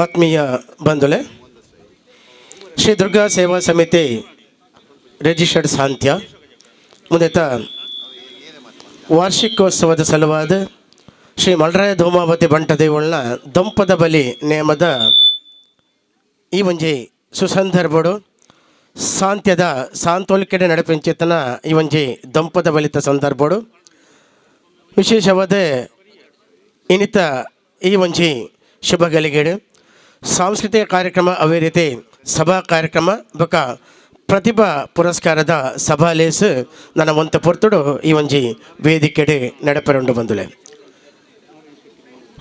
ಆತ್ಮೀಯ ಬಂಧುಲೆ, ಶ್ರೀ ದುರ್ಗಾ ಸೇವಾ ಸಮಿತಿ ರಿಜಿಸ್ಟರ್ಡ್ ಸಾಂತ್ಯ ಮುಂದೆತ ವಾರ್ಷಿಕೋತ್ಸವದ ಸಲುವಾದ ಶ್ರೀ ಮಲ್ರಾಯ ಧೂಮಾವತಿ ಬಂಟ ದೇವಳ್ನ ದಂಪದ ಬಲಿ ನೇಮದ ಈ ಒಂಜಿ ಸುಸಂದರ್ಭಡು ಸಾಂತ್ಯದ ಸಾಂತೋಲಿಕೆಡೆ ನಡಪಿಂಚಿತನ ಈ ಒಂಜಿ ದಂಪದ ಬಲಿತ ಸಂದರ್ಭಡು ವಿಶೇಷವಾದ ಇನ್ನಿತ ಈ ಒಂಜಿ ಶುಭ ಗಳಿಗೆಡು ಸಾಂಸ್ಕೃತಿಕ ಕಾರ್ಯಕ್ರಮ, ಅವೇ ರೀತಿ ಸಭಾ ಕಾರ್ಯಕ್ರಮ ಬೊಕ ಪ್ರತಿಭಾ ಪುರಸ್ಕಾರದ ಸಭಾಲೇಸ್ ನನ್ನ ಒಂತ ಪೊರ್ತುಡು ಈ ಒಂಜಿ ವೇದಿಕೆಡೆ ನಡಪರುಂಡು ಬಂದುಲೆ.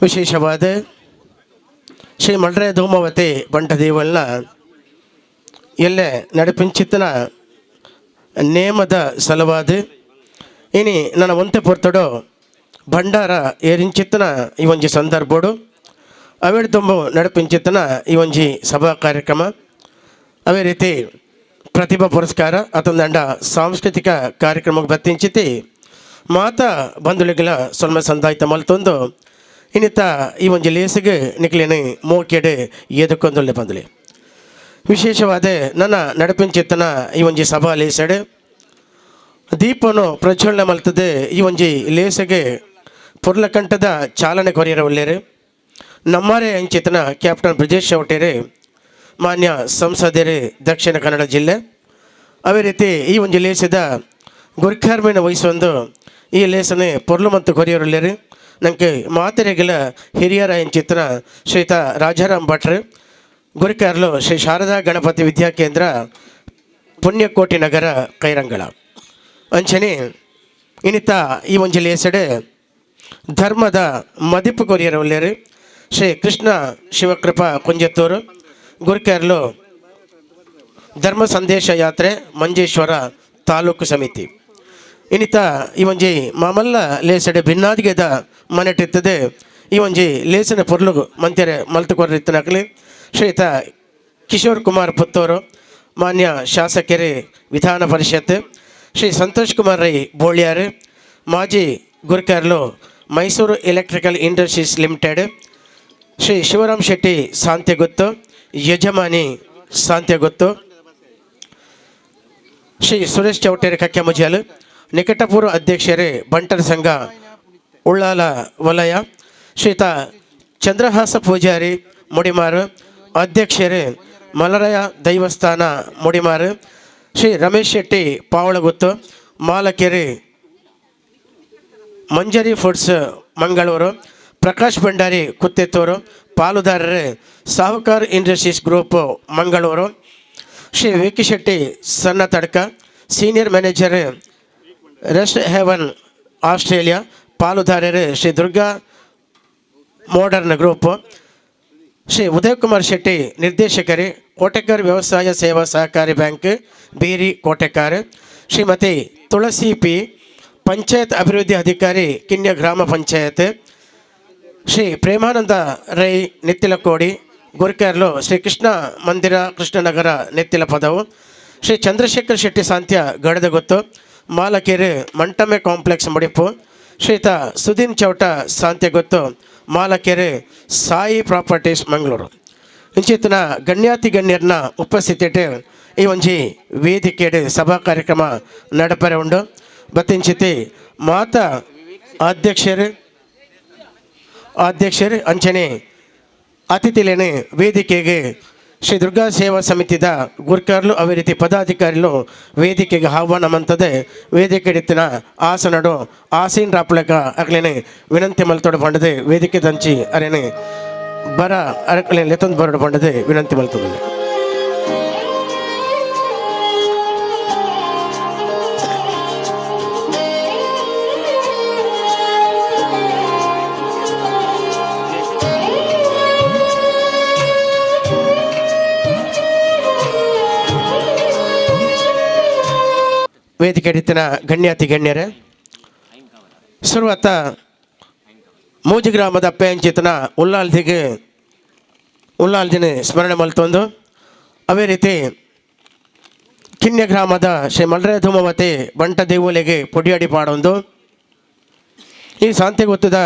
ವಿಶೇಷವಾದ ಶ್ರೀ ಮಲ್ರೆ ಧೂಮಾವತಿ ಬಂಟ ದೇವಲ್ನ ಎಲ್ಲೆ ನಡಪಿಂಚಿತನ ನೇಮದ ಸಲುವಾದ ಇನಿ ನನ್ನ ಒಂತೆ ಪೊರ್ತುಡು ಭಂಡಾರ ಏರಿಂಚಿತ್ತನ ಈ ಒಂಜಿ ಸಂದರ್ಭಡು ಅವೇಡು ತುಂಬ ನಡಪಿಂಚಿತ್ತನ ಈ ಒಂಜಿ ಸಭಾ ಕಾರ್ಯಕ್ರಮ, ಅದೇ ರೀತಿ ಪ್ರತಿಭಾ ಪುರಸ್ಕಾರ ಅತಂದಂಡ ಸಾಂಸ್ಕೃತಿಕ ಕಾರ್ಯಕ್ರಮಕ್ಕೆ ಬತ್ತಿಂಚಿತಿ ಮಾತಾ ಬಂಧುಳಿಗಳ ಸೊಲ್ಮೆ ಸಂದಾಯ್ತ ಮಲ್ತೊಂದು ಇನ್ನಿತ ಈ ಒಂಜಿ ಲೇಸಿಗೆ ನಿಕ್ಲೇನೆ ಮೋಕೆಡೆ ಎದಕ್ಕೊಂದೊಳ್ಳೆ ಬಂದಲಿ. ವಿಶೇಷವಾದ ನನ್ನ ನಡಪಿಂಚಿತ್ತನ ಈ ಒಂಜಿ ಸಭಾ ಲೇಸಡೆ ದೀಪನು ಪ್ರಜ್ವಲನೆ ಮಲ್ತದೆ ಈ ಒಂಜಿ ಲೇಸಗೆ ಪೊರ್ಲಕಂಠದ ಚಾಲನೆ ಕೊರಿಯರ ಒಲ್ಲೇರು ನಮ್ಮಾರೆ ಅಂಚಿತನ ಕ್ಯಾಪ್ಟನ್ ಬ್ರಿಜೇಶ್ ಚೌಟೇರಿ, ಮಾನ್ಯ ಸಂಸದರು, ದಕ್ಷಿಣ ಕನ್ನಡ ಜಿಲ್ಲೆ. ಅದೇ ರೀತಿ ಈ ಒಂದು ಲೇಸದ ಗುರ್ಖಾರ್ಮೇನ ವಹಿಸೊಂದು ಈ ಲೇಸನೆ ಪೊರ್ಲು ಮತ್ತು ಕೊರಿಯರುಲ್ಲೇರು ನಂಗೆ ಮಾತೆರೆಗಳ ಹಿರಿಯರ ಅಂಚಿತನ ಶ್ರೀತ ರಾಜಾರಾಮ್ ಭಟ್ರು, ಗುರಿಕಾರ್ಲು, ಶ್ರೀ ಶಾರದಾ ಗಣಪತಿ ವಿದ್ಯಾಕೇಂದ್ರ, ಪುಣ್ಯಕೋಟಿ ನಗರ, ಕೈರಂಗಳ. ಅಂಚನೆ ಇನ್ನಿತ ಈ ಒಂಜಿ ಲೇಸಡೆ ಧರ್ಮದ ಮದಿಪು ಕೊರಿಯರ ಒಲ್ಲೇರು ಶ್ರೀ ಕೃಷ್ಣ ಶಿವಕೃಪಾ ಕುಂಜತ್ತೂರು, ಗುರುಕರ್ಲು, ಧರ್ಮ ಸಂದೇಶ ಯಾತ್ರೆ, ಮಂಜೇಶ್ವರ ತಾಲೂಕು ಸಮಿತಿ. ಇನ್ನಿತ ಈ ಒಂಜಿ ಮಾಮಲ್ಲ ಲೇಸಡೆ ಭಿನ್ನಾದಿಗೆದ ಮನೆಟಿತ್ತದೆ ಈ ಒಂಜಿ ಲೇಸನ ಪೊರ್ಲುಗು ಮಂತೆರೆ ಮಲ್ತು ಕೊರ್ರಿತ್ತನಕಲಿ ಶ್ರೀತ ಕಿಶೋರ್ ಕುಮಾರ್ ಪುತ್ತೂರು, ಮಾನ್ಯ ಶಾಸಕರೇ, ವಿಧಾನ ಪರಿಷತ್, ಶ್ರೀ ಸಂತೋಷ್ ಕುಮಾರ್ ರೈ ಬೋಳ್ಯಾರ್, ಮಾಜಿ ಗುರುಕರ್ಲು, Mysuru electrical industries limited, Shri Shivaram Shetty Santyaguttu, ಯಜಮಾನಿ ಸಾಂತ್ಯಗುತ್ತು, ಶ್ರೀ ಸುರೇಶ್ ಚೌಟೇರಿ ಕಕ್ಕೆಮುಜಾಲ್, ನಿಕಟಪೂರ್ವ ಅಧ್ಯಕ್ಷರೇ, ಬಂಟರ ಸಂಘ ಉಳ್ಳಾಲ ವಲಯ, ಶ್ರೀತ ಚಂದ್ರಹಾಸ ಪೂಜಾರಿ ಮುಡಿಮಾರು, ಅಧ್ಯಕ್ಷರೇ, ಮಲರಾಯ ದೈವಸ್ಥಾನ ಮುಡಿಮಾರು, ಶ್ರೀ ರಮೇಶ್ ಶೆಟ್ಟಿ ಪಾವಳಗುತ್ತು, ಮಾಲಕೆರೆ, ಮಂಜರಿ ಫುಡ್ಸ್ ಮಂಗಳೂರು, ಪ್ರಕಾಶ್ ಭಂಡಾರಿ ಕುತ್ತೆತ್ತೂರು, ಪಾಲುದಾರರು, ಸಾಹುಕಾರ್ industries group Mangaluru, Shri V K Shetty ಸಣ್ಣ tadka, senior manager, rest Heaven Australia, ಪಾಲುದಾರರು, Shri Durga modern group, Shri Udayakumar Shetty ನಿರ್ದೇಶಕರೇ, Kotekar ವ್ಯವಸಾಯ ಸೇವಾ ಸಹಕಾರಿ ಬ್ಯಾಂಕ್, ಬೀರಿ ಕೋಟೆಕಾರ್, ಶ್ರೀಮತಿ ತುಳಸಿ ಪಿ, ಪಂಚಾಯತ್ ಅಭಿವೃದ್ಧಿ ಅಧಿಕಾರಿ, ಕಿನ್ಯ ಗ್ರಾಮ ಪಂಚಾಯತ್, ಶ್ರೀ ಪ್ರೇಮಾನಂದ ರೈ ನೆತ್ತಿಲಕೋಡಿ, ಗುರ್ಕರ್ಲು, ಶ್ರೀ ಕೃಷ್ಣ ಮಂದಿರ, ಕೃಷ್ಣನಗರ, ನೆತ್ತಿಲ ಪದವು, ಶ್ರೀ ಚಂದ್ರಶೇಖರ್ ಶೆಟ್ಟಿ ಸಾಂತ್ಯ ಗಡದಗೊತ್ತು, ಮಾಲಕೇರು, ಮಂಟಮೆ ಕಾಂಪ್ಲೆಕ್ಸ್ ಮುಡಿಪು, ಶ್ರೀತ ಸುದೀನ್ ಚೌಟ ಸಾಂತ್ಯಗೊತ್ತು, ಮಾಲಕೆರೆ, ಸಾಯಿ ಪ್ರಾಪರ್ಟೀಸ್ ಮಂಗಳೂರು. ಇಂಚಿತ್ತಿನ ಗಣ್ಯಾತಿ ಗಣ್ಯರ್ನ ಉಪಸ್ಥಿತಿ ಈ ಒಂಜಿ ವೇದಿಕೆಡ್ ಸಭಾ ಕಾರ್ಯಕ್ರಮ ನಡಪರೆ ಉಂಡು. ಬತ್ತಿಂಚಿತಿ ಮಾತ ಅಧ್ಯಕ್ಷರು ಅಧ್ಯಕ್ಷರು ಅಂಚನೆ ಅತಿಥಿಲೇನೆ ವೇದಿಕೆಗೆ ಶ್ರೀ ದುರ್ಗಾ ಸೇವಾ ಸಮಿತಿದ ಗುರ್ಕಾರ್ಲು, ಅದೇ ರೀತಿ ಪದಾಧಿಕಾರಿಲು ವೇದಿಕೆಗೆ ಆಹ್ವಾನ ಮಂತದೆ ವೇದಿಕೆ ಇತ್ತಿನ ಆಸನಡು ಆಸೀನ್ ರಾಪುಲಕ ಅಕ್ಲೇನೆ ವಿನಂತಿ ಮಲ್ತೊಡು ಪಂಡದೆ ವೇದಿಕೆ ದಂಚಿ ಅರೇನೆ ಬರ ಅರಕಲೆ ಲೆತ್ತೊಂದು ಬರಡು ಪಂಡದೆ ವಿನಂತಿ ಮಲ್ತದೆ. ವೇದಿಕೆ ಹಿಡಿತಿನ ಗಣ್ಯಾತಿ ಗಣ್ಯರೇ, ಶುರುವಾತ ಮೂಜಿ ಗ್ರಾಮದ ಅಪ್ಪೆಂಚಿತನ ಉಲ್ಲಾಲ್ದಿಗೆ ಉಲ್ಲಾಲ್ದಿನ ಸ್ಮರಣೆ ಮಲ್ತೊಂದು, ಅದೇ ರೀತಿ ಕಿನ್ಯ ಗ್ರಾಮದ ಶ್ರೀ ಮಲ್ರೆ ಧೂಮವತಿ ಬಂಟ ದೇವೋಲೆಗೆ ಪೊಡಿಯಾಡಿ ಪಾಡೊಂದು, ಈ ಶಾಂತಿಗೊತ್ತದ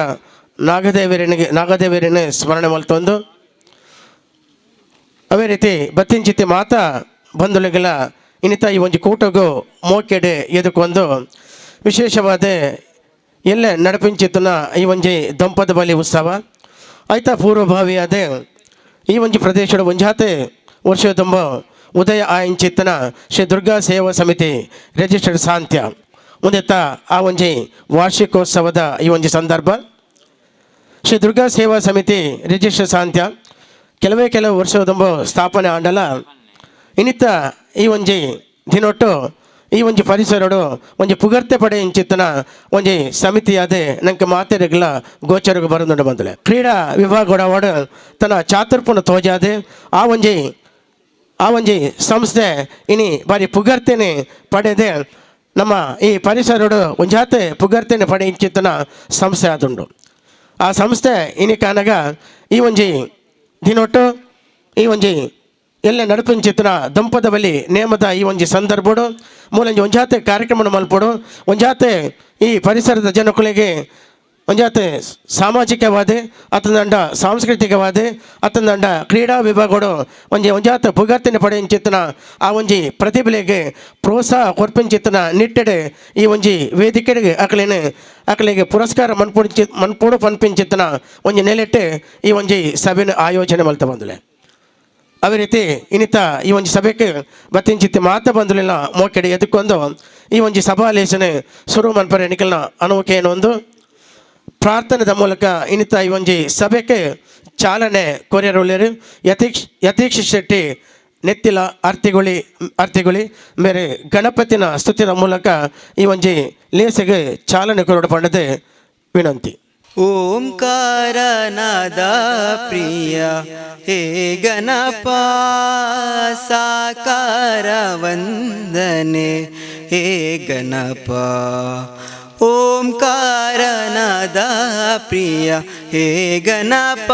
ನಾಗದೇವರನಿಗೆ ನಾಗದೇವರನ್ನ ಸ್ಮರಣೆ ಮಲ್ತೊಂದು, ಅವೇ ರೀತಿ ಬತ್ತಿಂಚಿತಿ ಮಾತಾ ಬಂಧುಗಳಿಗೆಲ್ಲ ಇನ್ನಿತ ಈ ಒಂದು ಕೂಟಗೂ ಮೋಕೆಡೆ ಎದಕ್ಕೊಂದು ವಿಶೇಷವಾದ ಎಲ್ಲೆ ನಡಪಿಂಚಿತ್ತನ ಈ ಒಂಜಿ ದಂಪದ ಬಲಿ ಉತ್ಸವ ಆಯ್ತಾ ಪೂರ್ವಭಾವಿಯಾದ ಈ ಒಂಜಿ ಪ್ರದೇಶದ ಒಂಜಾತೆ ವರ್ಷ ತುಂಬ ಉದಯ ಆಯಿಂಚಿತ್ತನ ಶ್ರೀ ದುರ್ಗಾ ಸೇವಾ ಸಮಿತಿ ರಿಜಿಸ್ಟರ್ಡ್ ಸಾಂತ್ಯ ಮುಂದೆತ್ತ ಆ ಒಂಜಿ ವಾರ್ಷಿಕೋತ್ಸವದ ಈ ಒಂಜಿ ಸಂದರ್ಭ. ಶ್ರೀ ದುರ್ಗಾ ಸೇವಾ ಸಮಿತಿ ರಿಜಿಸ್ಟರ್ ಸಾಂತ್ಯ ಕೆಲವೇ ಕೆಲವು ವರ್ಷದಂಬ ಸ್ಥಾಪನೆ ಆಂಡಲ ಇನ್ನಿತ್ತ ಈ ಒಂಜಿ ದಿನೊಟ್ಟು ಈ ಒಂಜಿ ಪರಿಸರಡು ಒಂಜಿ ಪುಗರ್ತೆ ಪಡೆ ಇಂಚಿತ್ತನ ಒಂಜಿ ಸಮಿತಿಯಾದ ನಂಗೆ ಮಾತೆರೆಗ್ಲ ಗೋಚರಗೆ ಬರೋದುಂಡು ಬಂದಲೆ ಕ್ರೀಡಾ ವಿಭಾಗವಾಡು ತನ್ನ ಚಾತುರ್ಪುನ ತೋಜಾದೆ ಆ ಒಂಜಿ ಸಂಸ್ಥೆ ಇನಿ ಬಾರಿ ಪುಗರ್ತೆನೆ ಪಡೆದೆ ನಮ್ಮ ಈ ಪರಿಸರಡು ಒಂಜಾತೆ ಪುಗರ್ತೆನೆ ಪಡೆ ಇಂಚಿತ್ತನ ಸಂಸ್ಥೆ ಆದುಂಡು. ಆ ಸಂಸ್ಥೆ ಇನಿ ಕಾನಗ ಈ ಒಂಜಿ ದಿನೊಟ್ಟು ಈ ಒಂಜಿ ಎಲ್ಲ ನಡಪಿಂಚಿತ್ತನ ದಂಪದ ಬಲಿ ನೇಮದ ಈ ಒಂಜಿ ಸಂದರ್ಭಡು ಮೂಲಂಜಿ ಒಂಜಾತೆ ಕಾರ್ಯಕ್ರಮ ಮಲ್ಪಡು ಒಂಜಾತೆ ಈ ಪರಿಸರದ ಜನಕುಲಿಗೆ ಒಂಜಾತೆ ಸಾಮಾಜಿಕವಾದ ಅತಂದಂಡ ಸಾಂಸ್ಕೃತಿಕವಾದ ಅತಂದಂಡ ಕ್ರೀಡಾ ವಿಭಾಗಡು ಒಂಜಿ ಒಂಜಾತ ಪುಗರ್ತಿನ ಪಡೆಯಿಂಚಿತ್ತನ ಆ ಒಂಜಿ ಪ್ರತಿಭೆಗೆ ಪ್ರೋತ್ಸಾಹ ಕೊರ್ಪಿಂಚಿತ್ತನ ನಿಟ್ಟೆಡೆ ಈ ಒಂಜಿ ವೇದಿಕೆಗೆ ಅಕಲೇನೆ ಅಕಲಿಗೆ ಪುರಸ್ಕಾರ ಮನ್ಪುಡಿಂಚಿ ಮನ್ಪುಡು ಪನ್ಪಿಂಚಿತ್ತನ ಒಂಜಿ ನೆಲೆಟ್ಟೆ ಈ ಒಂಜಿ ಸಭೆನ ಆಯೋಜನೆ ಮಲ್ತ ಬಂದಲೆ. ಅದೇ ರೀತಿ ಇನ್ನಿತ ಈ ಒಂಜಿ ಸಭೆಗೆ ಬತ್ತಿಂಚಿತ್ತಿ ಮಾತ ಬಂದುಲಿಲ್ಲ ಮೋಕೆಡೆ ಎದಕ್ಕೊಂದು ಈ ಒಂಜಿ ಸಭಾಲೇಶನೆ ಸುರು ಮನ್ಪರೆ ನಿಕಲ್ನ ಅನುವಕೇನೊಂದು ಪ್ರಾರ್ಥನೆದ ಮೂಲಕ ಇನ್ನಿತ ಈ ಒಂಜಿ ಸಭೆಗೆ ಚಾಲನೆ ಕೊರಿಯರುಳ್ಳೇರು ಯತೀಕ್ಷ ಶೆಟ್ಟಿ ನೆತ್ತಿಲ ಅರ್ತಿಗುಳಿ ಅರ್ತಿಗುಳಿ ಮೇರೆ ಗಣಪತಿನ ಸ್ತುತಿನ ಮೂಲಕ ಈ ಒಂಜಿ ಲೇಸೆಗೆ ಚಾಲನೆ ಕೊರಡು ಪಂಡದೆ ವಿನಂತಿ. ಓಂಕಾರನಾದ ಪ್ರಿಯ ಹೇ ಗಣಪ ಸಾಕಾರ ವಂದನೆ ಹೇ ಗಣಪ. ಓಂಕಾರನಾದ ಪ್ರಿಯ ಹೇ ಗಣಪ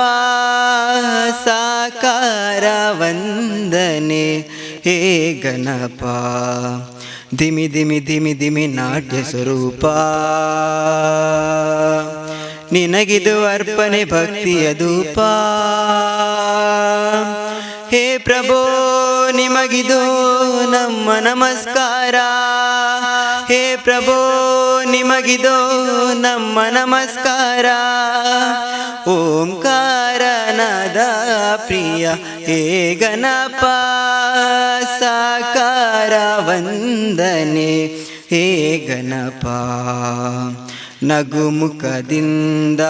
ಸಾಕಾರ ವಂದನೆ ಹೇ ಗಣಪ. ಧಿಮಿ ಧಿಮಿ ಧಿಮಿ ಧಿಮಿ ನಾಟ್ಯ ಸ್ವರೂಪ ನಿನಗಿದು ಅರ್ಪಣೆ ಭಕ್ತಿಯ ಧೂಪ. ಹೇ ಪ್ರಭೋ ನಿಮಗಿದು ನಮ್ಮ ನಮಸ್ಕಾರ. ಹೇ ಪ್ರಭೋ ನಿಮಗಿದು ನಮ್ಮ ನಮಸ್ಕಾರ. ಓಂಕಾರನಾದ ಪ್ರಿಯ ಹೇ ಗಣಪ ಸಾಕಾರ ವಂದನೆ ಹೇ ಗಣಪ. ನಗುಮುಖದಿಂದ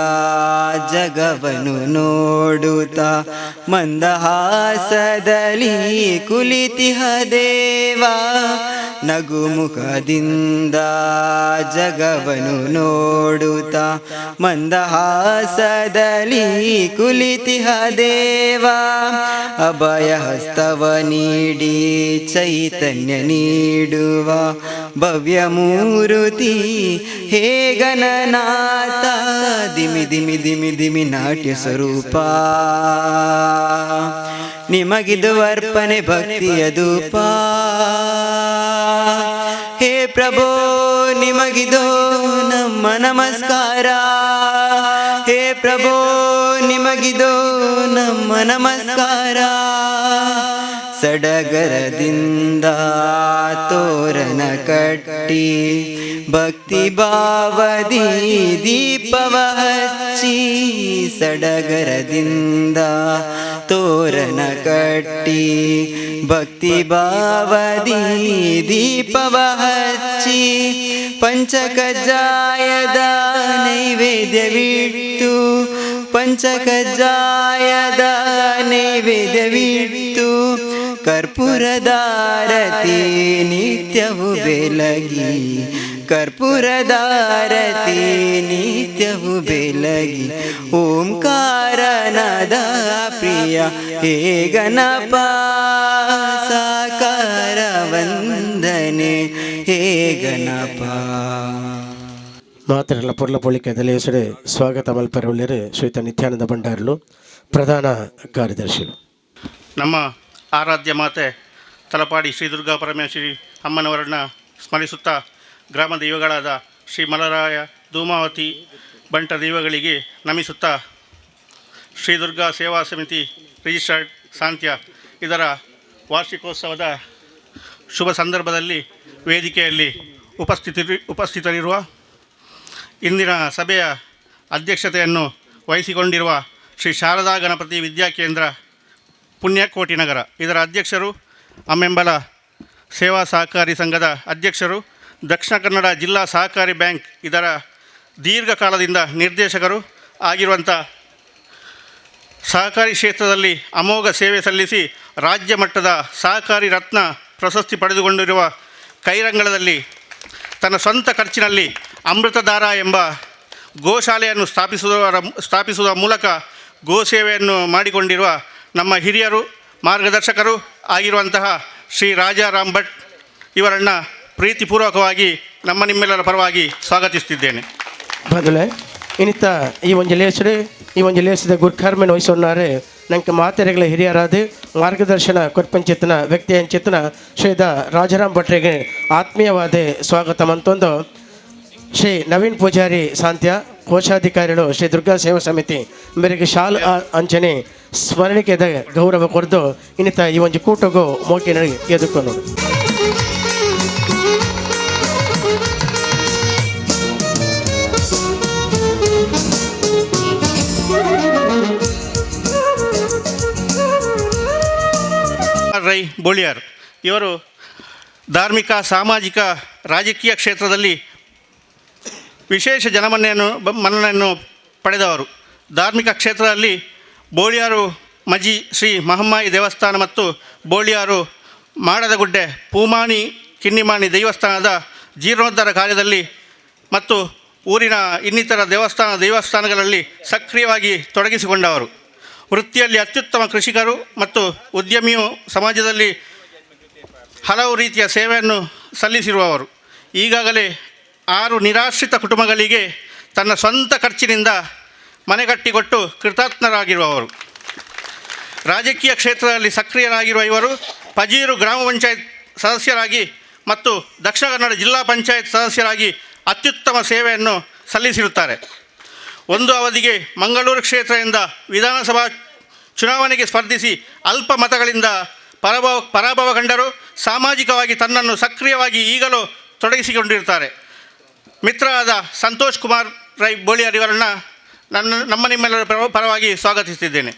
ಜಗವನು ನೋಡುತ್ತ ಮಂದಹಾಸದಲ್ಲಿ ಕುಳಿತಿಹ ದೇವ. ನಗುಮುಖದಿಂದ ಜಗವನು ನೋಡುತ್ತ ಮಂದಹಾಸದಲ್ಲಿ ಕುಳಿತಿಹ ದೇವ. ಅಭಯ ಹಸ್ತವ ನೀಡಿ ಚೈತನ್ಯ ನೀಡುವ ಭವ್ಯ ಮೂರುತಿ ಹೇ ಗಣನಾಥ. ದಿಮಿ ದಿಮಿ ದಿಮಿ ದಿಮಿ ನಾಟ್ಯ ಸ್ವರೂಪ ನಿಮಗಿದು ಅರ್ಪಣೆ ಭಕ್ತಿಯ ಧೂಪ. ಹೇ ಪ್ರಭೋ ನಿಮಗಿದು ನಮ್ಮ ನಮಸ್ಕಾರ. ಹೇ ಪ್ರಭೋ ನಿಮಗಿದು ನಮ್ಮ ನಮಸ್ಕಾರ. ಸಡಗರದಿಂದ ತೋರಣ ಕಟ್ಟಿ ಭಕ್ತಿ ಭಾವದಿ ದೀಪವ ಹಚ್ಚಿ. ಸಡಗರದಿಂದ ತೋರಣ ಕಟ್ಟಿ ಭಕ್ತಿ ಭಾವದಿ ದೀಪವ ಹಚ್ಚಿ. ಪಂಚಕಜ್ಜಾಯದ ನೈವೇದ್ಯವಿಟ್ಟು ಪಂಚಕಜ್ಜಾಯದ ನೈವೇದ್ಯವಿಟ್ಟು. ಕರ್ಪೂರದಾರತಿ ನಿತ್ಯವು ಬೆಲಗಿ ಕರ್ಪೂರದಾರತಿ ನಿತ್ಯವು ಬೆಲಗಿ. ಓಂಕಾರನಾದ ಪ್ರಿಯ ಹೇ ಗಣಪ ಸಾಕಾರ ವಂದನೆ ಹೇ ಗಣಪ. ಮಾತರೆಲ್ಲ ಪೊರ್ಲ ಪೊಳಿಕೆದಲ್ಲಿ ಹೆಸರು ಸ್ವಾಗತ ಮಲ್ಪೆರವುಳ್ಳೇರು ಶ್ರೀತ ನಿತ್ಯಾನಂದ ಭಂಡಾರ್ಲು ಪ್ರಧಾನ ಕಾರ್ಯದರ್ಶಿಗಳು. ನಮ್ಮ ಆರಾಧ್ಯ ಮಾತೆ ತಲಪಾಡಿ ಶ್ರೀ ದುರ್ಗಾ ಪರಮೇಶ್ವರಿ ಅಮ್ಮನವರನ್ನು ಸ್ಮರಿಸುತ್ತಾ ಗ್ರಾಮ ದೈವಗಳಾದ ಶ್ರೀ ಮಲರಾಯ ಧೂಮಾವತಿ ಬಂಟ ದೈವಗಳಿಗೆ ನಮಿಸುತ್ತಾ ಶ್ರೀ ದುರ್ಗಾ ಸೇವಾ ಸಮಿತಿ ರಿಜಿಸ್ಟರ್ಡ್ ಸಾಂತ್ಯ ಇದರ ವಾರ್ಷಿಕೋತ್ಸವದ ಶುಭ ಸಂದರ್ಭದಲ್ಲಿ ವೇದಿಕೆಯಲ್ಲಿ ಉಪಸ್ಥಿತರಿರುವ ಇಂದಿನ ಸಭೆಯ ಅಧ್ಯಕ್ಷತೆಯನ್ನು ವಹಿಸಿಕೊಂಡಿರುವ ಶ್ರೀ ಶಾರದಾ ಗಣಪತಿ ವಿದ್ಯಾಕೇಂದ್ರ ಪುಣ್ಯಕೋಟಿ ನಗರ ಇದರ ಅಧ್ಯಕ್ಷರು, ಅಮ್ಮೆಂಬಲ ಸೇವಾ ಸಹಕಾರಿ ಸಂಘದ ಅಧ್ಯಕ್ಷರು, ದಕ್ಷಿಣ ಕನ್ನಡ ಜಿಲ್ಲಾ ಸಹಕಾರಿ ಬ್ಯಾಂಕ್ ಇದರ ದೀರ್ಘಕಾಲದಿಂದ ನಿರ್ದೇಶಕರು ಆಗಿರುವಂಥ, ಸಹಕಾರಿ ಕ್ಷೇತ್ರದಲ್ಲಿ ಅಮೋಘ ಸೇವೆ ಸಲ್ಲಿಸಿ ರಾಜ್ಯ ಮಟ್ಟದ ಸಹಕಾರಿ ರತ್ನ ಪ್ರಶಸ್ತಿ ಪಡೆದುಕೊಂಡಿರುವ, ಕೈರಂಗಳದಲ್ಲಿ ತನ್ನ ಸ್ವಂತ ಖರ್ಚಿನಲ್ಲಿ ಅಮೃತಧಾರ ಎಂಬ ಗೋಶಾಲೆಯನ್ನು ಸ್ಥಾಪಿಸುವ ಮೂಲಕ ಗೋಸೇವೆಯನ್ನು ಮಾಡಿಕೊಂಡಿರುವ ನಮ್ಮ ಹಿರಿಯರು, ಮಾರ್ಗದರ್ಶಕರು ಆಗಿರುವಂತಹ ಶ್ರೀ ರಾಜಾರಾಮ್ ಭಟ್ ಇವರನ್ನು ಪ್ರೀತಿಪೂರ್ವಕವಾಗಿ ನಮ್ಮ ನಿಮ್ಮೆಲ್ಲರ ಪರವಾಗಿ ಸ್ವಾಗತಿಸುತ್ತಿದ್ದೇನೆ. ಬಂಧುಲೆ, ಇನ್ನಿತ್ತ ಈ ಒಂಜಿ ಲೇಸಡು ಈ ಒಂಜಿ ಲೇಸದ ಗುರ್ಖಾರ್ಮೆನ್ ವಹಿಸೊನ್ನಾರು ನಂಗೆ ಮಾತೆರೆಗಳ ಹಿರಿಯರಾದ ಮಾರ್ಗದರ್ಶನ ಕೊರ್ಪಂಚಿತನ ವ್ಯಕ್ತಿ ಅಂಚಿತನ ಶ್ರೀದ ರಾಜಾರಾಮ್ ಭಟ್ರಿಗೆ ಆತ್ಮೀಯವಾದ ಸ್ವಾಗತ ಮಂತೊಂದು ಶ್ರೀ ನವೀನ್ ಪೂಜಾರಿ ಸಾಂತ್ಯ ಕೋಶಾಧಿಕಾರಿಗಳು ಶ್ರೀ ದುರ್ಗಾ ಸೇವಾ ಸಮಿತಿ ಮೇರೆಗೆ ಶಾಲ್ ಅಂಚನೆ ಸ್ಮರಣಿಕೆದ ಗೌರವ ಕೊರ್ದು ಇನ್ನಿತ ಈ ಒಂಜಿ ಕೂಟಗೂ ಮೋಕಿನ ಎದುಕೊಂಡು. ರೈ ಬೋಳಿಯಾರ್ ಇವರು ಧಾರ್ಮಿಕ, ಸಾಮಾಜಿಕ, ರಾಜಕೀಯ ಕ್ಷೇತ್ರದಲ್ಲಿ ವಿಶೇಷ ಮನ್ನಣೆಯನ್ನು ಪಡೆದವರು. ಧಾರ್ಮಿಕ ಕ್ಷೇತ್ರದಲ್ಲಿ ಬೋಳಿಯಾರು ಮಜಿ ಶ್ರೀ ಮಹಮ್ಮಾಯಿ ದೇವಸ್ಥಾನ ಮತ್ತು ಬೋಳಿಯಾರು ಮಾಡದಗುಡ್ಡೆ ಪೂಮಾನಿ ಕಿನ್ನಿಮಾನಿ ದೇವಸ್ಥಾನದ ಜೀರ್ಣೋದ್ಧಾರ ಕಾರ್ಯದಲ್ಲಿ ಮತ್ತು ಊರಿನ ಇನ್ನಿತರ ದೇವಸ್ಥಾನಗಳಲ್ಲಿ ಸಕ್ರಿಯವಾಗಿ ತೊಡಗಿಸಿಕೊಂಡವರು. ವೃತ್ತಿಯಲ್ಲಿ ಅತ್ಯುತ್ತಮ ಕೃಷಿಕರು ಮತ್ತು ಉದ್ಯಮಿಯು ಸಮಾಜದಲ್ಲಿ ಹಲವು ರೀತಿಯ ಸೇವೆಯನ್ನು ಸಲ್ಲಿಸಿರುವವರು. ಈಗಾಗಲೇ 6 ನಿರಾಶ್ರಿತ ಕುಟುಂಬಗಳಿಗೆ ತನ್ನ ಸ್ವಂತ ಖರ್ಚಿನಿಂದ ಮನೆಗಟ್ಟಿಕೊಟ್ಟು ಕೃತಾರ್ಥರಾಗಿರುವವರು. ರಾಜಕೀಯ ಕ್ಷೇತ್ರದಲ್ಲಿ ಸಕ್ರಿಯರಾಗಿರುವ ಇವರು ಪಜೀರು ಗ್ರಾಮ ಪಂಚಾಯತ್ ಸದಸ್ಯರಾಗಿ ಮತ್ತು ದಕ್ಷಿಣ ಕನ್ನಡ ಜಿಲ್ಲಾ ಪಂಚಾಯತ್ ಸದಸ್ಯರಾಗಿ ಅತ್ಯುತ್ತಮ ಸೇವೆಯನ್ನು ಸಲ್ಲಿಸಿರುತ್ತಾರೆ. ಒಂದು ಅವಧಿಗೆ ಮಂಗಳೂರು ಕ್ಷೇತ್ರದಿಂದ ವಿಧಾನಸಭಾ ಚುನಾವಣೆಗೆ ಸ್ಪರ್ಧಿಸಿ ಅಲ್ಪ ಮತಗಳಿಂದ ಪರಾಭವಗೊಂಡರು. ಸಾಮಾಜಿಕವಾಗಿ ತನ್ನನ್ನು ಸಕ್ರಿಯವಾಗಿ ಈಗಲೂ ತೊಡಗಿಸಿಕೊಂಡಿರುತ್ತಾರೆ. ಮಿತ್ರರಾದ ಸಂತೋಷ್ ಕುಮಾರ್ ರೈ ಬೋಳಿಯಾರ್ ಇವರನ್ನು ನಮ್ಮ ನಿಮ್ಮೆಲ್ಲರ ಪರವಾಗಿ ಸ್ವಾಗತಿಸುತ್ತಿದ್ದೇನೆ.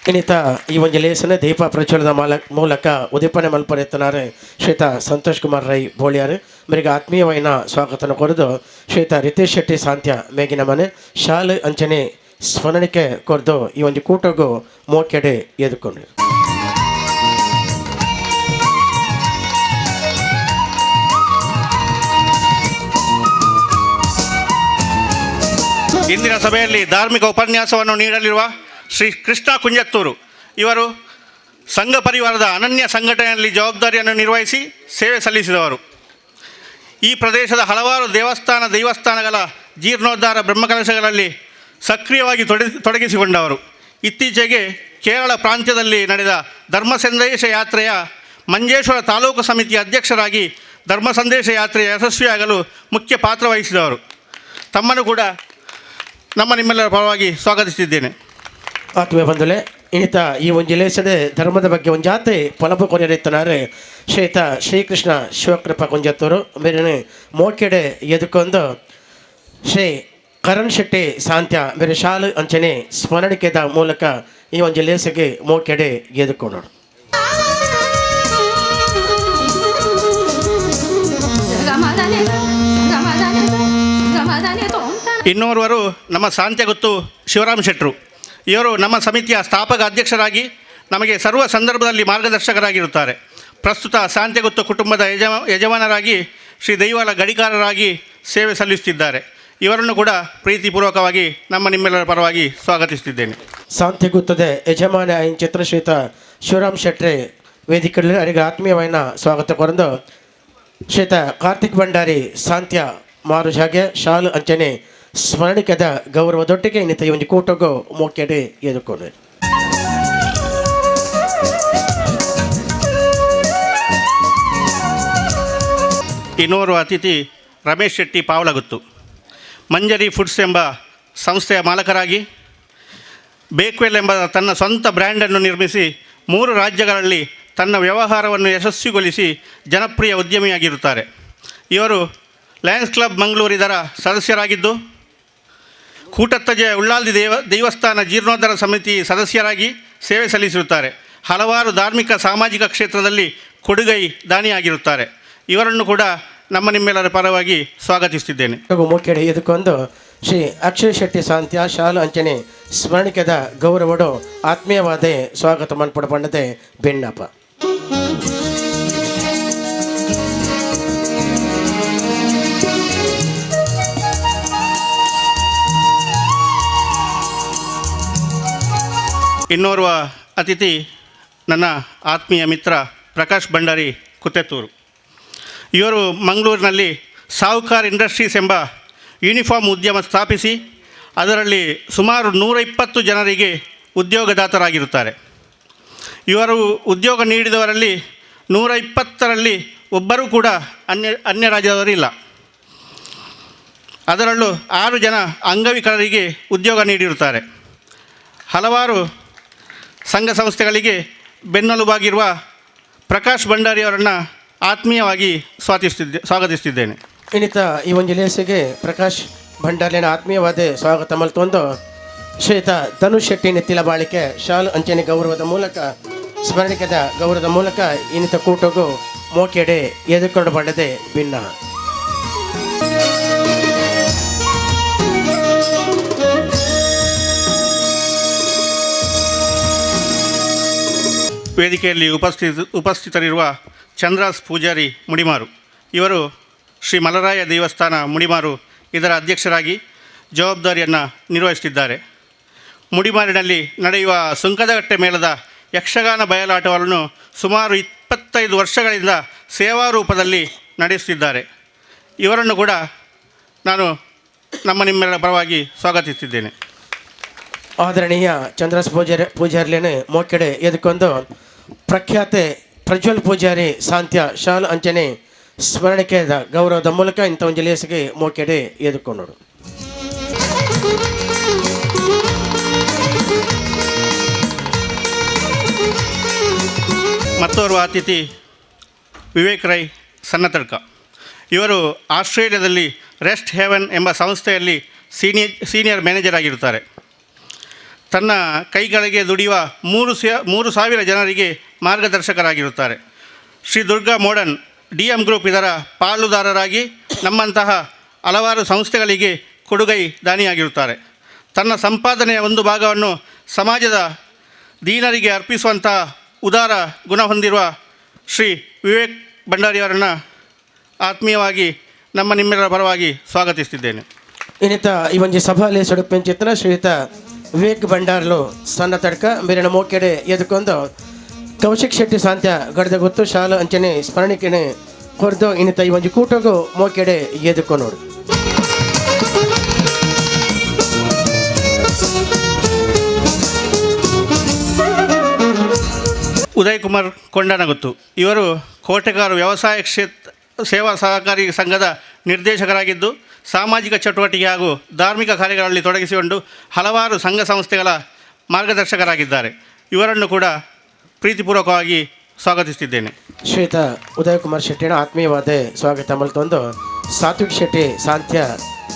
ಇನ್ನಿತ ಈ ಒಂದು ಲೇಸನ ದೀಪ ಪ್ರಜ್ವಲದ ಮೂಲಕ ಉದೀಪನೆ ಮಲ್ಪರೆತ್ತನಾರೆ ಶ್ರೀತ ಸಂತೋಷ್ ಕುಮಾರ್ ರೈ ಬೋಳಿಯಾರ್ ಮೇರೆಗೆ ಆತ್ಮೀಯವಾಯಿನ ಸ್ವಾಗತನ ಕೊರೆದು ಶ್ರೀತ ರಿತೇಶ್ ಶೆಟ್ಟಿ ಸಾಂತ್ಯ ಮೇಗಿನ ಮನೆ ಶಾಲು ಅಂಚನೆ ಸ್ಮರಣಿಕೆ ಕೊರೆದು ಈ ಒಂದು ಕೂಟಗೂ ಮೋಕೆಡೆ ಎದುಕೊಂಡರು. ಇಂದಿನ ಸಭೆಯಲ್ಲಿ ಧಾರ್ಮಿಕ ಉಪನ್ಯಾಸವನ್ನು ನೀಡಲಿರುವ ಶ್ರೀ ಕೃಷ್ಣ ಕುಂಜತ್ತೂರು ಇವರು ಸಂಘ ಪರಿವಾರದ ಅನನ್ಯ ಸಂಘಟನೆಯಲ್ಲಿ ಜವಾಬ್ದಾರಿಯನ್ನು ನಿರ್ವಹಿಸಿ ಸೇವೆ ಸಲ್ಲಿಸಿದವರು. ಈ ಪ್ರದೇಶದ ಹಲವಾರು ದೇವಸ್ಥಾನಗಳ ಜೀರ್ಣೋದ್ಧಾರ ಬ್ರಹ್ಮಕಲಶಗಳಲ್ಲಿ ಸಕ್ರಿಯವಾಗಿ ತೊಡಗಿಸಿಕೊಂಡವರು. ಇತ್ತೀಚೆಗೆ ಕೇರಳ ಪ್ರಾಂತ್ಯದಲ್ಲಿ ನಡೆದ ಧರ್ಮ ಸಂದೇಶ ಯಾತ್ರೆಯ ಮಂಜೇಶ್ವರ ತಾಲೂಕು ಸಮಿತಿಯ ಅಧ್ಯಕ್ಷರಾಗಿ ಧರ್ಮ ಸಂದೇಶ ಯಾತ್ರೆ ಯಶಸ್ವಿಯಾಗಲು ಮುಖ್ಯ ಪಾತ್ರ ವಹಿಸಿದವರು. ತಮ್ಮನ್ನು ಕೂಡ ನಮ್ಮ ನಿಮ್ಮೆಲ್ಲರ ಪರವಾಗಿ ಸ್ವಾಗತಿಸುತ್ತಿದ್ದೇನೆ. ಆತ್ಮೀಯ ಬಂಧುಲೆ, ಇನ್ನಿತ ಈ ಒಂದು ಲೇಸದೆ ಧರ್ಮದ ಬಗ್ಗೆ ಒಂದು ಜಾತಿ ಪೊಲಬು ಕೊರಿಯರಿತ್ತನಾರೆ ಶ್ರೀತ ಶ್ರೀಕೃಷ್ಣ ಶಿವಕೃಪ ಕುಂಜತ್ತೂರು ಮೇರೆ ಮೋಕೆಡೆ ಎದುಕೊಂದು ಶ್ರೀ ಕರಣ್ ಶೆಟ್ಟಿ ಸಾಂತ್ಯ ಮೇರೆ ಶಾಲು ಅಂಚನೆ ಸ್ಮರಣಿಕೆದ ಮೂಲಕ ಈ ಒಂದು ಲೇಸಗೆ ಮೋಕೆಡೆ ಎದುಕೊಂಡರು. ಇನ್ನೋರ್ವರು ನಮ್ಮ ಸಾಂತ್ಯಗುತ್ತು ಶಿವರಾಮ್ ಶೆಟ್ಟರು. ಇವರು ನಮ್ಮ ಸಮಿತಿಯ ಸ್ಥಾಪಕ ಅಧ್ಯಕ್ಷರಾಗಿ ನಮಗೆ ಸರ್ವ ಸಂದರ್ಭದಲ್ಲಿ ಮಾರ್ಗದರ್ಶಕರಾಗಿರುತ್ತಾರೆ. ಪ್ರಸ್ತುತ ಸಾಂತ್ಯಗುತ್ತು ಕುಟುಂಬದ ಯಜಮಾನರಾಗಿ ಶ್ರೀ ದೈವಾಲ ಗಡಿಕಾರರಾಗಿ ಸೇವೆ ಸಲ್ಲಿಸುತ್ತಿದ್ದಾರೆ. ಇವರನ್ನು ಕೂಡ ಪ್ರೀತಿಪೂರ್ವಕವಾಗಿ ನಮ್ಮ ನಿಮ್ಮೆಲ್ಲರ ಪರವಾಗಿ ಸ್ವಾಗತಿಸುತ್ತಿದ್ದೇನೆ. ಸಾಂತ್ಯಗುತ್ತದ ಯಜಮಾನ ಚಿತ್ರಶ್ರೀತ ಶಿವರಾಮ್ ಶೆಟ್ಟರೆ ವೇದಿಕೆಯಲ್ಲಿ ಅವರಿಗೆ ಆತ್ಮೀಯವಾದ ಸ್ವಾಗತ ಕೋರಂದು ಶ್ರೀತ ಕಾರ್ತಿಕ್ ಭಂಡಾರಿ ಸಾಂತ್ಯ ಮಾರು ಜಾಗೆ ಶಾಲು ಅಂಚನೆ ಸ್ಮರಣಿಕದ ಗೌರವದೊಟ್ಟಿಗೆ ಇನ್ನಿತ ಈ ಒಂದು ಕೂಟಗೂ ಮೋಕೆಡೆ ಎದುಕೊಂಡು. ಇನ್ನೋರ್ವ ಅತಿಥಿ ರಮೇಶ್ ಶೆಟ್ಟಿ ಪಾವಲಗುತ್ತು, ಮಂಜರಿ ಫುಡ್ಸ್ ಎಂಬ ಸಂಸ್ಥೆಯ ಮಾಲಕರಾಗಿ ಬೇಕ್ವೆಲ್ ಎಂಬ ತನ್ನ ಸ್ವಂತ ಬ್ರ್ಯಾಂಡನ್ನು ನಿರ್ಮಿಸಿ 3 ರಾಜ್ಯಗಳಲ್ಲಿ ತನ್ನ ವ್ಯವಹಾರವನ್ನು ಯಶಸ್ವಿಗೊಳಿಸಿ ಜನಪ್ರಿಯ ಉದ್ಯಮಿಯಾಗಿರುತ್ತಾರೆ. ಇವರು ಲಯನ್ಸ್ ಕ್ಲಬ್ ಮಂಗಳೂರು ಇದರ ಸದಸ್ಯರಾಗಿದ್ದು, ಕೂಟತ್ತಜೆಯ ಉಳ್ಳಾಲ್ದಿ ದೇವಸ್ಥಾನ ಜೀರ್ಣೋದ್ಧಾರ ಸಮಿತಿ ಸದಸ್ಯರಾಗಿ ಸೇವೆ ಸಲ್ಲಿಸಿರುತ್ತಾರೆ. ಹಲವಾರು ಧಾರ್ಮಿಕ ಸಾಮಾಜಿಕ ಕ್ಷೇತ್ರದಲ್ಲಿ ಕೊಡುಗೈ ದಾನಿಯಾಗಿರುತ್ತಾರೆ. ಇವರನ್ನು ಕೂಡ ನಮ್ಮ ನಿಮ್ಮೆಲ್ಲರ ಪರವಾಗಿ ಸ್ವಾಗತಿಸುತ್ತಿದ್ದೇನೆ. ಮುಖ್ಯ ಇದಕ್ಕೊಂದು ಶ್ರೀ ಅಕ್ಷಯ್ ಶೆಟ್ಟಿ ಸಾಂತ್ಯ ಶಾಲು ಅಂಚನೆ ಸ್ಮರಣಿಕೆದ ಗೌರವಡು ಆತ್ಮೀಯವಾದ ಸ್ವಾಗತ ಮನ್ಪಡಪಂಡದೆ ಬೆನ್ನಪ್ಪ. ಇನ್ನೋರ್ವ ಅತಿಥಿ ನನ್ನ ಆತ್ಮೀಯ ಮಿತ್ರ ಪ್ರಕಾಶ್ ಭಂಡಾರಿ ಕುತ್ತೆತ್ತೂರು. ಇವರು ಮಂಗಳೂರಿನಲ್ಲಿ ಸಾಹುಕಾರ್ ಇಂಡಸ್ಟ್ರೀಸ್ ಎಂಬ ಯೂನಿಫಾರ್ಮ್ ಉದ್ಯಮ ಸ್ಥಾಪಿಸಿ ಅದರಲ್ಲಿ ಸುಮಾರು 120 ಜನರಿಗೆ ಉದ್ಯೋಗದಾತರಾಗಿರುತ್ತಾರೆ. ಇವರು ಉದ್ಯೋಗ ನೀಡಿದವರಲ್ಲಿ 120ರಲ್ಲಿ ಒಬ್ಬರೂ ಕೂಡ ಅನ್ಯ ರಾಜ್ಯದವರಿಲ್ಲ. ಅದರಲ್ಲೂ 6 ಜನ ಅಂಗವಿಕಲರಿಗೆ ಉದ್ಯೋಗ ನೀಡಿರುತ್ತಾರೆ. ಹಲವಾರು ಸಂಘ ಸಂಸ್ಥೆಗಳಿಗೆ ಬೆನ್ನೆಲುಬಾಗಿರುವ ಪ್ರಕಾಶ್ ಭಂಡಾರಿಯವರನ್ನು ಆತ್ಮೀಯವಾಗಿ ಸ್ವಾಗತಿಸುತ್ತಿದ್ದೇನೆ. ಇನ್ನಿತ ಈ ಒಂದು ಲೇಸಿಗೆ ಪ್ರಕಾಶ್ ಭಂಡಾರಿನ ಆತ್ಮೀಯವಾದ ಸ್ವಾಗತ ಮಲ್ತೊಂದು ಶ್ರೀಯುತ ಧನುಷ್ ಶೆಟ್ಟಿ ನೆತ್ತಿಲ ಬಾಳಿಕೆ ಶಾಲು ಅಂಚನೆ ಗೌರವದ ಮೂಲಕ ಸ್ಮರಣಿಕದ ಗೌರವದ ಮೂಲಕ ಇನ್ನಿತ ಕೂಟಗೂ ಮೋಕೆಡೆ ಎದುಕೊಂಡು ಪಡೆದೆ ಭಿನ್ನ. ವೇದಿಕೆಯಲ್ಲಿ ಉಪಸ್ಥಿತರಿರುವ ಚಂದ್ರಾಸ್ ಪೂಜಾರಿ ಮುಡಿಮಾರು, ಇವರು ಶ್ರೀ ಮಲರಾಯ ದೇವಸ್ಥಾನ ಮುಡಿಮಾರು ಇದರ ಅಧ್ಯಕ್ಷರಾಗಿ ಜವಾಬ್ದಾರಿಯನ್ನು ನಿರ್ವಹಿಸುತ್ತಿದ್ದಾರೆ. ಮುಡಿಮಾರಿನಲ್ಲಿ ನಡೆಯುವ ಸುಂಕದಕಟ್ಟೆ ಮೇಳದ ಯಕ್ಷಗಾನ ಬಯಲಾಟವನ್ನು ಸುಮಾರು 25 ವರ್ಷಗಳಿಂದ ಸೇವಾ ರೂಪದಲ್ಲಿ ನಡೆಸುತ್ತಿದ್ದಾರೆ. ಇವರನ್ನು ಕೂಡ ನಾನು ನಮ್ಮ ನಿಮ್ಮೆಲ್ಲರ ಪರವಾಗಿ ಸ್ವಾಗತಿಸುತ್ತಿದ್ದೇನೆ. ಆದರಣೀಯ ಚಂದ್ರಾಸ್ ಪೂಜಾರಿಲೇನೆ ಮೋಕೆಡೆ ಎದಕ್ಕೊಂದು ಪ್ರಖ್ಯಾತೆ ಪ್ರಜ್ವಲ್ ಪೂಜಾರಿ ಸಾಂತ್ಯ ಶಾಲು ಅಂಚನೆ ಸ್ಮರಣಿಕೆದ ಗೌರವದ ಮೂಲಕ ಇಂಥ ಒಂದು ಲೇಸಿಗೆ ಮೋಕೆಡೆ ಎದುಕೊಂಡರು. ಮತ್ತೋರ್ವ ಅತಿಥಿ ವಿವೇಕ್ ರೈ ಸನ್ನತಡ್ಕ. ಇವರು ಆಸ್ಟ್ರೇಲಿಯಾದಲ್ಲಿ ರೆಸ್ಟ್ ಹೆವನ್ ಎಂಬ ಸಂಸ್ಥೆಯಲ್ಲಿ ಸೀನಿಯರ್ ಮ್ಯಾನೇಜರ್ ಆಗಿರುತ್ತಾರೆ. ತನ್ನ ಕೈಗಳಿಗೆ ದುಡಿಯುವ 3,000 ಜನರಿಗೆ ಮಾರ್ಗದರ್ಶಕರಾಗಿರುತ್ತಾರೆ. Shri Durga modern D M group ಇದರ ಪಾಲುದಾರರಾಗಿ ನಮ್ಮಂತಹ ಹಲವಾರು ಸಂಸ್ಥೆಗಳಿಗೆ ಕೊಡುಗೈ ದಾನಿಯಾಗಿರುತ್ತಾರೆ. ತನ್ನ ಸಂಪಾದನೆಯ ಒಂದು ಭಾಗವನ್ನು ಸಮಾಜದ ದೀನರಿಗೆ ಅರ್ಪಿಸುವಂಥ ಉದಾರ ಗುಣ ಹೊಂದಿರುವ ಶ್ರೀ ವಿವೇಕ್ ಭಂಡಾರಿಯವರನ್ನು ಆತ್ಮೀಯವಾಗಿ ನಮ್ಮ ನಿಮ್ಮೆಲ್ಲರ ಪರವಾಗಿ ಸ್ವಾಗತಿಸುತ್ತಿದ್ದೇನೆ. ಇನ್ನಿತ ಈ ಒಂದು ಸಭಾಲಿ ಸೊಡಪಿಂಚಿತ್ರ ಶ್ರೀಯುತ ವಿವೇಕ್ ಭಂಡಾರ್ಲು ಸಣ್ಣ ತಡ್ಕ ಮೇರಿನ ಮೋಕೆಡೆ ಎದುಕೊಂದು ಕೌಶಿಕ್ ಶೆಟ್ಟಿ ಸಾಂತ್ಯ ಗಡದ ಗೊತ್ತು ಶಾಲು ಅಂಚನೆ ಸ್ಮರಣಿಕೆನೆ ಕೊರ್ದು ಇನ್ನಿತ ಈ ಒಂದು ಕೂಟಗೂ ಮೋಕೆಡೆ ಎದುಕೊ ನೋಡು. ಉದಯ್ ಕುಮಾರ್ ಕೊಂಡನಗುತ್ತು ಇವರು ಕೋಟೆಗಾರು ವ್ಯವಸಾಯ ಕ್ಷೇತ್ರ ಸೇವಾ ಸಹಕಾರಿ ಸಂಘದ ನಿರ್ದೇಶಕರಾಗಿದ್ದು ಸಾಮಾಜಿಕ ಚಟುವಟಿಕೆ ಹಾಗೂ ಧಾರ್ಮಿಕ ಕಾರ್ಯಗಳಲ್ಲಿ ತೊಡಗಿಸಿಕೊಂಡು ಹಲವಾರು ಸಂಘ ಸಂಸ್ಥೆಗಳ ಮಾರ್ಗದರ್ಶಕರಾಗಿದ್ದಾರೆ. ಇವರನ್ನು ಕೂಡ ಪ್ರೀತಿಪೂರ್ವಕವಾಗಿ ಸ್ವಾಗತಿಸುತ್ತಿದ್ದೇನೆ. ಶ್ವೇತ ಉದಯ್ ಕುಮಾರ್ ಶೆಟ್ಟಿನ ಆತ್ಮೀಯವಾದ ಸ್ವಾಗತ ಮಲ್ತೊಂದು ಸಾತ್ವಿಕ್ ಶೆಟ್ಟಿ ಸಾಂತ್ಯ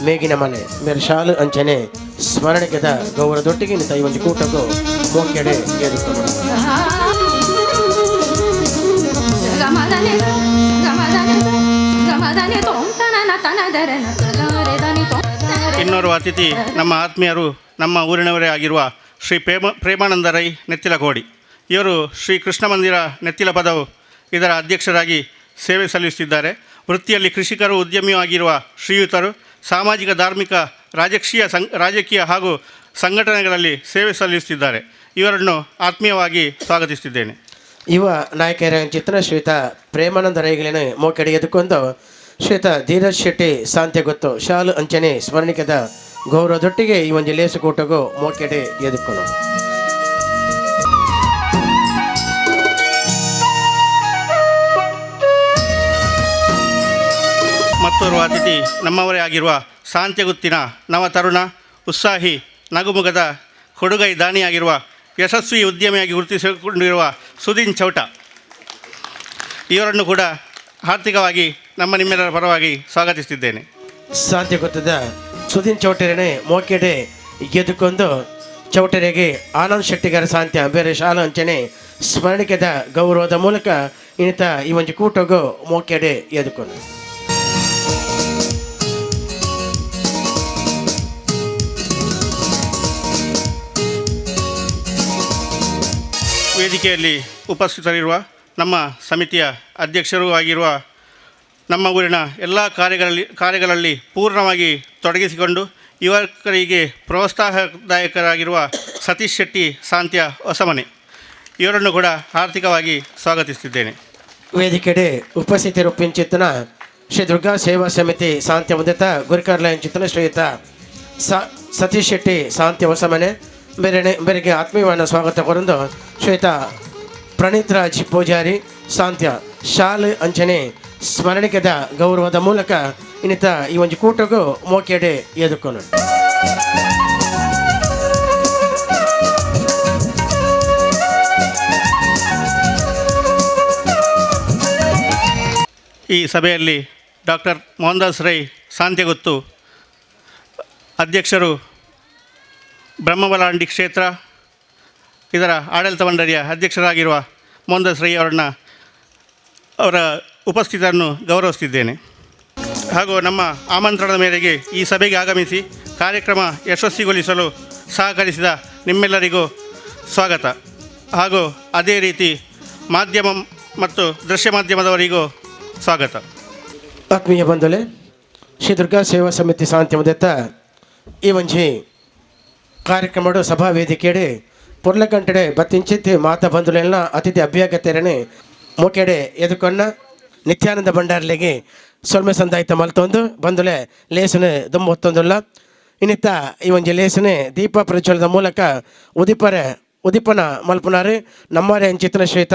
ಮೇಗಿನ ಮನೆ ಮೇರೆ ಶಾಲು ಅಂಚನೆ ಸ್ಮರಣಿಕೆದ ಗೌರವದೊಟ್ಟಿಗೆ ನಿಂತ ಈ ಒಂದು ಕೂಟಕ್ಕೂ ಮೋಕೆಡೆ ಎದುಕೊಂಡು. ಇನ್ನೋರ್ವ ಅತಿಥಿ ನಮ್ಮ ಆತ್ಮೀಯರು ನಮ್ಮ ಊರಿನವರೇ ಆಗಿರುವ ಶ್ರೀ ಪ್ರೇಮಾನಂದ ರೈ ನೆತ್ತಿಲಕೋಡಿ. ಇವರು ಶ್ರೀ ಕೃಷ್ಣ ಮಂದಿರ ನೆತ್ತಿಲ ಪದವು ಇದರ ಅಧ್ಯಕ್ಷರಾಗಿ ಸೇವೆ ಸಲ್ಲಿಸುತ್ತಿದ್ದಾರೆ. ವೃತ್ತಿಯಲ್ಲಿ ಕೃಷಿಕರು ಉದ್ಯಮಿಯೂ ಆಗಿರುವ ಶ್ರೀಯುತರು ಸಾಮಾಜಿಕ ಧಾರ್ಮಿಕ ರಾಜಕೀಯ ಹಾಗೂ ಸಂಘಟನೆಗಳಲ್ಲಿ ಸೇವೆ ಸಲ್ಲಿಸುತ್ತಿದ್ದಾರೆ. ಇವರನ್ನು ಆತ್ಮೀಯವಾಗಿ ಸ್ವಾಗತಿಸುತ್ತಿದ್ದೇನೆ. ಯುವ ನಾಯಕರ ಚಿತ್ರ ಶ್ರೀಯುತ ಪ್ರೇಮಾನಂದ ರೈಗಳಿನ ಮೋಕೆಡೆ ಎದುಕೊಂಡು ಶ್ರೀಯುತ ಧೀರಜ್ ಶೆಟ್ಟಿ ಸಾಂತ್ಯ ಗೊತ್ತು ಶಾಲು ಅಂಚನೆ ಸ್ಮರಣಿಕದ ಗೌರವದೊಟ್ಟಿಗೆ ಈ ಒಂದು ಲೇಸುಕೂಟಗೂ ಮೋಕೆಡೆ ಎದುಕೊಂಡು. ಮತ್ತೋರ್ವ ಅತಿಥಿ ನಮ್ಮವರೇ ಆಗಿರುವ ಸಾಂತ್ಯಗುತ್ತಿನ ನವತರುಣ ಉತ್ಸಾಹಿ ನಗುಮುಗದ ಕೊಡುಗೈ ದಾನಿಯಾಗಿರುವ ಯಶಸ್ವಿ ಉದ್ಯಮಿಯಾಗಿ ಗುರುತಿಸಿಕೊಂಡಿರುವ ಸುದೀನ್ ಚೌಟ ಇವರನ್ನು ಕೂಡ ಆರ್ಥಿಕವಾಗಿ ನಮ್ಮ ನಿಮ್ಮೆಲ್ಲರ ಪರವಾಗಿ ಸ್ವಾಗತಿಸುತ್ತಿದ್ದೇನೆ. ಸಾಧ್ಯ ಗೊತ್ತದ ಸುದೀನ್ ಚೌಟೆರನೆ ಮೋಕೆಡೆ ಗೆದ್ದುಕೊಂಡು ಚೌಟೆರೆಗೆ ಆನಂದ್ ಶೆಟ್ಟಿಗರ ಸಾಂತ್ಯ ಬೇರೆ ಶಾಲಾ ಅಂಚನೆ ಸ್ಮರಣಿಕೆದ ಗೌರವದ ಮೂಲಕ ಇನ್ನಿತ ಈ ಒಂದು ಕೂಟಗು ಮೋಕೆಡೆ ಎದ್ದುಕೊಂಡು. ವೇದಿಕೆಯಲ್ಲಿ ಉಪಸ್ಥಿತರಿರುವ ನಮ್ಮ ಸಮಿತಿಯ ಅಧ್ಯಕ್ಷರೂ ಆಗಿರುವ, ನಮ್ಮ ಊರಿನ ಎಲ್ಲ ಕಾರ್ಯಗಳಲ್ಲಿ ಪೂರ್ಣವಾಗಿ ತೊಡಗಿಸಿಕೊಂಡು ಯುವಕರಿಗೆ ಪ್ರೋತ್ಸಾಹದಾಯಕರಾಗಿರುವ ಸತೀಶ್ ಶೆಟ್ಟಿ ಸಾಂತ್ಯ ಹೊಸಮನೆ ಇವರನ್ನು ಕೂಡ ಆರ್ಥಿಕವಾಗಿ ಸ್ವಾಗತಿಸುತ್ತಿದ್ದೇನೆ. ವೇದಿಕೆಡೆ ಉಪಸ್ಥಿತರು ಪಿಂಚಿತನ ಶ್ರೀ ದುರ್ಗಾ ಸೇವಾ ಸಮಿತಿ ಸಾಂತ್ಯ ಉದಿತ ಗುರುಕಾರ್ಲ ಚಿತ್ತನ ಶ್ರೀಯುತ ಸತೀಶ್ ಶೆಟ್ಟಿ ಸಾಂತ್ಯ ಹೊಸಮನೆ ಬೇರೆ ಬೇರೆಗೆ ಆತ್ಮೀಯವಾದ ಸ್ವಾಗತ ಕೊರಂದು ಶ್ರೀಯುತ ಪ್ರಣೀತ್ ರಾಜ್ ಪೂಜಾರಿ ಸಾಂತ್ಯ ಶಾಲ್ ಅಂಚನೆ ಸ್ಮರಣಿಕೆದ ಗೌರವದ ಮೂಲಕ ಇನ್ನಿತ ಈ ಒಂದು ಕೂಟಗೂ ಮೋಕೆಡೆ ಎದುಕೊಂಡು. ಈ ಸಭೆಯಲ್ಲಿ ಡಾಕ್ಟರ್ ಮೋಹನ್ದಾಸ್ ರೈ ಸಾಂತ್ಯಗುತ್ತು ಅಧ್ಯಕ್ಷರು, ಬ್ರಹ್ಮಬಲಾಂಡಿ ಕ್ಷೇತ್ರ ಇದರ ಆಡಳಿತ ಮಂಡಳಿಯ ಅಧ್ಯಕ್ಷರಾಗಿರುವ ಮೋಹನ್ದಾಸ್ ರೈ ಅವರ ಉಪಸ್ಥಿತಿಯನ್ನು ಗೌರವಿಸುತ್ತಿದ್ದೇನೆ. ಹಾಗೂ ನಮ್ಮ ಆಮಂತ್ರಣದ ಮೇರೆಗೆ ಈ ಸಭೆಗೆ ಆಗಮಿಸಿ ಕಾರ್ಯಕ್ರಮ ಯಶಸ್ವಿಗೊಳಿಸಲು ಸಹಕರಿಸಿದ ನಿಮ್ಮೆಲ್ಲರಿಗೂ ಸ್ವಾಗತ. ಹಾಗೂ ಅದೇ ರೀತಿ ಮಾಧ್ಯಮ ಮತ್ತು ದೃಶ್ಯ ಮಾಧ್ಯಮದವರಿಗೂ ಸ್ವಾಗತ. ಆತ್ಮೀಯ ಬಂಧುಲೆ, ಶ್ರೀ ದುರ್ಗಾ ಸೇವಾ ಸಮಿತಿ ಸಾಂತ್ಯ ಮುದತ್ತ ಈ ಒಂಜಿ ಕಾರ್ಯಕ್ರಮಡು ಸಭಾ ವೇದಿಕೆಡೆ ಪೊರ್ಲಗಂಟೆಡೆ ಬತ್ತಿಂಚಿತ್ತಿ ಮಾತಾ ಬಂಧುಲೆಲ್ಲ ಅತಿಥಿ ಅಭ್ಯಾಗತೆರನೆ ಮೊಕೆಡೆ ಎದುಕೊನ್ನ ನಿತ್ಯಾನಂದ ಭಂಡಾರ್ಲಿಗೆ ಸೊಲ್ಮೆ ಸಂದಾಯ್ತ ಮಲ್ತೊಂದು ಬಂಧುಲೆ ಲೇಸನೆ ದುಂಬೊತ್ತೊಂದುಲ್ಲ. ಇನ್ನಿತ್ತ ಈ ಒಂಜಿ ಲೇಸನೆ ದೀಪ ಪ್ರಜ್ವಲದ ಮೂಲಕ ಉದಿಪನ ಮಲ್ಪುನಾರು ನಮ್ಮರೆ ಅಂಚಿತನ ಶ್ವೇತ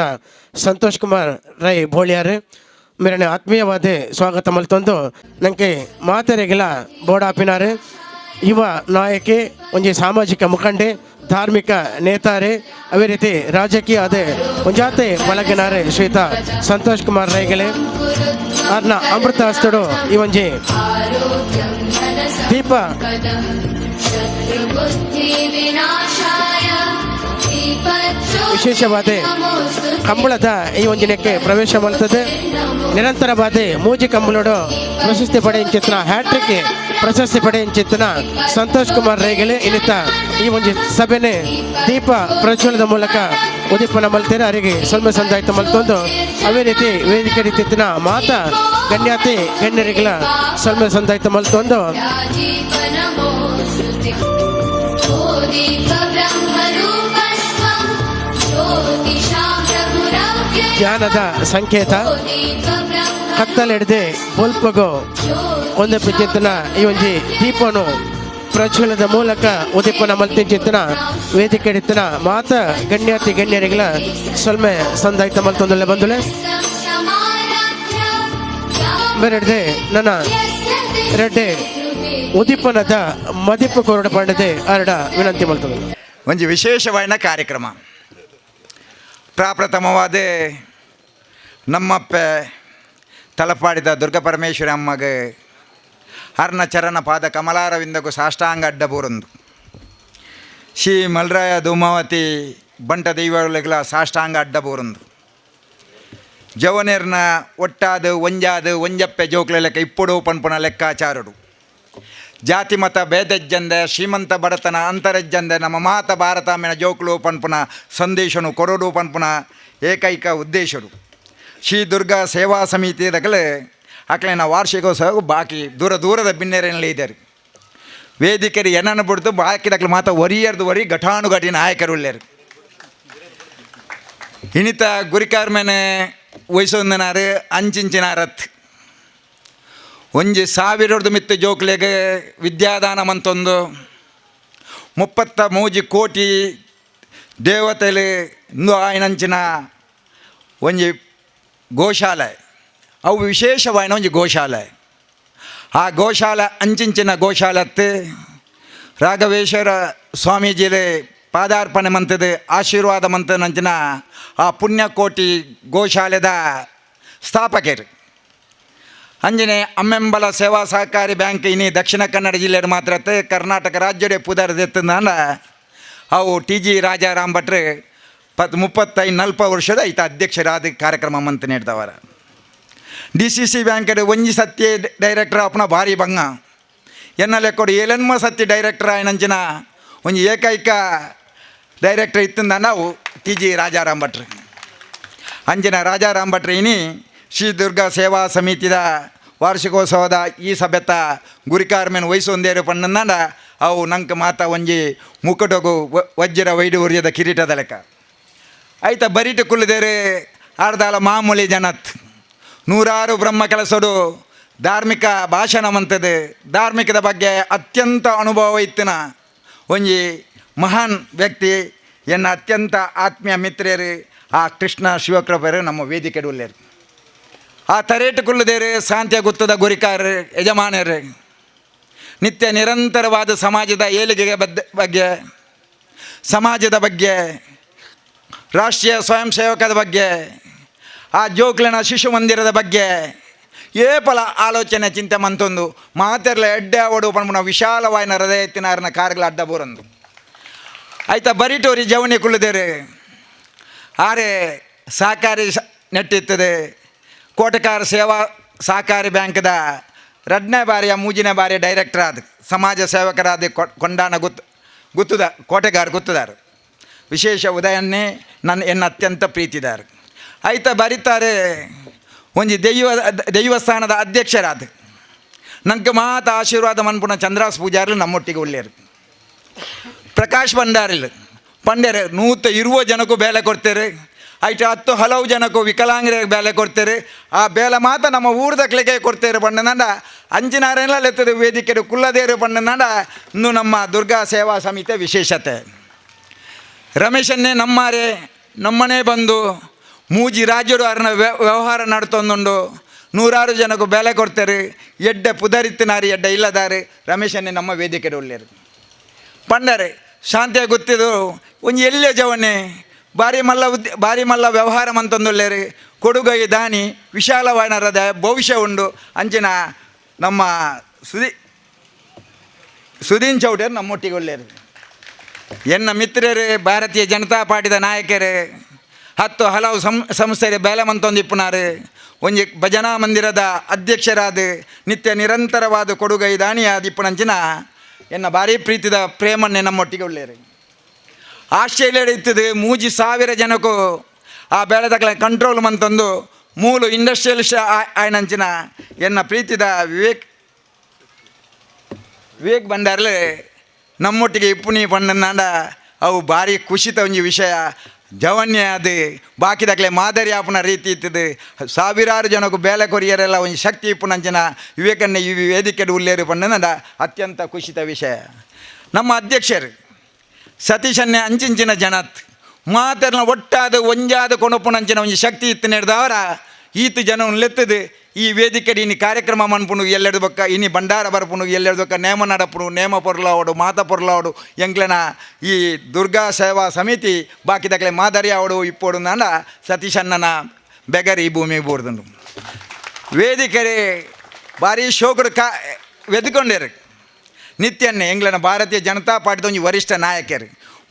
ಸಂತೋಷ್ ಕುಮಾರ್ ರೈ ಬೋಳಿಯಾರು ಮೇರನೆ ಆತ್ಮೀಯವಾದ ಸ್ವಾಗತ ಮಲ್ತೊಂದು ನಂಗೆ ಮಾತೆರೆಗಿಲ ಬೋಡಾಪಿನಾರು ಯುವ ನಾಯಕಿ ಒಂಜಿ ಸಾಮಾಜಿಕ ಮುಖಂಡೆ ಧಾರ್ಮಿಕ ನೇತಾರೆ ಅದೇ ರೀತಿ ರಾಜಕೀಯ ಅದೇ ಒಂಜಾತೆ ಬಲಗಿನಾರೆ ಶ್ವೇತ ಸಂತೋಷ್ ಕುಮಾರ್ ರೈಗಲೆ ಅರ್ನ ಅಮೃತ ಹಸ್ತಡು ಈ ಒಂಜಿ ದೀಪ ವಿಶೇಷವಾದ ಕಂಬಳದ ಈ ಒಂಜಿನಕ್ಕೆ ಪ್ರವೇಶ ಮಾಡ್ತದೆ. ನಿರಂತರವಾದ ಮೂಜಿ ಕಂಬಳೋಡು ಪ್ರಶಸ್ತಿ ಪಡೆಯಿಂಚಿತ್ನ ಹ್ಯಾಟ್ರಿಕ್ ಪ್ರಶಸ್ತಿ ಪಡೆಯಿಂಚಿತ್ನ ಸಂತೋಷ್ ಕುಮಾರ್ ರೈಗಲೆ ಇನ್ನಿತ ಈ ಒಂದು ಸಭೆನೆ ದೀಪ ಪ್ರಜ್ವಲದ ಮೂಲಕ ಉದೀಪನ ಮಲ್ತೇನೆ ಅವರಿಗೆ ಸೊಲ್ಮೆ ಸಂದಾಯ್ತು ಮಲ್ತೊಂದು ಅದೇ ರೀತಿ ವೇದಿಕೆ ರೀತಿನ ಮಾತಾ ಗಣ್ಯಾತಿ ಗಣ್ಯರಿಗಳ ಸೊಲ್ಮೆ ಸಂದಾಯ್ತು ಮಲ್ತೊಂದು. ಧ್ಯಾನದ ಸಂಕೇತ ಕತ್ತಲೆಡ್ದೆ ಬೊಲ್ಪಗು ಒಂದು ಚಿಂತನ ಈ ಒಂಜಿ ದೀಪನು ಪ್ರಜ್ವಲದ ಮೂಲಕ ಉದೀಪನ ಮಲ್ತಿನ ವೇದಿಕೆ ಹಿಡಿತನ ಮಾತ ಗಣ್ಯಾತಿ ಗಣ್ಯರಿಗಳ ಸೊಲ್ಮೆ ಸಂದಾಯ್ತ ಮಲ್ತೊಂದುಲ್ಲ ಬಂದುಲೆ. ಬೇರೆಡ್ದೆ ನನ್ನ ರೆಡ್ಡೆ ಉದೀಪನದ ಮದಿಪು ಕೊರಡ ಪಂಡದೆ ಅರಡ ವಿನಂತಿ ಮಲ್ತೊಂದುಲ್ಲ. ಒಂಜಿ ವಿಶೇಷವಾದ ಕಾರ್ಯಕ್ರಮ. ಪ್ರಾಪ್ರಥಮವಾದ ನಮ್ಮಪ್ಪೆ ತಲಪಾಡಿದ ದುರ್ಗಾ ಪರಮೇಶ್ವರಿ ಅಮ್ಮಗೆ ಹರ್ನ ಚರಣ ಪಾದ ಕಮಲಾರವಿಂದಕ್ಕೂ ಸಾಷ್ಟಾಂಗ ಅಡ್ಡಬೂರಂದು ಶ್ರೀ ಮಲ್ರಾಯ ಧೂಮಾವತಿ ಬಂಟ ದೈವಗಳಿಗಳ ಸಾಷ್ಟಾಂಗ ಅಡ್ಡಬೂರಂದು ಜವನೇರ್ನ ಒಟ್ಟಾದ ಒಂಜಾದ ಒಂಜಪ್ಪೆ ಜೋಕ್ಲೆ ಲೆಕ್ಕ ಇಪ್ಪುಡು ಪನ್ಪುನ ಲೆಕ್ಕಾಚಾರಡು ಜಾತಿ ಮತ ಭೇದಜ್ಜಂದೆ ಶ್ರೀಮಂತ ಬಡತನ ಅಂತರಜ್ಜಂದೆ ನಮ್ಮ ಮಾತ ಭಾರತಾಮೆನ ಜೋಕ್ಲು ಪನ್ಪುನ ಸಂದೇಶನು ಕೊರಡು ಪನ್ಪುನ ಏಕೈಕ ಉದ್ದೇಶರು ಶ್ರೀ ದುರ್ಗಾ ಸೇವಾ ಸಮಿತಿ ದಗಲೆ ಅಕ್ಲೆನ ವಾರ್ಷಿಕೋತ್ಸವ ಬಾಕಿ ದೂರ ದೂರದ ಬಿನ್ನೆರೆನಲ್ಲಿ ಇದ್ದಾರೆ ವೇದಿಕೆರು ಏನನ್ನು ಬಿಡ್ತು ಬಾಕಿ ದಕ್ಲು ಮಾತ ಒರಿಯರ್ದು ಒರಿ ಘಟಾನುಘಟಿ ನಾಯಕರು ಉಳ್ಳೇರು. ಇನ್ನಿತ ಗುರಿಕಾರ್ ಮೇಲೆ ವಯಸ್ಸೊಂದನಾರು ಅಂಚಿಂಚಿನ ರತ್ ಒಂಜಿ ಸಾವಿರದ ಮಿತ್ತ ಜೋಕ್ಲೆಗೆ ವಿದ್ಯಾದಾನ ಮಂತೊಂದು 33 ಕೋಟಿ ದೇವತೆಲೆ ಇಂದು ಆಯ್ನಂಚಿನ ಒಂಜಿ ಗೋಶಾಲೆ ಅವು ವಿಶೇಷವಾಯಿನ ಒಂಜಿ ಗೋಶಾಲೆ. ಆ ಗೋಶಾಲೆ ಅಂಚಿಂಚಿನ ಗೋಶಾಲತ್ತು ರಾಘವೇಶ್ವರ ಸ್ವಾಮೀಜಿಲೆ ಪಾದಾರ್ಪಣೆ ಮಂತದ ಆಶೀರ್ವಾದ ಮಂತನಂಚಿನ ಆ ಪುಣ್ಯಕೋಟಿ ಗೋಶಾಲೆದ ಸ್ಥಾಪಕರು. ಅಂಜನೆ ಅಮ್ಮೆಂಬಲ ಸೇವಾ ಸಹಕಾರಿ ಬ್ಯಾಂಕ್ ಇನಿ ದಕ್ಷಿಣ ಕನ್ನಡ ಜಿಲ್ಲೆಯ ಮಾತ್ರ ಕರ್ನಾಟಕ ರಾಜ್ಯದ ಪುದರ್ದೆತ್ತಂದ ಅವು ಟಿ ಜಿ ರಾಜಾರಾಮ್ ಭಟ್ರು 35-40 ವರ್ಷದ ಈತ ಅಧ್ಯಕ್ಷರಾದ ಕಾರ್ಯಕ್ರಮ ಮಂತ್ ನೀಡ್ದವರ. D C C ಬ್ಯಾಂಕಡ್ ಒಂಜಿ ಸತ್ಯ ಡೈರೆಕ್ಟರ್ ಅಪ್ಪನ ಭಾರಿ ಬಂಗ ಎನ್ನ ಲೆಕ್ಕೊಡು ಏಳೆನ್ಮ ಸತ್ಯ ಡೈರೆಕ್ಟರ್ ಆಯ್ನಂಚಿನ ಒಂಜಿ ಏಕೈಕ ಡೈರೆಕ್ಟರ್ ಇತ್ತಿಂದ ನಾವು ಟಿ ಜಿ ರಾಜಾರಾಮ್ ಭಟ್ರು. ಅಂಚಿನ ರಾಜಾರಾಮ್ ಭಟ್ರು ಇನಿ ಶ್ರೀ ದುರ್ಗಾ ಸೇವಾ ಸಮಿತಿದ ವಾರ್ಷಿಕೋತ್ಸವದ ಈ ಸಭೆತ ಗುರಿಕಾರ್ಮೆನ್ ವಹಿಸೊಂದೇರು ಪಣ್ಣಂದ ಅವು ನಂಗೆ ಮಾತ ಒಂಜಿ ಮುಕುಟಗು ವಜ್ರ ವೈಡೂರ್ಯದ ಕಿರೀಟದ ಲೆಕ್ಕ. ಆಯ್ತ ಬರಿಟು ಕುಲ್ಲದೇರು ಆರ್ದಾಲ ಮಾಮೂಲಿ ಜನತ್ ನೂರಾರು ಬ್ರಹ್ಮ ಕೆಲಸಡು ಧಾರ್ಮಿಕ ಭಾಷಣ ಮಂತದೆ ಧಾರ್ಮಿಕದ ಬಗ್ಗೆ ಅತ್ಯಂತ ಅನುಭವ ಇತ್ತಿನ ಒಂಜಿ ಮಹಾನ್ ವ್ಯಕ್ತಿ ಎನ್ನ ಅತ್ಯಂತ ಆತ್ಮೀಯ ಮಿತ್ರರು ಆ ಕೃಷ್ಣ ಶಿವಕೃಪರು ನಮ್ಮ ವೇದಿಕೆ ಉಳ್ಳೇರು. ಆ ತರೇಟು ಕುಲ್ಲದೇರು ಶಾಂತಿಯ ಗುತ್ತದ ಗುರಿಕಾರರು ಯಜಮಾನರು ನಿತ್ಯ ನಿರಂತರವಾದ ಸಮಾಜದ ಏಳಿಗೆಗೆ ಬಗ್ಗೆ, ಸಮಾಜದ ಬಗ್ಗೆ, ರಾಷ್ಟ್ರೀಯ ಸ್ವಯಂ ಸೇವಕದ ಬಗ್ಗೆ, ಆ ಜೋಕ್ಲಿನ ಶಿಶು ಮಂದಿರದ ಬಗ್ಗೆ ಏಪಲ ಆಲೋಚನೆ ಚಿಂತೆ ಮಂತೊಂದು ಮಾತೆರ್ಲ ಎಡ್ಡೆ ಅವಡು ಪಣ್ಪುನ ವಿಶಾಲವಾಯಿನ ಹೃದಯ ಕಾರ್ಗಳ ಅಡ್ಡ ಬೋರಂದು. ಆಯ್ತಾ ಬರಿಟೋರಿ ಜವನಿ ಕುಳ್ಳುದೇರು ಆರೆ ಸಹಕಾರಿ ನೆಟ್ಟಿತ್ತದೆ ಕೋಟಕಾರ ಸೇವಾ ಸಹಕಾರಿ ಬ್ಯಾಂಕ್ದ 2ನೇ ಬಾರಿಯ 3ನೇ ಬಾರಿ ಡೈರೆಕ್ಟರ್ ಆದ ಸಮಾಜ ಸೇವಕರಾದ ಕೊಂಡಾನ ಗುತ್ತುದ ಕೋಟೆಗಾರ ಗುತ್ತದಾರ ವಿಶೇಷ ಉದಯನ್ನೇ ನನ್ನ ಎನ್ನ ಅತ್ಯಂತ ಪ್ರೀತಿದಾರ. ಆಯ್ತಾ ಬರೀತಾರೆ ಒಂಜಿ ದೈವಸ್ಥಾನದ ಅಧ್ಯಕ್ಷರಾದ ನಂಗೆ ಮಾತ ಆಶೀರ್ವಾದ ಮನ್ಪುನ ಚಂದ್ರಾಸ್ ಪೂಜಾರ್ಲು ನಮ್ಮೊಟ್ಟಿಗೆ ಉಳ್ಳೇರು. ಪ್ರಕಾಶ್ ಭಂಡಾರಿಲ್ ಪಂಡ್ಯರು 120 ಜನಕ್ಕೂ ಬೇಲೆ ಕೊಡ್ತಾರೆ. ಐಟ 10 ಹಲವು ಜನಕ್ಕೂ ವಿಕಲಾಂಗರಿಗೆ ಬೇಲೆ ಕೊಡ್ತಾರೆ. ಆ ಬೇಲೆ ಮಾತ ನಮ್ಮ ಊರ್ದಕ್ಲಿಗೆ ಕೊಡ್ತೇವೆ ಪಂಡನಂಡ ಅಂಚಿನಾರೆಲ್ಲ ಎತ್ತದ ವೇದಿಕೆ ಕುಲ್ಲದೇರು ಪಂಡನಂಡ ಇನ್ನು ನಮ್ಮ ದುರ್ಗಾ ಸೇವಾ ಸಮಿತಿಯ ವಿಶೇಷತೆ. ರಮೇಶನ್ನೇ ನಮ್ಮಾರೆ ನಮ್ಮನೇ ಬಂದು ಮೂಜಿ ರಾಜ್ಯರು ಅರನ ವ್ಯವಹಾರ ನಡ್ತೊಂದುಂಡು ನೂರಾರು ಜನಕ್ಕೂ ಬೇಲೆ ಕೊಡ್ತಾರೆ. ಎಡ್ಡೆ ಪುದರಿತ್ತಿನಾರಿ ಎಡ್ಡೆ ಇಲ್ಲದಾರೆ ರಮೇಶನ್ನೇ ನಮ್ಮ ವೇದಿಕೆ ಉಳ್ಳೇರು. ಪಂಡರೆ ಶಾಂತಿಯ ಗೊತ್ತಿದ್ದು ಒಂಜಿ ಎಲ್ಲೇ ಜವನೆ ಬಾರಿ ಮಲ್ಲ ಬಾರಿ ಮಲ್ಲ ವ್ಯವಹಾರ ಮಂತೊಂದುಳ್ಳೇರು ಕೊಡುಗೈ ದಾನಿ ವಿಶಾಲವಾನರದ ಭವಿಷ್ಯ ಉಂಡು. ಅಂಚಿನ ನಮ್ಮ ಸುದೀನ್ ಚೌಡರ್ ನಮ್ಮೊಟ್ಟಿಗೆ ಒಳ್ಳೆಯರು. ಎನ್ನ ಮಿತ್ರರು ಭಾರತೀಯ ಜನತಾ ಪಾರ್ಟಿದ ನಾಯಕರು 10 ಹಲವು ಸಂಸ್ಥೆಯ ಬೇಲೆ ಮಂತೊಂದು ಇಪ್ಪುನಾರು. ಒಂಜಿ ಭಜನಾ ಮಂದಿರದ ಅಧ್ಯಕ್ಷರಾದ ನಿತ್ಯ ನಿರಂತರವಾದ ಕೊಡುಗೈ ದಾನಿಯಾದ ಇಪ್ಪುನಂಚಿನ ಎನ್ನ ಭಾರಿ ಪ್ರೀತಿದ ಪ್ರೇಮನ್ನೇ ನಮ್ಮೊಟ್ಟಿಗೆ ಒಳ್ಳೆಯರು. ಆಸ್ಟ್ರೇಲಿಯಾ ಇತ್ತದು 3,000 ಜನಕ್ಕೂ ಆ ಬೇಳೆದಕ್ಲ ಕಂಟ್ರೋಲ್ ಮಂತೊಂದು ಮೂಲು ಇಂಡಸ್ಟ್ರಿಯಲಿಸ್ಟ್ ಆಯ್ನಂಚಿನ ಎನ್ನ ಪ್ರೀತಿದ ವಿವೇಕ್ ಭಂಡಾರ್ಲೆ ನಮ್ಮೊಟ್ಟಿಗೆ ಇಪ್ಪುನಿ ಪಂಡನಾಂಡ ಅವು ಭಾರಿ ಖುಷಿತ ಒಂಜಿ ವಿಷಯ. ಜವನ್ಯ ಅದು ಬಾಕಿದಕ್ಲೆ ಮಾದರಿ ಆಪುನ ರೀತಿ ಇತ್ತದು. ಸಾವಿರಾರು ಜನಕ್ಕೂ ಬೇಲೆ ಕೊರಿಯರೆಲ್ಲ ಒಂಜಿ ಶಕ್ತಿ ಇಪ್ಪುನಂಚಿನ ವಿವೇಕನ್ನೇ ಈ ವೇದಿಕೆ ಉಲ್ಲೇರು ಪಂಡನಾಂಡ ಅತ್ಯಂತ ಖುಷಿತ ವಿಷಯ. ನಮ್ಮ ಅಧ್ಯಕ್ಷರು ಸತೀಶನ್ನೇ ಅಂಚಿಂಚಿನ ಜನತ್ ಮಾತೆರ್ನ ಒಟ್ಟಾದ ಒಂಜಾದ ಕೊಣಪುನಂಚಿನ ಒಂಜಿ ಶಕ್ತಿ ಇತ್ತು ನೆಡ್ದವರ ಈತ ಜನವನ್ನು ಲೆತ್ತದು ಈ ವೇದಿಕೆ ಇನಿ ಕಾರ್ಯಕ್ರಮ ಮನ್ಪುನು ಎಲ್ಲೆಡು ಬೊಕ್ಕ ಇನಿ ಭಂಡಾರ ಬರ್ಪುನು ಎಲ್ಲೆಡು ಬೊಕ್ಕ ನೇಮ ನಡಪುನು ನೇಮ ಪೊರ್ಲಾವಡು ಮಾತ ಪೊರ್ಲಾವಡು ಎಂಕ್ಲೆನ ಈ ದುರ್ಗಾ ಸೇವಾ ಸಮಿತಿ ಬಾಕಿದಕ್ಲೆ ಮಾದರಿ ಆವಡು ಇಪ್ಪೋಡು ನಾಂಡ ಸತೀಶಣ್ಣನ ಬೆಗರಿ ಈ ಭೂಮಿಗೆ ಬೋರ್ದುಂಡು. ವೇದಿಕೆ ಭಾರಿ ಶೋಕಡು ವೆದ್ಕೊಂಡೇರು ನಿತ್ಯನ್ನೇ ಎಂಗ್ಲನ ಭಾರತೀಯ ಜನತಾ ಪಾರ್ಟಿದ ಒಂಜಿ ವರಿಷ್ಠ ನಾಯಕರು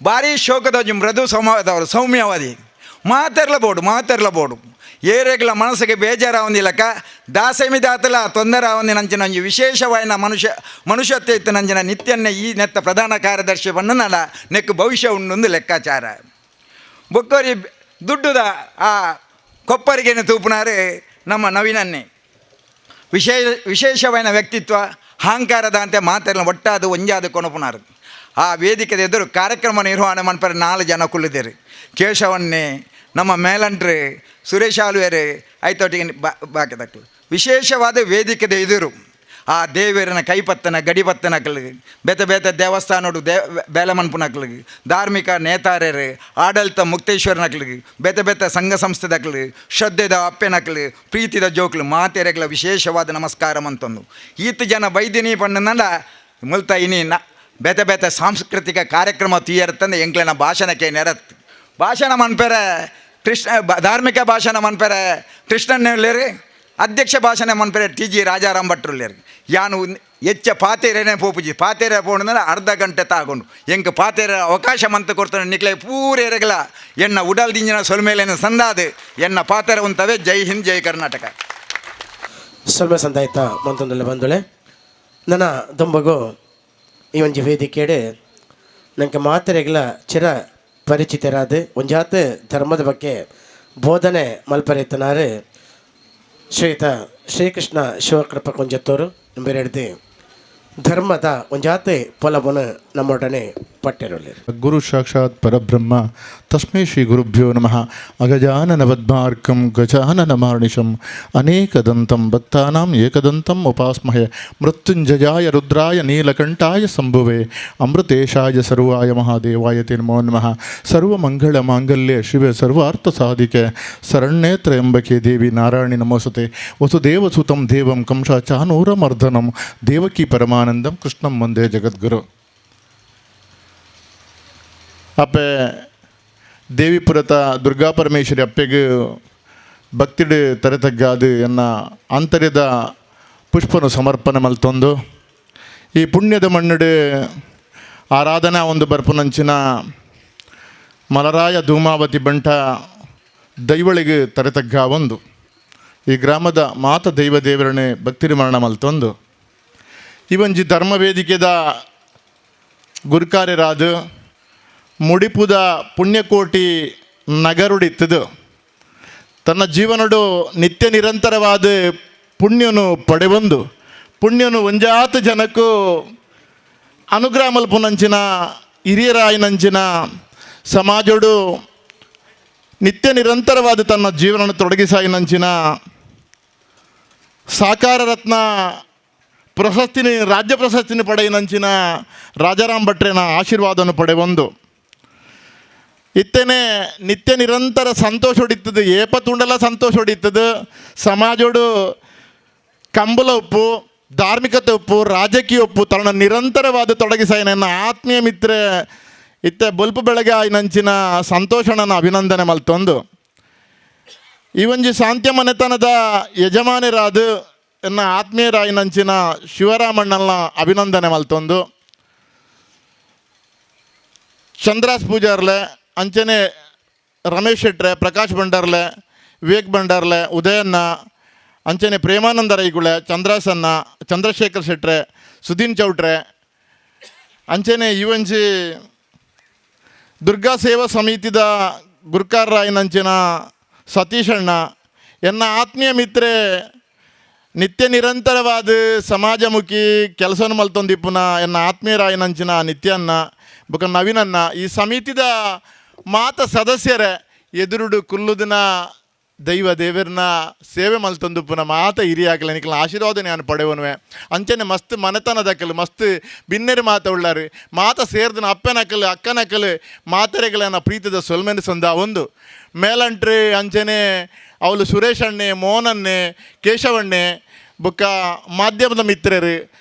ಭಾರಿ ಶೋಕದ ಒಂಜಿ ಮೃದು ಸಮಾಜದವರು ಸೌಮ್ಯವಾದಿ ಮಾತೆರ್ಲ ಬೋಡು ಏರೇಗ್ಲ ಮನಸ್ಸಿಗೆ ಬೇಜಾರಾವಂದಿಲ್ಲಕ್ಕ ದಾಸಮಿ ದಾತಲ ತೊಂದರೆ ಆವಂದಿ ನಂಚಿನ ಒಂಜಿ ವಿಶೇಷವಾಯಿನ ಮನುಷ್ಯತ್ವ ಇತ್ತು ನಂಚಿನ ನಿತ್ಯನ್ನೇ ಈ ನೆತ್ತ ಪ್ರಧಾನ ಕಾರ್ಯದರ್ಶಿ ಬಣ್ಣನಲ್ಲ ನೆಕ್ಕು ಭವಿಷ್ಯ ಉಂಡೊಂದು ಲೆಕ್ಕಾಚಾರ. ಬೊಕ್ಕೋರಿ ದುಡ್ಡುದ ಆ ಕೊಪ್ಪರಿಗೆನೆ ತೂಪುನಾರು ನಮ್ಮ ನವೀನನ್ನೇ ವಿಶೇಷವಾಯಿನ ವ್ಯಕ್ತಿತ್ವ ಅಹಂಕಾರದ ಅಂತೆ ಮಾತೆಲ್ಲ ಒಟ್ಟಾದ ಒಂಜಾದ ಕೊನಪುನಾರು. ಆ ವೇದಿಕೆದ ಎದುರು ಕಾರ್ಯಕ್ರಮ ನಿರ್ವಹಣೆ ಮನ್ಪರೆ 4 ಜನ ಕುಳ್ಳಿದ್ದೇರು. ಕೇಶವನ್ನೇ ನಮ್ಮ ಮೇಲಂಟ್ರು ಸುರೇಶ್ ಆಲುವೆರು ಐತೊಟ್ಟಿಗೆ ಬಾಕಿದಕ್ಲು ವಿಶೇಷವಾದ ವೇದಿಕೆದ ಎದುರು ಆ ದೇವರನ ಕೈಪತ್ತನ ಗಡಿಪತ್ತನಕ್ಲಿಗೆ ಬೇತೆ ಬೇತೆ ದೇವಸ್ಥಾನಡು ಬೇಲೆ ಮನ್ಪುನಕ್ಲಿಗೆ ಧಾರ್ಮಿಕ ನೇತಾರರು ಆಡಳಿತ ಮುಕ್ತೇಶ್ವರನಕ್ಲಿಗೆ ಬೇತೆ ಬೇತೆ ಸಂಘ ಸಂಸ್ಥೆದಕ್ಲಿಗೆ ಶ್ರದ್ಧೆದ ಅಪ್ಪೆನಕ್ಲು ಪ್ರೀತಿದ ಜೋಕ್ಲು ಮಾತೆರೆಗ್ಲ ವಿಶೇಷವಾದ ನಮಸ್ಕಾರ ಮಂತೊಂದು. ಈತ ಜನ ಬೈದಿನಿ ಪಣ್ಣನಲ್ಲ ಮುಲ್ತ ಇನಿ ಬೇತೆ ಬೇತೆ ಸಾಂಸ್ಕೃತಿಕ ಕಾರ್ಯಕ್ರಮ ತೀಯರ್ತಂದು ಎಂಕ್ಲೆನ ಭಾಷಣಕ್ಕೆ ನೆರತ್ ಭಾಷಣ ಮನ್ಪೆರೆ ಕೃಷ್ಣ ಧಾರ್ಮಿಕ ಭಾಷಣ ಮನ್ಪೆರೆ ಕೃಷ್ಣನ್ ಅಧ್ಯಕ್ಷ ಭಾಷಣ ಮನ್ಪೆರೆ ಟಿ ಜಿ ರಾಜಾರಾಮ್ ಭಟ್ರುಲ್ಲೇರು. ಯಾನು ಹೆಚ್ಚ ಪಾತೇರೇನೆ ಪೋಪುಜಿ, ಪಾತೇರೆ ಪೋಣಂದ್ರೆ ಅರ್ಧ ಗಂಟೆ ತಾಗೊಂಡು ಎಂಕ್ ಪಾತೇರ ಅವಕಾಶ ಮಂತ ಕೊಡ್ತಾನೆ ನಿಕ್ಲೆ ಪೂರೇರೆಗಲ ಎನ್ನ ಉಡಲ್ ದಿಂಜಿನ ಸೊಲ್ಮೇಲೇನ ಸಂದಾದು ಎನ್ನ ಪಾತೇರ ಉಂತವೆ. ಜೈ ಹಿಂದ್, ಜೈ ಕರ್ನಾಟಕ. ಸ್ವಲ್ಪ ಸಂದಾಯ್ತ ಮಂತೊಂದುಲ್ಲ ಬಂದುಳೆ ನನ್ನ ದುಂಬಗು ಈ ಒಂಜಿ ವೇದಿಕೆಡೆ ನಂಗೆ ಮಾತೆರೆಗಳ ಚಿರ ಪರಿಚಿತರಾದ ಒಂಜಾತ ಧರ್ಮದ ಬಗ್ಗೆ ಬೋಧನೆ ಮಲ್ಪರೆತ್ತನಾರು ಶ್ರೀಯುತ ಶ್ರೀಕೃಷ್ಣ ಶಿವಕೃಪ ಕೊಂಜತ್ತೋರು ಬೇರೆಡ್ದು ಧರ್ಮದ ಒಂಜಾತೆ ಪೊಲಬನು ನಮ್ಮೊಡನೆ ಪಟ್ಟಿರಲಿರು. ಗುರು ಸಾಕ್ಷಾತ್ ಪರಬ್ರಹ್ಮ ತಸ್ಮೈ ಶ್ರೀ ಗುರುಭ್ಯೋ ನಮಃ. ಅಗಜಾನನ ಪದ್ಮಾರ್ಕಂ ಗಜಾನನ ಮಾರ್ಣಿಶಂ ಅನೇಕದಂತಂ ಭಕ್ತಾನಾಂ ಏಕದಂತಂ ಉಪಾಸ್ಮಹೆ. ಮೃತ್ಯುಂಜಯಾಯ ರುದ್ರಾಯ ನೀಲಕಂಠಾಯ ಸಂಭುವೆ ಅಮೃತೇಶಾಯ ಸರ್ವಾಯ ಮಹಾದೇವಾಯ ತೇ ನಮೋ ನಮಃ. ಸರ್ವಮಂಗಳ ಮಾಂಗಲ್ಯ ಶಿವೆ ಸರ್ವಾರ್ಥ ಸಾಧಿಕೆ ಶರಣ್ಯೇ ತ್ರ್ಯಂಬಕೆ ದೇವಿ ನಾರಾಯಣಿ ನಮೋಸ್ತುತೆ. ವಸುದೇವಸುತಂ ದೇವಂ ಕಂಸ ಚಾನೂರಮರ್ದನಂ ದೇವಕಿ ಪರಮಾನಂದಂ ಕೃಷ್ಣಂ ವಂದೇ ಜಗದ್ಗುರು. ಅಪ್ಪೆ ದೇವಿಪುರತ ದುರ್ಗಾ ಪರಮೇಶ್ವರಿ ಅಪ್ಪೆಗೆ ಭಕ್ತಿಡು ತರೆತಗ್ಗಾದು ಎನ್ನ ಆಂತರ್ಯದ ಪುಷ್ಪನು ಸಮರ್ಪಣೆ ಮಲ್ತೊಂದು ಈ ಪುಣ್ಯದ ಮಣ್ಣುಡು ಆರಾಧನಾ ಒಂದು ಬರ್ಪುನಂಚಿನ ಮಲರಾಯ ಧೂಮಾವತಿ ಬಂಟ ದೈವಳಿಗೆ ತರೆತಗ್ಗ ಒಂದು ಈ ಗ್ರಾಮದ ಮಾತ ದೈವ ದೇವರಣೆ ಭಕ್ತಿರಿ ಮರಣ ಮಲ್ತೊಂದು ಇವೊಂಜಿ ಧರ್ಮ ವೇದಿಕೆದ ಗುರುಕಾರ್ಯರಾದ ಮುಡಿಪುದ ಪುಣ್ಯಕೋಟಿ ನಗರುಡಿತ್ತದು ತನ್ನ ಜೀವನಡು ನಿತ್ಯ ನಿರಂತರವಾದ ಪುಣ್ಯನು ಪಡೆಬಂದು ಪುಣ್ಯನು ಒಂಜಾತ ಜನಕ್ಕೂ ಅನುಗ್ರಹ ಮಲ್ಪುನಂಚಿನ ಹಿರಿಯರಾಯಿನಂಚಿನ ಸಮಾಜಡು ನಿತ್ಯ ನಿರಂತರವಾದ ತನ್ನ ಜೀವನ ತೊಡಗಿಸಾಯಿನಂಚಿನ ಸಾಕಾರ ರತ್ನ ಪ್ರಶಸ್ತಿನಿ ರಾಜ್ಯ ಪ್ರಶಸ್ತಿನಿ ಪಡೆಯಿನಂಚಿನ ರಾಜಾರಾಮ್ ಭಟ್ರೇನ ಆಶೀರ್ವಾದವನ್ನು ಪಡೆಬಂದು ಇತ್ತೇನೆ ನಿತ್ಯ ನಿರಂತರ ಸಂತೋಷ ಹೊಡಿತದೆ, ಏಪ ತುಂಡಲ ಸಂತೋಷ ಹೊಡಿತದೆ. ಸಮಾಜೋಡು ಕಂಬಲ ಉಪ್ಪು, ಧಾರ್ಮಿಕತೆ ಉಪ್ಪು, ರಾಜಕೀಯ ಉಪ್ಪು ತನ್ನ ನಿರಂತರವಾದ ತೊಡಗಿಸಾಯ ನನ್ನ ಆತ್ಮೀಯ ಮಿತ್ರ ಇತ್ತೆ ಬೊಲ್ಪು ಬೆಳಗ್ಗೆ ಆಯ್ನಂಚಿನ ಸಂತೋಷಣನ ಅಭಿನಂದನೆ ಮಲ್ತೊಂದು ಈ ಒಂಜಿ ಶಾಂತ್ಯ ಮನೆತನದ ಯಜಮಾನರಾದ ಎನ್ನ ಆತ್ಮೀಯರಾಯಿನಂಚಿನ ಶಿವರಾಮಣ್ಣನ ಅಭಿನಂದನೆ ಮಲ್ತೊಂದು ಚಂದ್ರಾಸ್ ಪೂಜಾರ್ಲೆ ಅಂಚನೆ ರಮೇಶ್ ಶೆಟ್ರೆ, ಪ್ರಕಾಶ್ ಭಂಡಾರ್ಲೆ, ವಿವೇಕ್ ಭಂಡಾರ್ಲೆ, ಉದಯಣ್ಣ, ಅಂಚನೆ ಪ್ರೇಮಾನಂದ ರೈಗುಳೆ, ಚಂದ್ರಾಸನ್ನ, ಚಂದ್ರಶೇಖರ್ ಶೆಟ್ರೆ, ಸುದೀನ್ ಚೌಟ್ರೆ, ಅಂಚನೆ ಇವೊಂಜಿ ದುರ್ಗಾ ಸೇವಾ ಸಮಿತಿದ ಗುರ್ಕಾರ್ ರಾಯನಂಚಿನ ಸತೀಶಣ್ಣ, ಎನ್ನ ಆತ್ಮೀಯ ಮಿತ್ರೆ ನಿತ್ಯ ನಿರಂತರವಾದ ಸಮಾಜಮುಖಿ ಕೆಲಸವನ್ನು ಮಲ್ತೊಂದಿಪ್ಪುನ ಎನ್ನ ಆತ್ಮೀಯರಾಯನಂಚಿನ ನಿತ್ಯನ್ನ ಬೊಕ ನವೀನನ್ನ ಈ ಸಮಿತಿದ ಮಾತ ಸದಸ್ಯರೇ ಎದುರುಡು ಕುಲ್ಲುದಿನ ದೈವ ದೇವರನ್ನ ಸೇವೆ ಮಲ್ತೊಂದುಪ್ಪುನ ಮಾತ ಹಿರಿಯಾಕಲ ನಿಕ್ಲ ಆಶೀರ್ವಾದ ನಾನು ಪಡೆವನುವೆ. ಅಂಚನೆ ಮಸ್ತ್ ಮನೆತನದಕ್ಕಲು ಮಸ್ತ್ ಬಿನ್ನೆರು ಮಾತ ಉಳ್ಳಾರು ಮಾತ ಸೇರ್ದನ ಅಪ್ಪನಕಲು ಅಕ್ಕನಕಲು ಮಾತೆರೆಗಳನ್ನ ಪ್ರೀತಿದ ಸೊಲ್ಮೆನ ಸಂದ ಒಂದು ಮೇಲಂಟ್ರಿ ಅಂಚನೆ ಅವಳು ಸುರೇಶಣ್ಣೆ, ಮೋಹನನ್ನೆ, ಕೇಶವಣ್ಣೆ ಬೊಕ್ಕ ಮಾಧ್ಯಮದ ಮಿತ್ರರು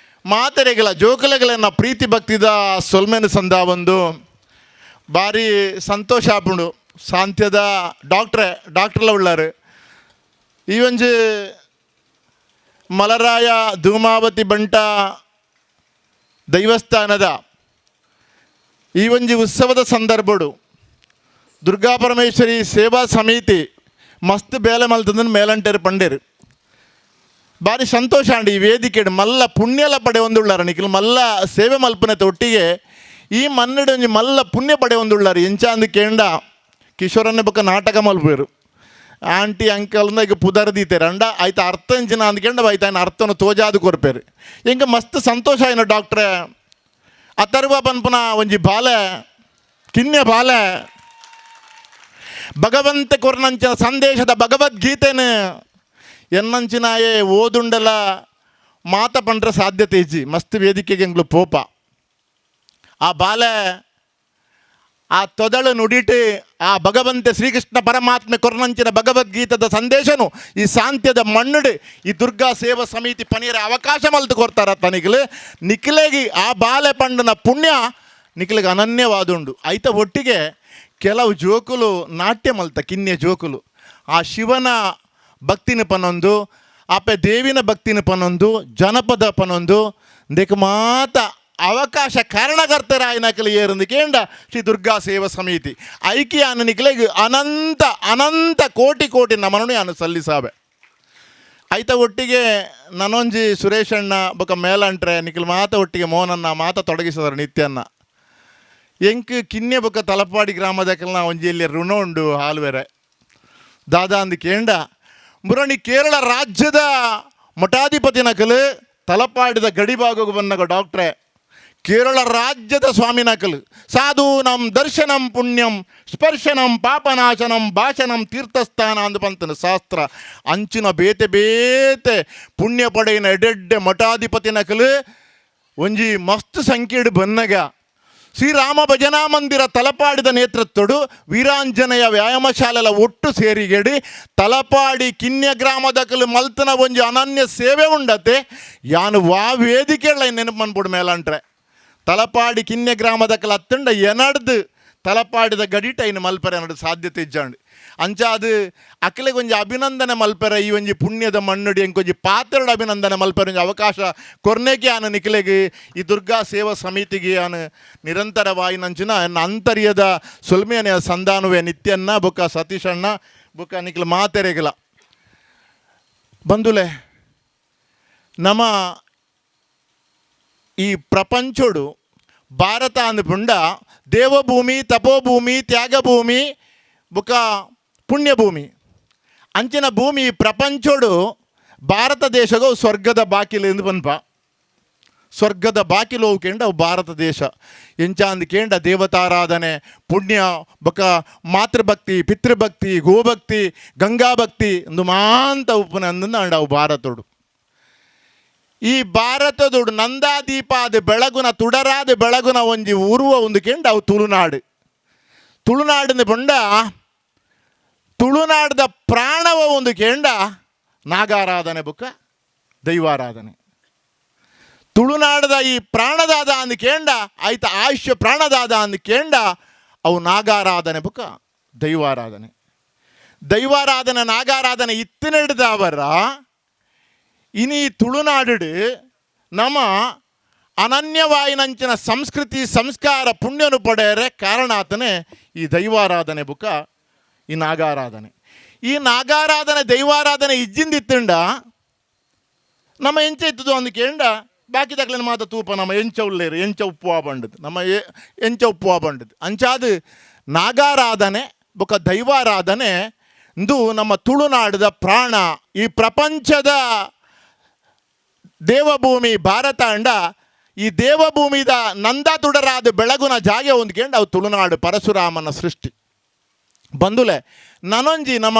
ಮಾತೆರೆಗಳ ಜೋಕುಲೆಗಳನ್ನ ಪ್ರೀತಿ ಭಕ್ತಿದ ಸೊಲ್ಮೆನ ಸಂದ ಒಂದು ಭಾರಿ ಸಂತೋಷ ಆಪುಂಡು. ಸಾಂತ್ಯದ ಡಾಕ್ಟ್ರೆ ಡಾಕ್ಟ್ರಲ್ಲ ಉಳ್ಳಾರು ಈ ಒಂಜಿ ಮಲರಾಯ ಧೂಮಾವತಿ ಬಂಟ ದೈವಸ್ಥಾನದ ಈ ಒಂಜಿ ಉತ್ಸವದ ಸಂದರ್ಭಡು ದುರ್ಗಾ ಪರಮೇಶ್ವರಿ ಸೇವಾ ಸಮಿತಿ ಮಸ್ತ್ ಬೇಲೆ ಮಲ್ತದನ್ ಮೇಲಂಟೇರು ಪಂಡೇರು ಭಾರಿ ಸಂತೋಷ ಅಂಡಿ. ಈ ವೇದಿಕೆ ಮಲ್ಲ ಪುಣ್ಯಲ ಪಡೆ ಒಂದುಳ್ಳಾರ ನಿಖಿಲ್ ಮಲ್ಲ ಸೇವೆ ಮಲ್ಪನೆ ಒಟ್ಟಿಗೆ ಈ ಮನ್ನಡೆ ಒಂಜಿ ಮಲ್ಲ ಪುಣ್ಯ ಪಡೆ ಒಂದುಳ್ಳಾರ. ಎಂಚಾಂದು ಕೇಂಡ ಕಿಶೋರನ್ನೇ ಬೊಕ್ಕ ನಾಟಕ ಮಲ್ಪೇರು ಆಂಟಿ ಅಂಕಲ್ ಈಗ ಪುದರ್ ದೀತೇರು ಅಂಡ ಆಯ್ತು ಅರ್ಥ ಎಂಚಿನ ಅಂದ್ಕೆಂಡ ಆಯ್ತು ಆಯ್ನ ಅರ್ಥನ ತೋಜಾದು ಕೊರ್ಪೇರು. ಎಂಕ ಮಸ್ತ್ ಸಂತೋಷ ಆಯ್ನ ಡಾಕ್ಟ್ರೆ ಅಥರ್ವ ಪನ್ಪುನ ಒಂಜಿ ಬಾಲೆ ಕಿನ್ಯ ಬಾಲೆ ಭಗವಂತ ಕೊರ್ನಂಚಿನ ಸಂದೇಶದ ಭಗವದ್ಗೀತೆನ ಎನ್ನಂಚಿನಾಯೇ ಓದುಂಡಲ ಮಾತ ಪಂಡ್ರ ಸಾಧ್ಯತೆ ಇಜ್ಜಿ. ಮಸ್ತ್ ವೇದಿಕೆಗೆ ಎಂಗ್ಲು ಪೋಪ ಆ ಬಾಲೆ ಆ ತೊದಳು ನುಡಿಟು ಆ ಭಗವಂತ ಶ್ರೀಕೃಷ್ಣ ಪರಮಾತ್ಮ ಕೊರ್ನಂಚಿನ ಭಗವದ್ಗೀತದ ಸಂದೇಶನು ಈ ಸಾಂತ್ಯದ ಮಣ್ಣುಡು ಈ ದುರ್ಗಾ ಸೇವಾ ಸಮಿತಿ ಪನೀರ ಅವಕಾಶ ಮಲ್ತು ಕೊರ್ತಾರ ತನಿಕ್ಲು ನಿಕ್ಲೆಗಿ ಆ ಬಾಲೆ ಪಂಡನ ಪುಣ್ಯ ನಿಕ್ಲೆಗೆ ಅನನ್ಯವಾದುಂಡು. ಐತ ಒಟ್ಟಿಗೆ ಕೆಲವು ಜೋಕುಲು ನಾಟ್ಯ ಮಲ್ತ ಕಿನ್ಯ ಜೋಕುಲು ಆ ಶಿವನ ಭಕ್ತಿನ ಪನೊಂದು, ಆಪೆ ದೇವಿನ ಭಕ್ತಿನ ಪನೊಂದು, ಜನಪದ ಪನೊಂದು ದೇಕ ಮಾತ ಅವಕಾಶ ಕಾರಣಕರ್ತರಾಯನಕಲಿ ಏರಂದು ಕೇಂಡ ಶ್ರೀ ದುರ್ಗಾ ಸೇವಾ ಸಮಿತಿ ಐಕ್ಯ ನಿಕ್ಲೆಗ್ ಅನಂತ ಅನಂತ ಕೋಟಿ ಕೋಟಿ ನಮನನು ಯಾನು ಸಲ್ಲಿಸಾವೆ. ಐತ ಒಟ್ಟಿಗೆ ನನೊಂಜಿ ಸುರೇಶಣ್ಣ ಬೊಕ ಮೇಲಂಟ್ರೆ ನಿಖಲ್ ಮಾತ ಒಟ್ಟಿಗೆ ಮೋನನ್ನ ಮಾತ ತೊಡಗಿಸಿದರು ನಿತ್ಯನ್ನ. ಎಂಕ್ ಕಿನ್ನೆ ಬೊಕ ತಲಪಾಡಿ ಗ್ರಾಮದಕಲ್ನ ಒಂಜಿ ಇಲ್ಲಿ ಋಣ ಉಂಡು ಹಾಲ್ವೆರೆ ದಾದಾ ಅಂದ್ ಕೇಂಡ ಮುರಣಿ ಕೇರಳ ರಾಜ್ಯದ ಮಠಾಧಿಪತಿ ನಕಲು ತಲಪಾಡಿದ ಗಡಿಭಾಗಕ್ಕೆ ಬಂದಾಗ ಡಾಕ್ಟ್ರೆ ಕೇರಳ ರಾಜ್ಯದ ಸ್ವಾಮಿ ನಕಲು ಸಾಧೂನಂ ದರ್ಶನಂ ಪುಣ್ಯಂ ಸ್ಪರ್ಶನಂ ಪಾಪನಾಶನಂ ಭಾಷಣಂ ತೀರ್ಥಸ್ಥಾನ ಅಂದು ಪಂತನ ಶಾಸ್ತ್ರ ಅಂಚಿನ ಬೇತೆ ಬೇತೆ ಪುಣ್ಯ ಪಡೆಯಿನ ಎಡೆಡ್ಡೆ ಮಠಾಧಿಪತಿ ನಕಲು ಒಂಜಿ ಮಸ್ತ್ ಸಂಖ್ಯೆಡು ಬನ್ನಗ ಶ್ರೀರಾಮ ಭಜನಾ ಮಂದಿರ ತಲಪಾಡಿದ ನೇತೃತ್ವಡು ವೀರಾಂಜನೇಯ ವ್ಯಾಯಾಮ ಶಾಲೆಲ ಒಟ್ಟು ಸೇರಿಗೆಡಿ ತಲಪಾಡಿ ಕಿನ್ಯ ಗ್ರಾಮದಕಲು ಮಲ್ತನ ಒಂಜಿ ಅನನ್ಯ ಸೇವೆ ಉಂಡತೆ ಯಾನು ವಾ ವೇದಿಕೆಗಳ ನೆನಪು ಮನ್ಪುಡು ಮೇಲಂಟ್ರೆ ತಲಪಾಡಿ ಕಿನ್ಯ ಗ್ರಾಮದಕಲು ಅತ್ತಂಡ ಎನಡ್ದು ತಲಪಾಡಿದ ಗಡಿಟ ಇನ್ನು ಮಲ್ಪರೆ ಅನ್ನೋದು ಸಾಧ್ಯತೆ ಇಜ್ಜಾಂಡು. ಅಂಚಾದು ಅಕ್ಲೆಗ್ ಒಂಜಿ ಅಭಿನಂದನೆ ಮಲ್ಪರೆ ಈ ಒಂಜಿ ಪುಣ್ಯದ ಮಣ್ಣುಡಿ ಎಂಕೊಂಜಿ ಪಾತ್ರೆಡ್ ಅಭಿನಂದನೆ ಮಲ್ಪರೆ ಒಂಜಿ ಅವಕಾಶ ಕೊರ್ನೇಕೆ ಆನು ನಿಕ್ಲೆಗ್ ಈ ದುರ್ಗಾ ಸೇವಾ ಸಮಿತಿಗೆ ಆನು ನಿರಂತರವಾಯಿನಂಚಿನ ಎನ್ನ ಅಂತರ್ಯದ ಸೊಲ್ಮೆಯನೆ ಸಂಧಾನುವೆ ನಿತ್ಯನ್ನ ಬೊಕ್ಕ ಸತೀಶಣ್ಣ ಬೊಕ್ಕ ನಿಕ್ಲ ಮಾತೆರೆಗಲ ಬಂಧುಲೆ. ನಮ ಈ ಪ್ರಪಂಚೋಡು ಭಾರತ ಅಂದ್ಪುಂಡ ದೇವಭೂಮಿ ತಪೋಭೂಮಿ ತ್ಯಾಗಭೂಮಿ ಬೊಕ ಪುಣ್ಯಭೂಮಿ ಅಂಚಿನ ಭೂಮಿ ಪ್ರಪಂಚೋಡು ಭಾರತ ದೇಶಗು ಸ್ವರ್ಗದ ಬಾಕಿಲು ಎಂದು ಪನ್ಪ. ಸ್ವರ್ಗದ ಬಾಕಿಲು ಹೋಗ್ಕೆಂಡ ಅವು ಭಾರತ ದೇಶ ಎಂಚ ಅಂದ್ಕೇಂಡ ದೇವತಾರಾಧನೆ ಪುಣ್ಯ ಬೊಕ ಮಾತೃಭಕ್ತಿ ಪಿತೃಭಕ್ತಿ ಗೋಭಕ್ತಿ ಗಂಗಾಭಕ್ತಿ ಒಂದು ಮಾಂತ ಉಪ್ಪುನ ಅಂದ ಅವು ಭಾರತೋಡು. ಈ ಭಾರತದೊಡು ನಂದಾದೀಪಾದ ಬೆಳಗುನ ತುಡರಾದ ಬೆಳಗುನ ಒಂಜಿ ಉರುವ ಒಂದು ಕೆಂಡ ಅವು ತುಳುನಾಡು. ತುಳುನಾಡಿನ ಪಂಡ ತುಳುನಾಡದ ಪ್ರಾಣವ ಒಂದು ಕೆಂಡ ನಾಗಾರಾಧನೆ ಬುಕ್ಕ ದೈವಾರಾಧನೆ. ತುಳುನಾಡದ ಈ ಪ್ರಾಣದಾದ ಅಂದ್ ಕೇಂಡ ಆಯ್ತ ಆಯುಷ್ಯ ಪ್ರಾಣದಾದ ಅಂದ್ ಕೇಂಡ ಅವು ನಾಗಾರಾಧನೆ ಬುಕ್ಕ ದೈವಾರಾಧನೆ. ದೈವಾರಾಧನೆ ನಾಗಾರಾಧನೆ ಇತ್ತಿನೆಡ್ದವರ ಇನಿ ತುಳುನಾಡು ನಮ್ಮ ಅನನ್ಯವಾಯಿನಂಚಿನ ಸಂಸ್ಕೃತಿ ಸಂಸ್ಕಾರ ಪುಣ್ಯನು ಪಡೆಯರೆ ಕಾರಣ ಆತನೇ ಈ ದೈವಾರಾಧನೆ ಬುಕ್ಕ ಈ ನಾಗಾರಾಧನೆ. ಈ ನಾಗಾರಾಧನೆ ದೈವಾರಾಧನೆ ಇಜ್ಜಿಂದಿತ್ತಂಡ ನಮ್ಮ ಎಂಚ ಇತ್ತದು ಅಂದ್ ಕೇಂಡ ಬಾಕಿ ತಕ್ಲಿನ ಮಾತ ತೂಪ ನಮ್ಮ ಎಂಚ ಉಲ್ಲೇರು ಎಂಚ ಉಪ್ಪು ಬಂಡದು ನಮ್ಮ ಎಂಚ ಉಪ್ಪು ಬಂಡದು. ಅಂಚಾದ ನಾಗಾರಾಧನೆ ಬೊಕ್ಕ ದೈವಾರಾಧನೆ ಇಂದು ನಮ್ಮ ತುಳುನಾಡದ ಪ್ರಾಣ. ಈ ಪ್ರಪಂಚದ ದೇವಭೂಮಿ ಭಾರತ ಅಂಡ ಈ ದೇವಭೂಮಿದ ನಂದ ತುಡರಾದ ಬೆಳಗುನ ಜಾಗೆ ಹೊಂದ್ಕೊಂಡು ಅವು ತುಳುನಾಡು ಪರಶುರಾಮನ ಸೃಷ್ಟಿ. ಬಂಧುಲೆ ನನೊಂಜಿ ನಮ್ಮ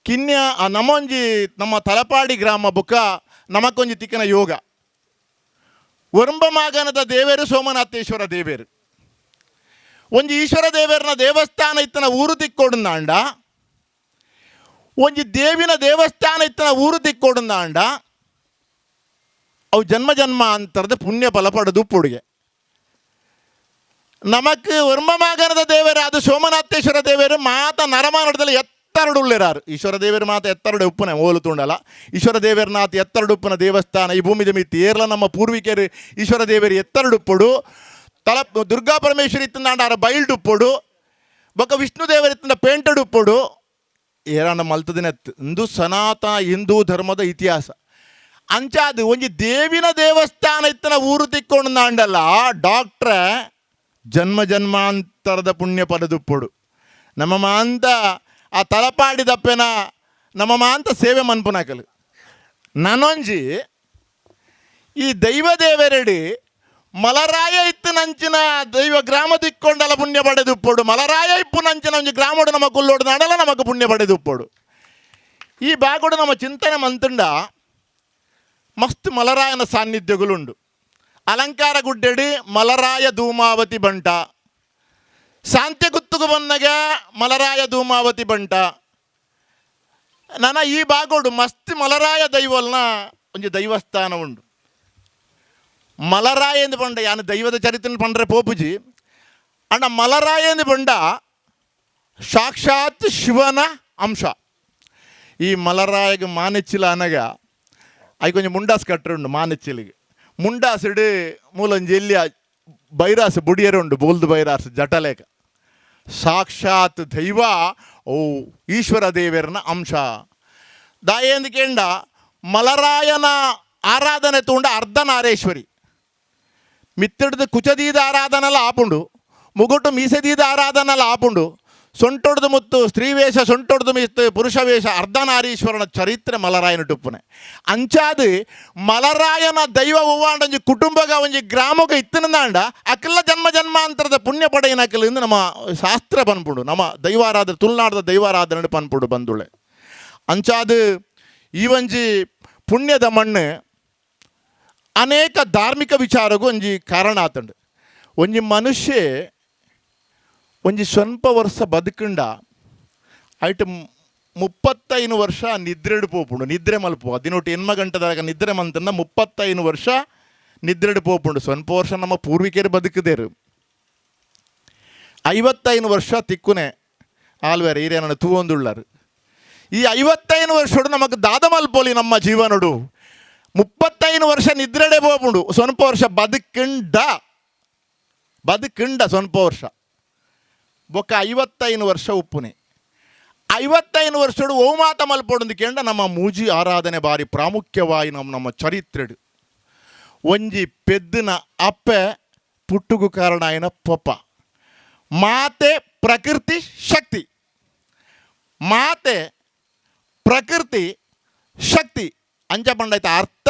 ಕಿನ್ಯ ನಮ್ಮೊಂಜಿ ನಮ್ಮ ತಲಪಾಡಿ ಗ್ರಾಮ ಬುಕ್ಕ ನಮಕೊಂಜಿ ತಿಕ್ಕನ ಯೋಗ ಒರಂಬಮಾಗನದ ದೇವೇರು ಸೋಮನಾಥೇಶ್ವರ ದೇವೇರು ಒಂಜಿ ಈಶ್ವರ ದೇವೇರನ ದೇವಸ್ಥಾನ ಇತ್ತನ ಊರು ತಿಕ್ಕೊಡುಂದಾಂಡ ಒಂಜಿ ದೇವಿನ ದೇವಸ್ಥಾನ ಇತ್ತನ ಊರು ತಿಕ್ಕೊಡುಂದಾಂಡ ಅವು ಜನ್ಮ ಜನ್ಮಾಂತರದ ಪುಣ್ಯ ಫಲ ಪಡೆದು ಪುಡುಗೆ. ನಮಕ್ ಒರ್ಮಮಾಗನದ ದೇವರಾದ ಸೋಮನಾಥೇಶ್ವರ ದೇವರು ಮಾತ ನರಮಾನಡದಲ್ಲಿ ಎತ್ತರಡು ಉಳ್ಳಿರಾರು. ಈಶ್ವರ ದೇವರು ಮಾತ ಎತ್ತರಡು ಉಪ್ಪುನ ಓಲು ತುಂಡಲ ಈಶ್ವರ ದೇವರನಾಥ ಎತ್ತರಡು ಉಪ್ಪುನ ದೇವಸ್ಥಾನ ಈ ಭೂಮಿದ ಮಿತ್ತಿ ಏರ್ಲ ನಮ್ಮ ಪೂರ್ವಿಕರು ಈಶ್ವರ ದೇವರು ಎತ್ತರಡುಪ್ಪುಡು ತಲ ದುರ್ಗಾ ಪರಮೇಶ್ವರಿ ಇತ್ತಂದಾಂಡ ಬೈಲ್ಡುಪ್ಪುಡು ಬೊಕ್ಕ ವಿಷ್ಣು ದೇವರು ಇತ್ತಂದ ಪೇಂಟೆಡುಪ್ಪುಡು ಏರಾಂಡ ಮಲ್ತದಿನ ಇಂದು ಸನಾತನ ಹಿಂದೂ ಧರ್ಮದ ಇತಿಹಾಸ. ಅಂಚಾದು ಒಂಜಿ ದೇವಿನ ದೇವಸ್ಥಾನ ಇತ್ತನ ಊರು ತಿಕ್ಕೊಂಡಾಂಡಲ್ಲ ಡಾಕ್ಟ್ರೆ ಜನ್ಮ ಜನ್ಮಾಂತರದ ಪುಣ್ಯ ಪಡೆದುಪ್ಪುಡು. ನಮ್ಮ ಮಾಂತ ಆ ತಲಪಾಡಿದಪ್ಪೆನ ನಮ್ಮ ಮಾಂತ ಸೇವೆ ಮನ್ಪುನಕಲು. ನನೊಂಜಿ ಈ ದೈವ ದೇವರೆಡಿ ಮಲರಾಯ ಇತ್ತು ನಂಚಿನ ದೈವ ಗ್ರಾಮ ತಿಕ್ಕೊಂಡಲ ಪುಣ್ಯ ಪಡೆದುಪ್ಪುಡು ಮಲರಾಯ ಇಪ್ಪು ನಂಚಿನ ಒಂಜಿ ಗ್ರಾಮಡು ನಮ್ಮ ಕುಲ್ಲೋಡು ನಾಡಲ ನಮಕ್ ಪುಣ್ಯ ಪಡೆದುಪ್ಪುಡು. ಈ ಬಾಗುಡು ನಮ್ಮ ಚಿಂತನೆ ಮಂತುಂಡ ಮಸ್ತ್ ಮಲರಾಯನ ಸಾನ್ನಿಧ್ಯಗಳುಂಡು. ಅಲಂಕಾರ ಗುಡ್ಡೆಡಿ ಮಲರಾಯ ಧೂಮಾವತಿ ಬಂಟ, ಶಾಂತಿ ಗುತ್ತುಗು ಬನ್ನಗ ಮಲರಾಯ ಧೂಮಾವತಿ ಬಂಟ ನನ ಈ ಬಾಗೋಡು ಮಸ್ತ್ ಮಲರಾಯ ದೈವಲ್ನ ಒಂಜಿ ದೈವಸ್ಥಾನ ಉಂಡು. ಮಲರಾಯ ಎಂದು ಪಂಡ ಯಾನು ದೈವದ ಚರಿತ್ರೆ ಪಂಡ್ರೆ ಪೋಪುಜಿ ಅಣ್ಣ. ಮಲರಾಯ ಎಂದು ಪಂಡ ಸಾಕ್ಷಾತ್ ಶಿವನ ಅಂಶ. ಈ ಮಲರಾಯಗೆ ಮಾನೆಚ್ಚಿಲ ಅನಗ I ಕೊಂಚ ಮುಂಡಾಸ್ ಕಟ್ಟರುಂಡು ಮಾನೆಚ್ಚಿಲಿಗೆ ಮುಂಡಾಸಿಡು ಮೂಲೊಂಜಿ ಎಲ್ಲಿಯ ಬೈರಾಸು ಬುಡಿಯರು ಉಂಡು ಬೋಲ್ದು ಬೈರಾಸು ಜಟಲೇಕ ಸಾಕ್ಷಾತ್ ದೈವ ಓ ಈಶ್ವರ ದೇವರನ ಅಂಶ. ದಾಯೇಂದು ಕೇಂಡ ಮಲರಾಯನ ಆರಾಧನೆ ತೂಂಡ ಅರ್ಧನಾರೇಶ್ವರಿ ಮಿತ್ತಿಡ್ದು ಕುಚದೀದ ಆರಾಧನೆಲ್ಲ ಆಪುಂಡು, ಮುಗುಟು ಮೀಸದೀದ ಆರಾಧನೆಲ್ಲ ಆಪುಂಡು, ಸೊಂಟೊಡ್ದು ಮುತ್ತು ಸ್ತ್ರೀವೇಷ ಸೊಂಟೊಡ್ದು ಮಿತ್ತು ಪುರುಷ ವೇಷ ಅರ್ಧನಾರೀಶ್ವರನ ಚರಿತ್ರೆ ಮಲರಾಯನ ಟುಪ್ಪುನೆ. ಅಂಚಾದು ಮಲರಾಯನ ದೈವ ಹೂವಾಂಡೊಂಜಿ ಕುಟುಂಬಗ ಒಂಜಿ ಗ್ರಾಮಗ ಇತ್ತಿನದಾಂಡ ಅಕಲ್ಲ ಜನ್ಮ ಜನ್ಮಾಂತರದ ಪುಣ್ಯ ಪಡೆಯಿನ ಅಕಲ್ ಇಂದು ನಮ್ಮ ಶಾಸ್ತ್ರ ಪನ್ಪುಂಡು, ನಮ್ಮ ದೈವಾರಾಧನೆ ತುಳುನಾಡದ ದೈವಾರಾಧನೆ ಪನ್ಪುಂಡು ಬಂದುಳೆ. ಅಂಚಾದು ಈ ಒಂಜಿ ಪುಣ್ಯದ ಮಣ್ಣು ಅನೇಕ ಧಾರ್ಮಿಕ ವಿಚಾರಗೂ ಒಂಜಿ ಕಾರಣ ಆತಂಡು. ಒಂಜಿ ಮನುಷ್ಯ ಒಂಜಿ ಸ್ವಲ್ಪ ವರ್ಷ ಬದುಕಂಡ ಐಟ್ 35 ವರ್ಷ ನಿದ್ರೆಡು ಪೋಪುಂಡು, ನಿದ್ರೆ ಮಲ್ಪು 18 ಗಂಟೆದಾಗ ನಿದ್ರೆ ಮಂತಂದ 35 ವರ್ಷ ನಿದ್ರೆಡು ಪೋಪುಂಡು. ಸ್ವಲ್ಪ ವರ್ಷ ನಮ್ಮ ಪೂರ್ವಿಕರು ಬದುಕದೇರು. 55 ವರ್ಷ ತಿಕ್ಕುನೆ ಆಲ್ವೇರ ಈರೇನ ತೂವೊಂದುಳ್ಳಾರು. ಈ 55 ವರ್ಷಡು ನಮಗೆ ದಾದ ಮಲ್ಪೋಲಿ ನಮ್ಮ ಜೀವನಡು. 35 ವರ್ಷ ನಿದ್ರೆಡೆ ಪೋಪುಂಡು, ಸ್ವಲ್ಪ ವರ್ಷ ಬದುಕಿಂಡ ಬದುಕಿಂಡ ಸ್ವಲ್ಪ ವರ್ಷ ಬೊಕ್ಕ 55 ವರ್ಷ ಉಪ್ಪುನೆ. 55 ವರ್ಷಡು ಓಮಾತ ಮಲ್ಪೊಡೊಂದು ಕೇಂಡ ನಮ್ಮ ಮೂಜಿ ಆರಾಧನೆ ಬಾರಿ ಪ್ರಾಮುಖ್ಯವಾಗಿ ನಮ್ಮ ನಮ್ಮ ಚರಿತ್ರೆಡು. ಒಂಜಿ ಪೆದ್ದಿನ ಅಪ್ಪೆ ಪುಟ್ಟುಗು ಕಾರಣ ಆಯ್ನ ಪೊಪ್ಪ, ಮಾತೆ ಪ್ರಕೃತಿ ಶಕ್ತಿ, ಮಾತೆ ಪ್ರಕೃತಿ ಶಕ್ತಿ ಅಂಚ ಪಂಡೈತ ಅರ್ಥ.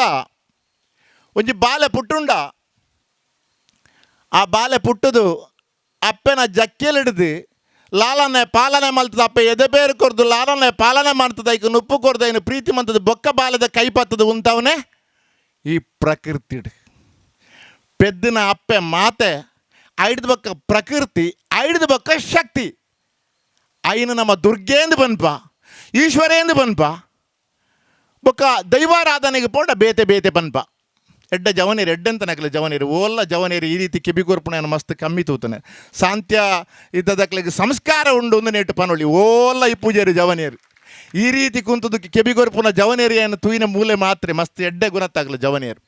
ಒಂಜಿ ಬಾಲೆ ಪುಟ್ಟುಂಡ ಆ ಬಾಲೆ ಪುಟ್ಟುದು ಅಪ್ಪೆನ ಜಕ್ಕೆಲಿಡ್ದು ಲಾಲನೆ ಪಾಲನೆ ಮಲ್ತದ, ಅಪ್ಪೆ ಎದೆ ಬೇರು ಕೊರ್ದು ಲಾಲನೆ ಪಾಲನೆ ಮಾಡ್ತದ, ಐಕ್ ನುಪ್ಪು ಕೊರ್ದು ಐನು ಪ್ರೀತಿ ಮಂತದ, ಬೊಕ್ಕ ಬಾಲದ ಕೈ ಪತ್ತದ ಉಂತವನೇ ಈ ಪ್ರಕೃತಿಡ್. ಪೆದ್ದಿನ ಅಪ್ಪೆ ಮಾತೆ ಐಡ್ದ ಬೊಕ್ಕ ಪ್ರಕೃತಿ, ಐಡ್ದ ಬೊಕ್ಕ ಶಕ್ತಿ. ಐನು ನಮ್ಮ ದುರ್ಗೇಂದು ಬನ್ಪ, ಈಶ್ವರೇಂದು ಬನ್ಪ, ಬೊಕ್ಕ ದೈವಾರಾಧನೆಗೆ ಪೋಂಡ ಬೇತೆ ಬೇತೆ ಬನ್ಪ. ಎಡ್ಡ ಜವನೀರು ಎಡ್ಡಂತ ನಕಲೆ ಜವನೀರು ಓಲ್ಲ ಜವನೀರು ಈ ರೀತಿ ಕಿಬಿ ಕೊರ್ಪುಣ ಮಸ್ತ್ ಕಮ್ಮಿ ತೂತಾನೆ. ಸಾಂತ್ಯ ಇದ್ದದಕ್ಲಿಗೆ ಸಂಸ್ಕಾರ ಉಂಡು ಒಂದು ನೆಟ್ಟು ಪನೊಳಿ ಓಲ್ಲ ಈ ಪೂಜಾರಿ ಜವನೀರು ಈ ರೀತಿ ಕುಂತದಕ್ಕೆ ಕೆಬಿ ಕೊರ್ಪುನ ಜವನೇರಿ ಏನು ತೂಯಿನ ಮೂಲೆ ಮಾತ್ರೆ ಮಸ್ತ್ ಎಡ್ಡೆ ಗುಣತ್ತಾಗಲ ಜವನೇರು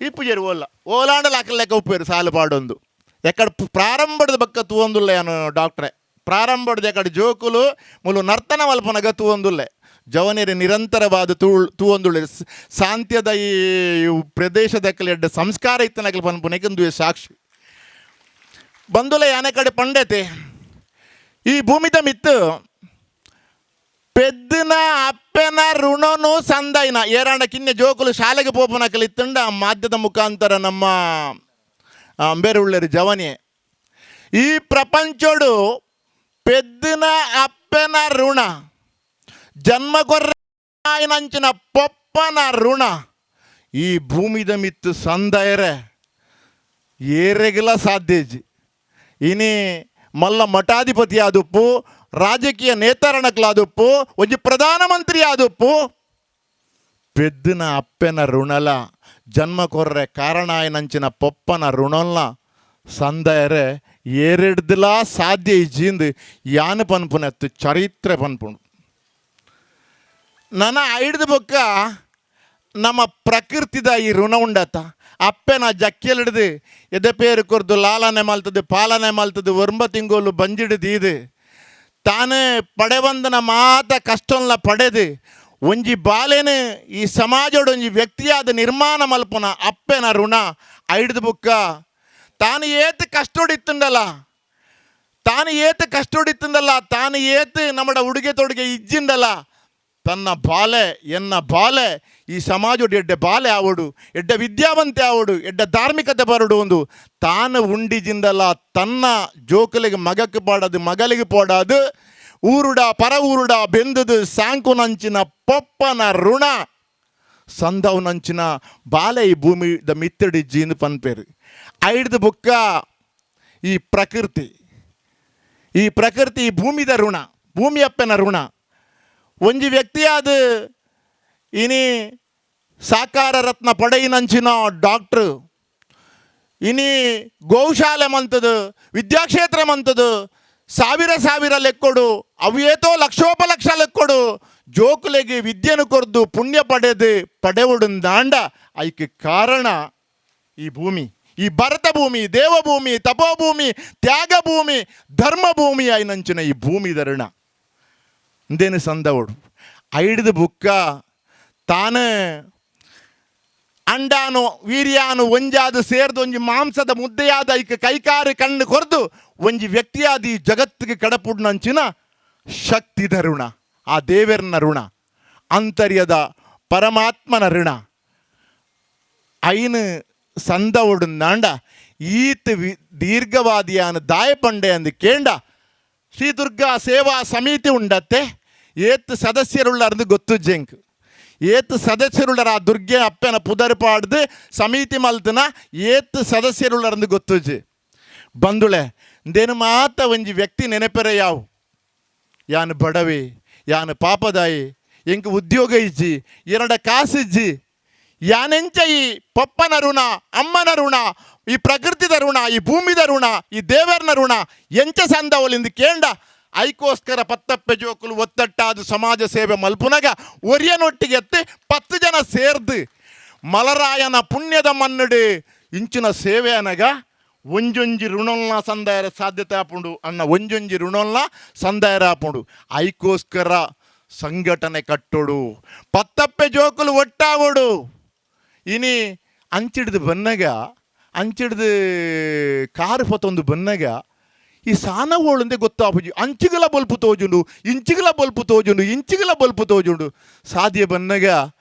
ಈ ಪೂಜಾರಿ ಓಲ್ಲ ಓಲಾಂಡಲ ಲೆಕ್ಕ ಉಪ್ಪೇರು ಸಾಲು ಪಾಡೊಂದು ಎಕ್ಕಡ ಪ್ರಾರಂಭದ ಬಕ್ಕ ತೂವೊಂದುಲ್ಲ ಏನು ಡಾಕ್ಟ್ರೆ ಪ್ರಾರಂಭದ ಎಕ್ಕಡ ಜೋಕುಲು ಮುಲು ನರ್ತನ ಮಲ್ಪನಗ ತೂವೊಂದುಲ್ಲೆ ಜವನೇರಿ ನಿರಂತರವಾದ ತೂವೊಂದುಳ್ಳೆ ಸಾಂತ್ಯದ ಈ ಪ್ರದೇಶದಕ್ಕಲೆ ಎಡ್ಡೆ ಸಂಸ್ಕಾರ ಇತ್ತನಕಲ್ ಪನ್ಪುನೆಕಂದು ಸಾಕ್ಷಿ ಬಂದುಲೆ ಯಾನೆ ಕಡೆ ಪಂಡತೆ ಈ ಭೂಮಿದ ಮಿತ್ತು ಪೆದ್ದಿನ ಅಪ್ಪೆನ ಋಣನು ಸಂದೈನ ಏರಾಂಡ ಕಿನ್ನೆ ಜೋಕುಲು ಶಾಲೆಗೆ ಪೋಪುನಕಲ್ ಇತ್ತಂಡ ಆ ಮಾಧ್ಯದ ಮುಖಾಂತರ ನಮ್ಮ ಅಂಬೇರುಳ್ಳರು ಜವನಿ ಈ ಪ್ರಪಂಚೋಡು ಪೆದ್ದಿನ ಅಪ್ಪೆನ ಋಣ ಜನ್ಮ ಕೊರ್ರಾಯನಂಚಿನ ಪೊಪ್ಪನ ಋಣ ಈ ಭೂಮಿದ ಮಿತ್ತು ಸಂದಯರೆ ಏರೆಗಿಲ್ಲ ಸಾಧ್ಯಜಿ ಇನಿ ಮಲ್ಲ ಮಠಾಧಿಪತಿ ಆದುಪ್ಪು ರಾಜಕೀಯ ನೇತಾರಣಕ್ಲಾದುಪ್ಪು ಒಂಜಿ ಪ್ರಧಾನಮಂತ್ರಿ ಆದುಪ್ಪು ಪೆದ್ದಿನ ಅಪ್ಪೆನ ಋಣಲ ಜನ್ಮ ಕೊರ್ರೆ ಕಾರಣಾಯನಂಚಿನ ಪೊಪ್ಪನ ಋಣಲ್ನ ಸಂದಯರೆ ಏರೆಡ್ದಲಾ ಸಾಧ್ಯ ಇಜ್ಜಿಂದು ಯಾನು ಪನ್ಪುನೆತ್ತು ಚರಿತ್ರೆ ಪನ್ಪುಂಡು. ನನ್ನ ಐಡ್ದ ಬೊಕ್ಕ ನಮ್ಮ ಪ್ರಕೃತಿದ ಈ ಋಣ ಉಂಡತ ಅಪ್ಪೆನ ಜಕ್ಕೆಲಿಡ್ದು ಎದೆ ಪೇರು ಕೊರ್ದು ಲಾಲನೆ ಮಲ್ತದು ಪಾಲನೆ ಮಲ್ತದು ಒರ್ಂಬ ತಿಂಗೋಲು ಬಂಜಿಡ್ದು ಇದು ತಾನೇ ಪಡೆವಂದನ ಮಾತ ಕಷ್ಟಂಲ ಪಡೆದು ಒಂಜಿ ಬಾಲೆನೆ ಈ ಸಮಾಜೋಡು ಒಂಜಿ ವ್ಯಕ್ತಿಯಾದ ನಿರ್ಮಾಣ ಮಲ್ಪುನ ಅಪ್ಪೆನ ಋಣ ಐಡ್ದು ಬುಕ್ಕ ತಾನು ಏತ್ ಕಷ್ಟೋಡಿತ್ತುಂಡಲ್ಲ ತಾನು ಏತ್ ಕಷ್ಟೋಡಿತ್ತುಂಡಲ್ಲ ತಾನು ಏತ್ ನಮ್ಮಡ ಉಡುಗೆ ತೊಡುಗೆ ಇಜ್ಜಿಂಡಲ್ಲ ತನ್ನ ಬಾಲೆ ಎನ್ನ ಬಾಲೆ ಈ ಸಮಾಜೋಡು ಎಡ್ಡೆ ಬಾಲೆ ಆವಡು ಎಡ್ಡೆ ವಿದ್ಯಾವಂತೆ ಆವಡು ಎಡ್ಡೆ ಧಾರ್ಮಿಕತೆ ಬರಡು ಒಂದು ತಾನು ಉಂಡಿಜಿಂದಲ್ಲ ತನ್ನ ಜೋಕಲಿಗೆ ಮಗಕ್ಕೆ ಪಾಡದು ಮಗಲಿಗೆ ಪೋಡದು ಊರುಡ ಪರ ಊರುಡ ಬೆಂದದು ಸಾಂಕುನಂಚಿನ ಪೊಪ್ಪನ ಋಣ ಸಂದವನಂಚಿನ ಬಾಲೆ ಈ ಭೂಮಿ the ಮಿತ್ತಡಿ ಜೀನು ಪನ್ಪೇರು ಐಡ್ದು ಬುಕ್ಕ ಈ ಪ್ರಕೃತಿ ಈ ಪ್ರಕೃತಿ ಭೂಮಿದ ಋಣ, ಭೂಮಿ ಅಪ್ಪನ ಋಣ. ಒಂಜಿ ವ್ಯಕ್ತಿಯಾದ ಇನಿ ಸಾಕಾರ ರತ್ನ ಪಡೆಯಿನಂಚಿನ ಡಾಕ್ಟ್ರು, ಇನಿ ಗೋಶಾಲೆ ಮಂತದು, ವಿದ್ಯಾಕ್ಷೇತ್ರ ಮಂತದು, ಸಾವಿರ ಸಾವಿರ ಲೆಕ್ಕೊಡು, ಅವೇತೋ ಲಕ್ಷೋಪಲಕ್ಷ ಲೆಕ್ಕೊಡು ಜೋಕುಲೆಗೆ ವಿದ್ಯೆನು ಕೊರ್ದು ಪುಣ್ಯ ಪಡೆದು ಪಡೆವುಡುಂದಾಂಡ ಐಕೆ ಕಾರಣ ಈ ಭೂಮಿ, ಈ ಭರತ ಭೂಮಿ, ದೇವಭೂಮಿ, ತಪೋಭೂಮಿ, ತ್ಯಾಗ ಭೂಮಿ, ಧರ್ಮ ಭೂಮಿ ಐನಂಚಿನ ಈ ಭೂಮಿದ ಋಣ ಇಂದೇನು ಸಂದವಡು. ಐಡ್ದು ಬುಕ್ಕ ತಾನು ಅಂಡಾನು ವೀರ್ಯಾನು ಒಂಜಾದ ಸೇರ್ದು ಒಂಜಿ ಮಾಂಸದ ಮುದ್ದೆಯಾದ ಐಕ ಕೈಕಾರು ಕಣ್ಣು ಕೊರ್ದು ಒಂಜಿ ವ್ಯಕ್ತಿಯಾದ ಈ ಜಗತ್ತಿಗೆ ಕಡಪುಡ್ನಂಚಿನ ಶಕ್ತಿದ ಋಣ, ಆ ದೇವೆರ್ನ ಋಣ, ಅಂತರ್ಯದ ಪರಮಾತ್ಮನ ಋಣ. ಐನು ಸಂದವಡುಂದಾಂಡ ಈತ ದೀರ್ಘವಾದಿಯಾನ ದಾಯ ಪಂಡೆ ಅಂದು ಕೇಂಡ ಶ್ರೀ ದುರ್ಗಾ ಸೇವಾ ಸಮಿತಿ ಉಂಡತ್ತೆ. ಏತ್ ಸದಸ್ಯರುಳ್ಳರ್ದು ಗೊತ್ತು ಜೆಂಕ್, ಏತ್ ಸದಸ್ಯರುಳ್ಳರ ಆ ದುರ್ಗೆ ಅಪ್ಪನ ಪುದರ್ ಪಾಡ್ದು ಸಮಿತಿ ಮಲ್ತನ ಏತ್ ಸದಸ್ಯರುಳ್ಳರ್ದು ಗೊತ್ತುಜಿ. ಬಂದುಳೆ ಇಂದೇನು ಮಾತ ಒಂಜಿ ವ್ಯಕ್ತಿ ನೆನಪೆರೆ ಯಾವು, ಯಾನು ಬಡವೆ, ಯಾನು ಪಾಪದಾಯಿ, ಎಂಕ್ ಉದ್ಯೋಗ ಇಜ್ಜಿ, ಎರಡ ಕಾಸಿಜ್ಜಿ, ಯಾನೆಂಚ ಈ ಪಪ್ಪನ ಋಣ, ಅಮ್ಮನ ಋಣ, ಈ ಪ್ರಕೃತಿದ ಋಣ, ಈ ಭೂಮಿದ ಋಣ, ಈ ದೇವರ್ನ ಋಣ ಎಂಚ ಸಂದವಲಿಂದ ಕೇಂಡ ಐಕೋಸ್ಕರ ಪತ್ತಪ್ಪೆ ಜೋಕುಲು ಒತ್ತಟ್ಟಾದ ಸಮಾಜ ಸೇವೆ ಮಲ್ಪುನಗ ಒರಿಯನೊಟ್ಟಿಗೆ ಎತ್ತಿ 10 ಜನ ಸೇರ್ದು ಮಲರಾಯನ ಪುಣ್ಯದ ಮನ್ನಡು ಇಂಚಿನ ಸೇವೆ ಅನಗ ಒಂಜೊಂಜಿ ಋಣೊಲ್ನ ಸಂದಾಯರ ಸಾಧ್ಯತೆ ಆಪುಂಡು ಅಣ್ಣ, ಒಂಜೊಂಜಿ ಋಣೊಲ್ನ ಸಂದಾಯರ ಆಪುಂಡು. ಐಕೋಸ್ಕರ ಸಂಘಟನೆ ಕಟ್ಟೋಡು, ಪತ್ತಪ್ಪೆ ಜೋಕುಲು ಒಟ್ಟಾವೋಡು. ಇನಿ ಅಂಚಿಡ್ದು ಬನ್ನಗ, ಅಂಚಿಡ್ದು ಕಾರು ಪತ್ತೊಂದು ಬನ್ನಗ ಈ ಸಾನವೋಳುಂದೆ ಗೊತ್ತಾಪುಜಿ, ಅಂಚಿಗಲ ಬಲ್ಪು ತೋಜುಂಡು, ಇಂಚಿಗಲ ಬಲ್ಪು ತೋಜುಂಡು, ಇಂಚಿಗಲ ಬಲ್ಪು ತೋಜುಂಡು. ಸಾಧ್ಯ ಬನ್ನಗ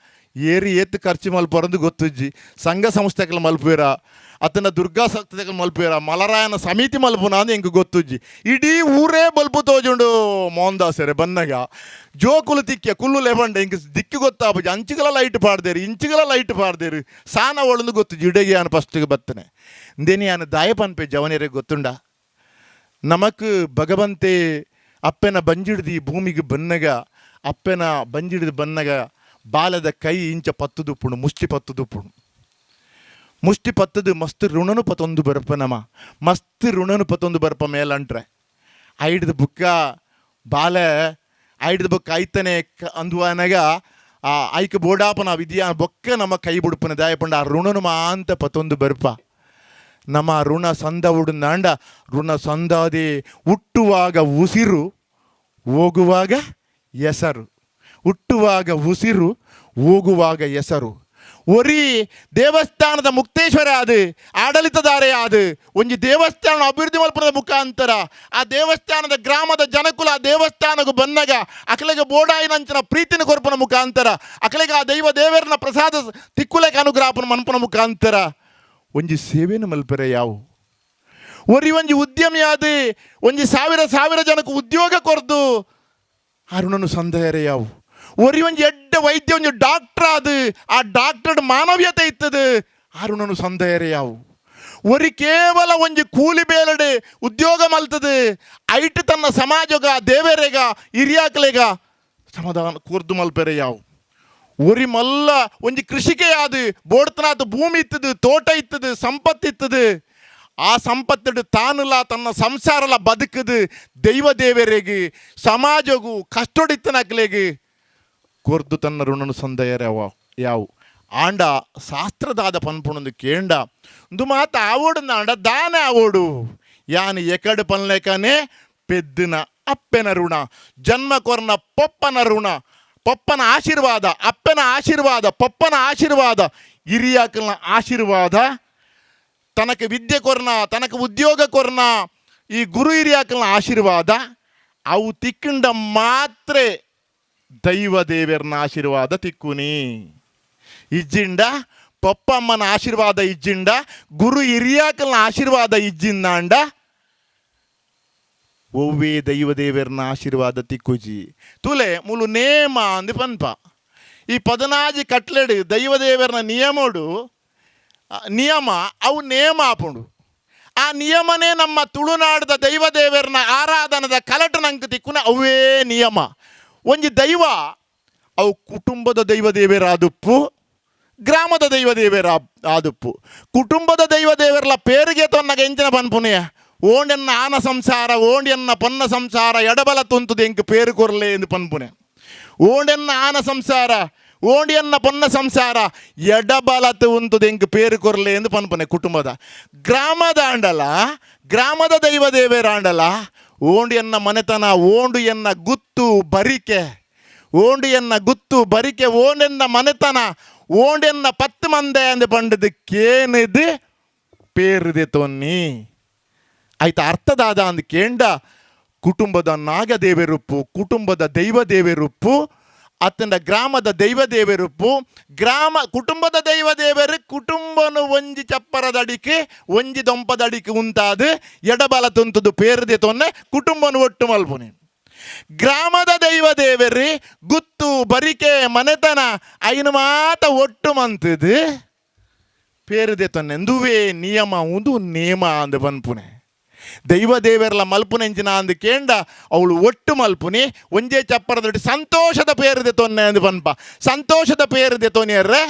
ಏರಿ ಏತ್ ಖರ್ಚು ಮಲ್ಪರಂದು ಗೊತ್ತುಜ್ಜಿ. ಸಂಘ ಸಂಸ್ಥೆಗಳ ಮಲ್ಪುವೆರ, ಅತನ ದುರ್ಗಾ ಸಂಸ್ಥೆಗಳು ಮಲ್ಪುವೆರ, ಮಲರಾಯನ ಸಮಿತಿ ಮಲ್ಪುನ ಅಂದ್ ಎಂಕ್ ಗೊತ್ತುಜ್ಜಿ. ಇಡೀ ಊರೇ ಬಲ್ಪು ತೋಜುಂಡು ಮೋಹನ್ದಾಸರೆ ಬನ್ನಗ. ಜೋಕುಲು ತಿಕ್ಕ ಕುಲ್ಲು ಲೆಬಂಡೆ ಎಂಕ್ ದಿಕ್ಕು ಗೊತ್ತಾಪುಜಿ, ಅಂಚಿಗಲ ಲೈಟ್ ಪಾಡ್ದೇರು, ಇಂಚಿಗಲ ಲೈಟ್ ಪಾಡ್ದೇರು, ಸಾನ ಒಳಂದು ಗೊತ್ತುಜ್ಜಿ. ಇಡಗೆ ಯಾನು ಫಸ್ಟಿಗೆ ಬತ್ತನೆ ಇಂದೇನಿ ಯಾನು ದಾಯ ಪನ್ಪೆ ಜವನಿಯರಿಗೆ ಗೊತ್ತುಂಡ, ನಮಕ್ ಭಗವಂತೆ ಅಪ್ಪನ ಬಂಜಿಡ್ದು ಈ ಭೂಮಿಗೆ ಬನ್ನಗ, ಅಪ್ಪನ ಬಂಜಿಡ್ದು ಬನ್ನಗ ಬಾಲದ ಕೈ ಇಂಚ ಪತ್ತುದುಪ್ಪುಣು, ಮುಷ್ಟಿ ಪತ್ತುದುಪ್ಪುಣು, ಮುಷ್ಟಿ ಪತ್ತದು ಮಸ್ತ್ ಋಣನು ಪತ್ತೊಂದು ಬರ್ಪ ನಮ, ಮಸ್ತ್ ಋಣನು ಪತ್ತೊಂದು ಬರ್ಪ ಮೇಲಂಟ್ರೆ. ಐಡ್ದು ಬುಕ್ಕ ಬಾಲೆ ಐಡ್ದು ಬುಕ್ಕ ಐತನೆ ಅಂದುವನಗ ಆ ಐಕ ಬೋಡಾಪನ ವಿದ್ಯಾ ಬೊಕ್ಕ ನಮ್ಮ ಕೈ ಬುಡುಪನ ದಾಯಪಂಡ ಆ ಋಣನು ಮಾಂತ ಪತ್ತೊಂದು ಬರ್ಪ. ನಮ್ಮ ಋಣ ಸಂದವುಡುಂದಾಂಡ ಋಣ ಸಂದಾದೆ ಹುಟ್ಟುವಾಗ ಉಸಿರು ಹೋಗುವಾಗ ಹೆಸರು, ಹುಟ್ಟುವಾಗ ಉಸಿರು ಹೋಗುವಾಗ ಹೆಸರು. ಒರಿ ದೇವಸ್ಥಾನದ ಮುಕ್ತೇಶ್ವರ ಅದು ಆಡಳಿತದಾರೆ ಅದು ಒಂಜಿ ದೇವಸ್ಥಾನ ಅಭಿವೃದ್ಧಿ ಮಲ್ಪದ ಮುಖಾಂತರ ಆ ದೇವಸ್ಥಾನದ ಗ್ರಾಮದ ಜನಕುಲ ಆ ದೇವಸ್ಥಾನಕ್ಕೆ ಬನ್ನಗ ಅಕಲೆಗೆ ಬೋಡಾಯಿನಂಚಿನ ಪ್ರೀತಿನ ಕೊರ್ಪನ ಮುಖಾಂತರ ಅಕಲೆಗೆ ಆ ದೈವ ದೇವರನ ಪ್ರಸಾದ ತಿಕ್ಕುಲೆಗೆ ಅನುಗ್ರಹಪನ ಮನ್ಪನ ಮುಖಾಂತರ ಒಂಜಿ ಸೇವೆನು ಮಲ್ಪೆರೆ ಯಾವು. ಒರಿ ಒಂಜಿ ಉದ್ಯಮಿ ಆದ ಒಂಜಿ ಸಾವಿರ ಸಾವಿರ ಜನಕ್ಕೆ ಉದ್ಯೋಗ ಕೊರ್ದು ಅರುಣನು ಸಂದೇಹರೆ ಯಾವು. ಒರಿ ಒಂಜಿ ಎಡ್ಡ ವೈದ್ಯ ಒಂಜಿ ಡಾಕ್ಟರ್ ಆದ ಆ ಡಾಕ್ಟರ್ ಮಾನವೀಯತೆ ಇತ್ತದು ಅರುಣನು ಸಂದೇಹರೆ ಯಾವು. ಒರಿ ಕೇವಲ ಒಂಜಿ ಕೂಲಿ ಬೇಲಡೆ ಉದ್ಯೋಗ ಮಲ್ತದು ಐಟ್ ತನ್ನ ಸಮಾಜಗ ದೇವರೆಗ ಹಿರಿಯಾಕಲೆಗ ಸಮಾಧಾನ ಕೂರ್ದು ಮಲ್ಪೆರೆ ಯಾವು. ಒರಿ ಮಲ್ಲ ಒಂಜಿ ಕೃಷಿಕೆ ಆದ ಬೋಡ್ತನಾದ ಭೂಮಿ ಇತ್ತದು, ತೋಟ ಇತ್ತದು, ಸಂಪತ್ತಿತ್ತದು, ಆ ಸಂಪತ್ತಿಡು ತಾನುಲ ತನ್ನ ಸಂಸಾರಲ ಬದುಕದು ದೈವ ದೇವರಿಗೆ ಸಮಾಜಗೂ ಕಷ್ಟೊಡಿತ್ತನಕ್ಲೆಗೆ ಕೊರ್ದು ತನ್ನ ಋಣನು ಸಂದಯರ ಯಾವು. ಆಂಡ ಶಾಸ್ತ್ರದಾದ ಪನ್ಪುಣಂದು ಕೇಂಡ ಒಂದು ಮಾತ ಆವೋಡು ಆಂಡ ದಾನ ಆವೋಡು ಯಾನು ಎಕಡು ಪನ್ಲೇಕನೆ ಪೆದ್ದಿನ ಅಪ್ಪೆನ ಋಣ, ಜನ್ಮ ಕೊರ್ನ ಪೊಪ್ಪನ ಋಣ, ಪಪ್ಪನ ಆಶೀರ್ವಾದ, ಅಪ್ಪನ ಆಶೀರ್ವಾದ, ಪಪ್ಪನ ಆಶೀರ್ವಾದ, ಹಿರಿಯಾಕಲ್ನ ಆಶೀರ್ವಾದ, ತನಕ ವಿದ್ಯೆ ಕೊರ್ನ, ತನಕ ಉದ್ಯೋಗ ಕೊರ್ನ ಈ ಗುರು ಹಿರಿಯಾಕಲ್ನ ಆಶೀರ್ವಾದ ಅವು ತಿಕ್ಕಂಡ ಮಾತ್ರ ದೈವ ದೇವರನ ಆಶೀರ್ವಾದ ತಿಕ್ಕುನಿ. ಇಜ್ಜಿಂಡ ಪಪ್ಪಮ್ಮನ ಆಶೀರ್ವಾದ ಇಜ್ಜಿಂಡ ಗುರು ಹಿರಿಯಾಕಲ್ನ ಆಶೀರ್ವಾದ ಇಜ್ಜಿಂದಾಂಡ ಒವ್ವೇ ದೈವ ದೇವರನ ಆಶೀರ್ವಾದ ತಿಕ್ಕುಜಿ. ತುಲೆ ಮುಲು ನೇಮ ಅಂದು ಪನ್ಪ ಈ ಪದನಾಜಿ ಕಟ್ಲೆಡು ದೈವ ದೇವರನ ನಿಯಮೋಡು ನಿಯಮ ಅವು ನೇಮ ಆಪುಂಡು. ಆ ನಿಯಮನೇ ನಮ್ಮ ತುಳುನಾಡದ ದೈವ ದೇವರನ ಆರಾಧನದ ಕಲಟು ನಂಗೆ ತಿಕ್ಕುನ ಅವೇ ನಿಯಮ. ಒಂಜಿ ದೈವ ಅವು ಕುಟುಂಬದ ದೈವ ದೇವರಾದುಪ್ಪು, ಗ್ರಾಮದ ದೈವ ದೇವರ ಆದುಪ್ಪು. ಕುಟುಂಬದ ದೈವ ದೇವರಲ ಪೇರಿಗೆ ತೊನ್ನಗ ಎಂಚಿನ ಪನ್ಪುನೆಯ ಓಂಡೆನ್ನ ಆನ ಸಂಸಾರ, ಓಂಡೆನ್ನ ಪೊನ್ನ ಸಂಸಾರ, ಎಡಬಲ ತುಂತುದು ಎಂಕ್ ಪೇರು ಕೊರ್ಲೆ ಎಂದು ಪನ್ಪುನೆ. ಓಂಡೆನ್ನ ಆನ ಸಂಸಾರ, ಓಂಡಿಯನ್ನ ಪೊನ್ನ ಸಂಸಾರ, ಎಡಬಲತು ಉಂತುದು ಎಂಕ್ ಪೇರು ಕೊರ್ಲೆ ಎಂದು ಪನ್ಪುನೆ. ಕುಟುಂಬದ ಗ್ರಾಮದ ಆಂಡಲ, ಗ್ರಾಮದ ದೈವ ದೇವರಾಂಡಲ ಓಂಡಿಯನ್ನ ಮನೆತನ, ಓಂಡು ಎನ್ನ ಗುತ್ತು ಬರಿಕೆ, ಓಂಡು ಎನ್ನ ಗುತ್ತು ಬರಿಕೆ, ಓಂಡೆನ್ನ ಮನೆತನ, ಓಂಡೆನ್ನ ಪತ್ತು ಮಂದೆ ಅಂದು ಪಂಡದು ಕೇನಿದು ಪೇರುದೆ ತೊನ್ನಿ. ಆಯ್ತ ಅರ್ಥದಾದ ಅಂದ್ ಕೇಂಡ ಕುಟುಂಬದ ನಾಗದೇವರುಪ್ಪು, ಕುಟುಂಬದ ದೈವ ದೇವರುಪ್ಪು, ಅತ್ತಂಡ ಗ್ರಾಮದ ದೈವ ದೇವರುಪ್ಪು. ಗ್ರಾಮ ಕುಟುಂಬದ ದೈವ ದೇವರು ಕುಟುಂಬನು ಒಂಜಿ ಚಪ್ಪರದಡಿಕೆ ಒಂಜಿ ದೊಂಪದಡಿಕೆ ಉಂತಾದ ಎಡಬಲ ತುಂತುದು ಪೇರದೆ ತೊನ್ನೆ ಕುಟುಂಬನು ಒಟ್ಟು ಮಲ್ಪುನಿ. ಗ್ರಾಮದ ದೈವ ದೇವರಿ ಗುತ್ತು ಬರಿಕೆ ಮನೆತನ ಐನು ಮಾತ ಒಟ್ಟು ಮಂತದು ಪೇರದೆ ತೊನ್ನೆ. ಎಂದುವೇ ನಿಯಮ ಉಂದು ನೇಮ ಅಂದ್ ಪನ್ಪುನೆ. ದೈವ ದೇವರ್ಲ ಮಲ್ಪುನೆಂಚಿನ ಅಂದ್ ಕೇಂಡ ಅವಳು ಒಟ್ಟು ಮಲ್ಪುನಿ ಒಂಜೇ ಚಪ್ಪರದೊಟ್ಟು ಸಂತೋಷದ ಪೇರದೆ ತೊನ್ನೆ ಅಂದ್ ಪನ್ಪ. ಸಂತೋಷದ ಪೇರದೆ ತೊನಿಯರ್ರೆ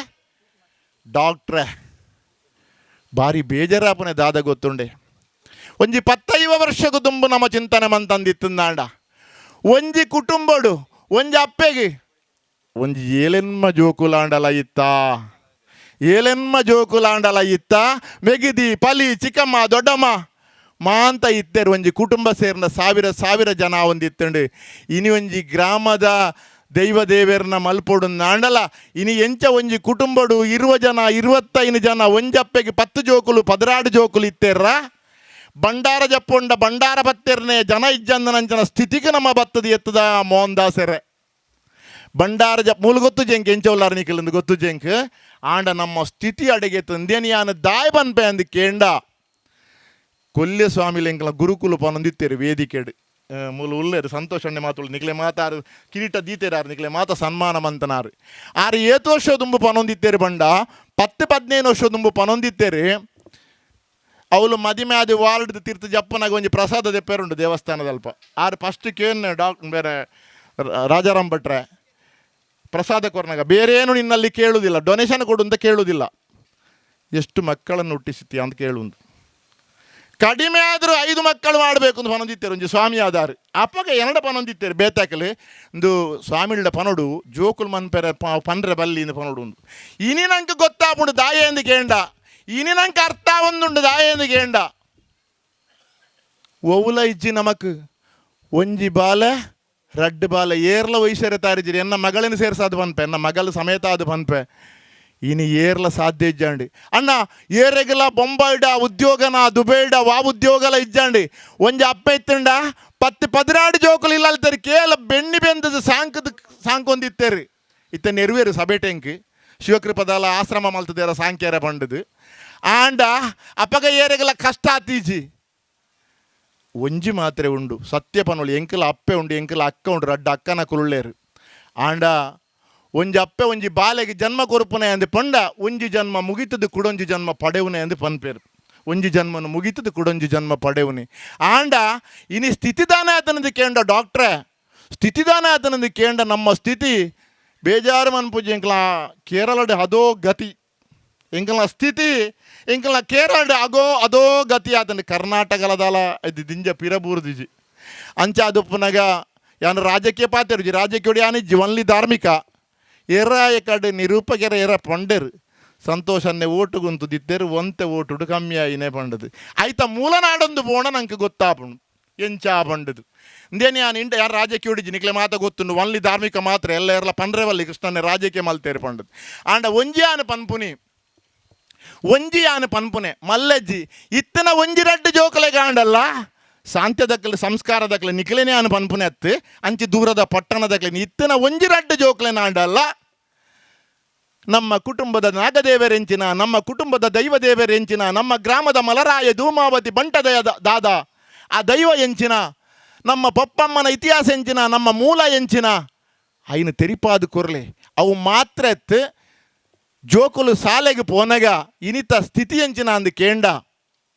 ಡಾಕ್ಟ್ರೆ ಬಾರಿ ಬೇಜಾರಾಪುನೆ ದಾದ ಗೊತ್ತುಂಡೆ. ಒಂಜಿ 15 ವರ್ಷకు ದುಂಬು ನಮ್ಮ ಚಿಂತನೆ ಮಂತಂದಿತ್ತಂದಾಂಡ ಒಂಜಿ ಕುಟುಂಬಡು ಒಂಜಿ ಅಪ್ಪೆಗೆ ಒಂಜಿ ಏಲೆನ್ಮ ಜೋಕುಲಾಂಡಲ ಇತ್ತ, ಏಲೆನ್ಮ ಜೋಕುಲಾಂಡಲ ಇತ್ತ, ಮೆಗಿದಿ ಪಲಿ ಚಿಕ್ಕಮ್ಮ ದೊಡ್ಡಮ್ಮ ಮಾಂತ ಇತ್ತೇರು. ಒಂಜಿ ಕುಟುಂಬ ಸೇರಿನ ಸಾವಿರ ಸಾವಿರ ಜನ ಒಂದಿತ್ತಂಡು. ಇನಿ ಒಂಜಿ ಗ್ರಾಮದ ದೈವ ದೇವೆರ್ನ ಮಲ್ಪೊಡು ನಾಂಡಲ ಇನಿ ಎಂಚ ಒಂಜಿ ಕುಟುಂಬಡು 20 ಜನ 25 ಜನ ಒಂಜಪ್ಪೆಗೆ 10 ಜೋಕುಲು 16 ಜೋಕುಲು ಇತ್ತೇರ್ರ. ಭಂಡಾರ ಜಪ್ಪೊಂಡ ಭಂಡಾರ ಪತ್ತೆರ್ನೆ ಜನ ಇಜ್ಜಂದನಂಚನ ಸ್ಥಿತಿಗೆ ನಮ್ಮ ಬತ್ತದ ಎತ್ತದ ಮೋಹನ್ ದಾಸೆರೆ ಭಂಡಾರ ಜಪ್ ಮೂಲು ಗೊತ್ತು ಜಂಕ್ ಎಂಚ ಉಲ್ಲಾರ ನಿಖಿಲ್ ಗೊತ್ತು ಜಂಕ್. ಆಂಡ ನಮ್ಮ ಸ್ಥಿತಿ ಅಡಿಗೆ ತಂದೇನಿಯಾನ ದಾಯ್ ಬನ್ಪೆ ಅಂದ್ ಕೇಂಡ ಕೊಲ್ಯ ಸ್ವಾಮಿ ಲೆಂಕಲ ಗುರುಕುಲ ಪನೊಂದಿತ್ತೇರು ವೇದಿಕೆಡು ಮೂಲು ಉಲ್ಲೇರು ಸಂತೋಷಣ್ಣೆ ಮಾತುಳು ನಿಕ್ಲೆ ಮಾತಾರು ಕಿರೀಟ ದೀತೇರಾರು ನಿಕ್ಲೆ ಮಾತ ಸನ್ಮಾನ ಮಂತನಾರು. ಆರು ಏತು ವರ್ಷ ದುಂಬು ಪನೊಂದಿತ್ತೇರು ಬಂಡ 10-15 ವರ್ಷ ದುಂಬು ಪನೊಂದಿತ್ತೇರು. ಅವಳು ಮದಿಮೆ ಆದಿ ವಾರ್ಡ್ ತೀರ್ಥ ಜಪ್ಪನಾಗ ಒಂಜಿ ಪ್ರಸಾದ ದೆಪ್ಪೇರುಂಡು ದೇವಸ್ಥಾನದಲ್ಪ. ಆರು ಫಸ್ಟ್ ಕೇನ್ ಡಾಕ್ ಬೇರೆ ರಾಜಾರಾಮ್ ಭಟ್ರೆ ಪ್ರಸಾದ ಕೊರ್ನಾಗ ಬೇರೇನು ನಿನ್ನಲ್ಲಿ ಕೇಳುವುದಿಲ್ಲ, ಡೊನೇಷನ್ ಕೊಡು ಅಂತ ಕೇಳುವುದಿಲ್ಲ, ಎಷ್ಟು ಮಕ್ಕಳನ್ನು ಹುಟ್ಟಿಸುತ್ತೀಯ ಅಂತ ಕೇಳುವುದು. ಕಡಿಮೆ ಆದರೂ 5 ಮಕ್ಕಳು ಮಾಡಬೇಕು ಅಂತ ಪನೊಂದಿತ್ತೇರು ಒಂಜಿ ಸ್ವಾಮಿ ಆದಾರು. ಅಪ್ಪಗ ಎರಡ ಪನೊಂದಿತ್ತೇರು ಬೇತಾಕಲಿ ಒಂದು ಸ್ವಾಮಿಳ್ಳ ಪನೊಡು ಜೋಕುಲ್ ಮನ್ಪೆರೆ ಪನ್ರೆ ಬಲ್ಲಿ ಇಂದು ಪನೊಡು ಉಂದು. ಇನಿ ನಂಗೆ ಗೊತ್ತಾಪುಂಡು ದಾಯೆ ಎಂದು ಕೇಂಡ, ಇನಿ ನಂಗೆ ಅರ್ಥ ಒಂದುಂಡು ದಾಯೆ ಎಂದು ಕೇಂಡ. ಒವುಲ ಇಜ್ಜಿ ನಮಕ್ ಒಂಜಿ ಬಾಲೆ ರಡ್ಡು ಬಾಲೆ ಏರ್ಲ ವಯಸ್ಸರೆ ತಾರಿಜಿರಿ. ಎನ್ನ ಮಗಳನ್ನ ಸೇರ್ಸಾದು ಪನ್ಪೆ, ಎನ್ನ ಮಗಳ ಸಮೇತ ಅದು ಪನ್ಪೆ. ಇನಿ ಏರ್ಲ ಸಾಧ್ಯ ಇಜ್ಜಾಂಡಿ ಅಣ್ಣ. ಏರೆಗಲ ಬೊಂಬಾಯ್ಡ ಉದ್ಯೋಗನ ದುಬೈಡ ವಾ ಉದ್ಯೋಗಲ ಇಜ್ಜಾಂಡಿ. ಒಂಜಿ ಅಪ್ಪ ಇತ್ತಂಡ 10-16 ಜೋಕುಲು ಇಲ್ಲ ಅಲ್ತೇರಿ ಕೇಲ ಬೆಣ್ಣಿ ಬೆಂದದ ಸಾಂಕದ ಸಾಂಕೊಂದಿತ್ತೇರಿ. ಇತ್ತ ನೆರವೇರು ಸಬೇಟೆಂಕ್ ಶಿವಕೃಪದಾಲ ಆಶ್ರಮ ಮಲ್ತದೇರ ಸಾಂಕ್ಯಾರ ಪಂಡದು. ಆಂಡ ಅಪ್ಪಗ ಏರೆಗಲ ಕಷ್ಟ ಆತೀಜಿ. ಒಂಜಿ ಮಾತ್ರೆ ಉಂಡು ಸತ್ಯ ಪನೊಳಿ ಎಂಕಲ ಅಪ್ಪೆ ಉಂಡು ಎಂಕಲ ಅಕ್ಕ ಉಂಡು ರಡ್ಡ ಅಕ್ಕನ ಕುರುಳ್ಳೇರು. ಆಂಡ ಒಂಜಿ ಅಪ್ಪೆ ಒಂಜಿ ಬಾಲೆಗೆ ಜನ್ಮ ಕೊರುಪುನೆ ಅಂದು ಪಂಡ ಒಂಜಿ ಜನ್ಮ ಮುಗಿತದು ಕುಡೊಂಜಿ ಜನ್ಮ ಪಡೆವುನೆ ಅಂದು ಪನ್ಪೇರು. ಒಂಜಿ ಜನ್ಮನು ಮುಗಿತದು ಕುಡೊಂಜಿ ಜನ್ಮ ಪಡೆವುನೆ. ಆಂಡ ಇನಿ ಸ್ಥಿತಿದಾನ ಆತನದು ಕೇಂಡ ಡಾಕ್ಟ್ರೆ, ಸ್ಥಿತಿದಾನ ಆತನದು ಕೇಂಡ ನಮ್ಮ ಸ್ಥಿತಿ ಬೇಜಾರು ಮನ್ಪುಜಿ. ಎಂಕಲ ಕೇರಳಡೆ ಅದೋ ಗತಿ, ಎಂಕಲ್ನ ಸ್ಥಿತಿ ಎಂಕಲ್ನ ಕೇರಳ ಅಗೋ ಅದೋ ಗತಿ ಆತನ. ಕರ್ನಾಟಕಲದಲ ಇದು ದಿಂಜ ಪಿರಬೂರ್ದಿಜಿ ಅಂಚ ಅದುಪ್ಪುನಗ ಯಾನ್ ರಾಜಕೀಯ ಪಾತೆರುಜಿ, ರಾಜಕೀಯ ಯಾನಿಜ್ಜಿ ಒನ್ಲಿ ಧಾರ್ಮಿಕ ಎರ ಎಕಡೆ ನಿರೂಪಕರ ಎರ ಪಂಡೆರು ಸಂತೋಷನ್ನೇ ಓಟುಗುಂತು ದಿತ್ತೇರು ಒಂತೆ ಓಟುಡು ಕಮ್ಮಿ ಆಯಿನೇ ಪಂಡದು. ಆಯ್ತ ಮೂಲನಾಡೊಂದು ಪೋಣ ನಂಗೆ ಗೊತ್ತಾಪುಂಡು ಎಂಚ ಪಂಡದು. ಇಂದೇನು ಯಾನ್ ಇಂಡ ಯಾರು ರಾಜಕೀಯ ಉಡಿಜಿ ನಿಕ್ಲೆ ಮಾತ ಗೊತ್ತುಂಡು ಒನ್ಲಿ ಧಾರ್ಮಿಕ ಮಾತ್ರ ಎಲ್ಲ ಎರ್ಲ ಪಂಡ್ರೆವಲ್ಲಿ ಕೃಷ್ಣನೇ ರಾಜಕೀಯ ಮಲ್ತೇರು ಪಂಡದು. ಆಂಡ ಒಂಜಿ ಯಾನ್ ಪನ್ಪುನಿ, ಒಂಜಿ ಯಾನ್ ಪನ್ಪುನೆ ಮಲ್ಲಜ್ಜಿ ಇತ್ತನ ಒಂಜಿ ರಡ್ಡು ಜೋಕಲೆ ಕಾಂಡಲ್ಲ ಸಾಂತ್ಯದಕ್ಕಲು ಸಂಸ್ಕಾರದಕ್ಕಲು ನಿಕ್ಲೆನೇ ಯಾನ್ ಪನ್ಪುನೆ ಅತ್ತು ಅಂಚಿ ದೂರದ ಪಟ್ಟಣದಕ್ಕಲೆ ಇತ್ತನ ಒಂಜಿ ರಡ್ಡು ಜೋಕಲೆ ನಾಂಡಲ್ಲ ನಮ್ಮ ಕುಟುಂಬದ ನಾಗದೇವರೆಂಚಿನ, ನಮ್ಮ ಕುಟುಂಬದ ದೈವ ದೇವರೆಂಚಿನ, ನಮ್ಮ ಗ್ರಾಮದ ಮಲರಾಯ ಧೂಮಾವತಿ ಬಂಟದಯ ದಾದ ಆ ದೈವ ಎಂಚಿನ, ನಮ್ಮ ಪಪ್ಪಮ್ಮನ ಇತಿಹಾಸ ಎಂಚಿನ, ನಮ್ಮ ಮೂಲ ಎಂಚಿನ ಐನು ತೆರಿಪಾದ ಕೊರ್ಲೆ ಅವು ಮಾತ್ರ ಎತ್ತು ಜೋಕುಲು ಸಾಲೆಗೆ ಪೋನಗ ಇನಿತ ಸ್ಥಿತಿ ಎಂಚಿನ ಅಂದು ಕೇಂಡ.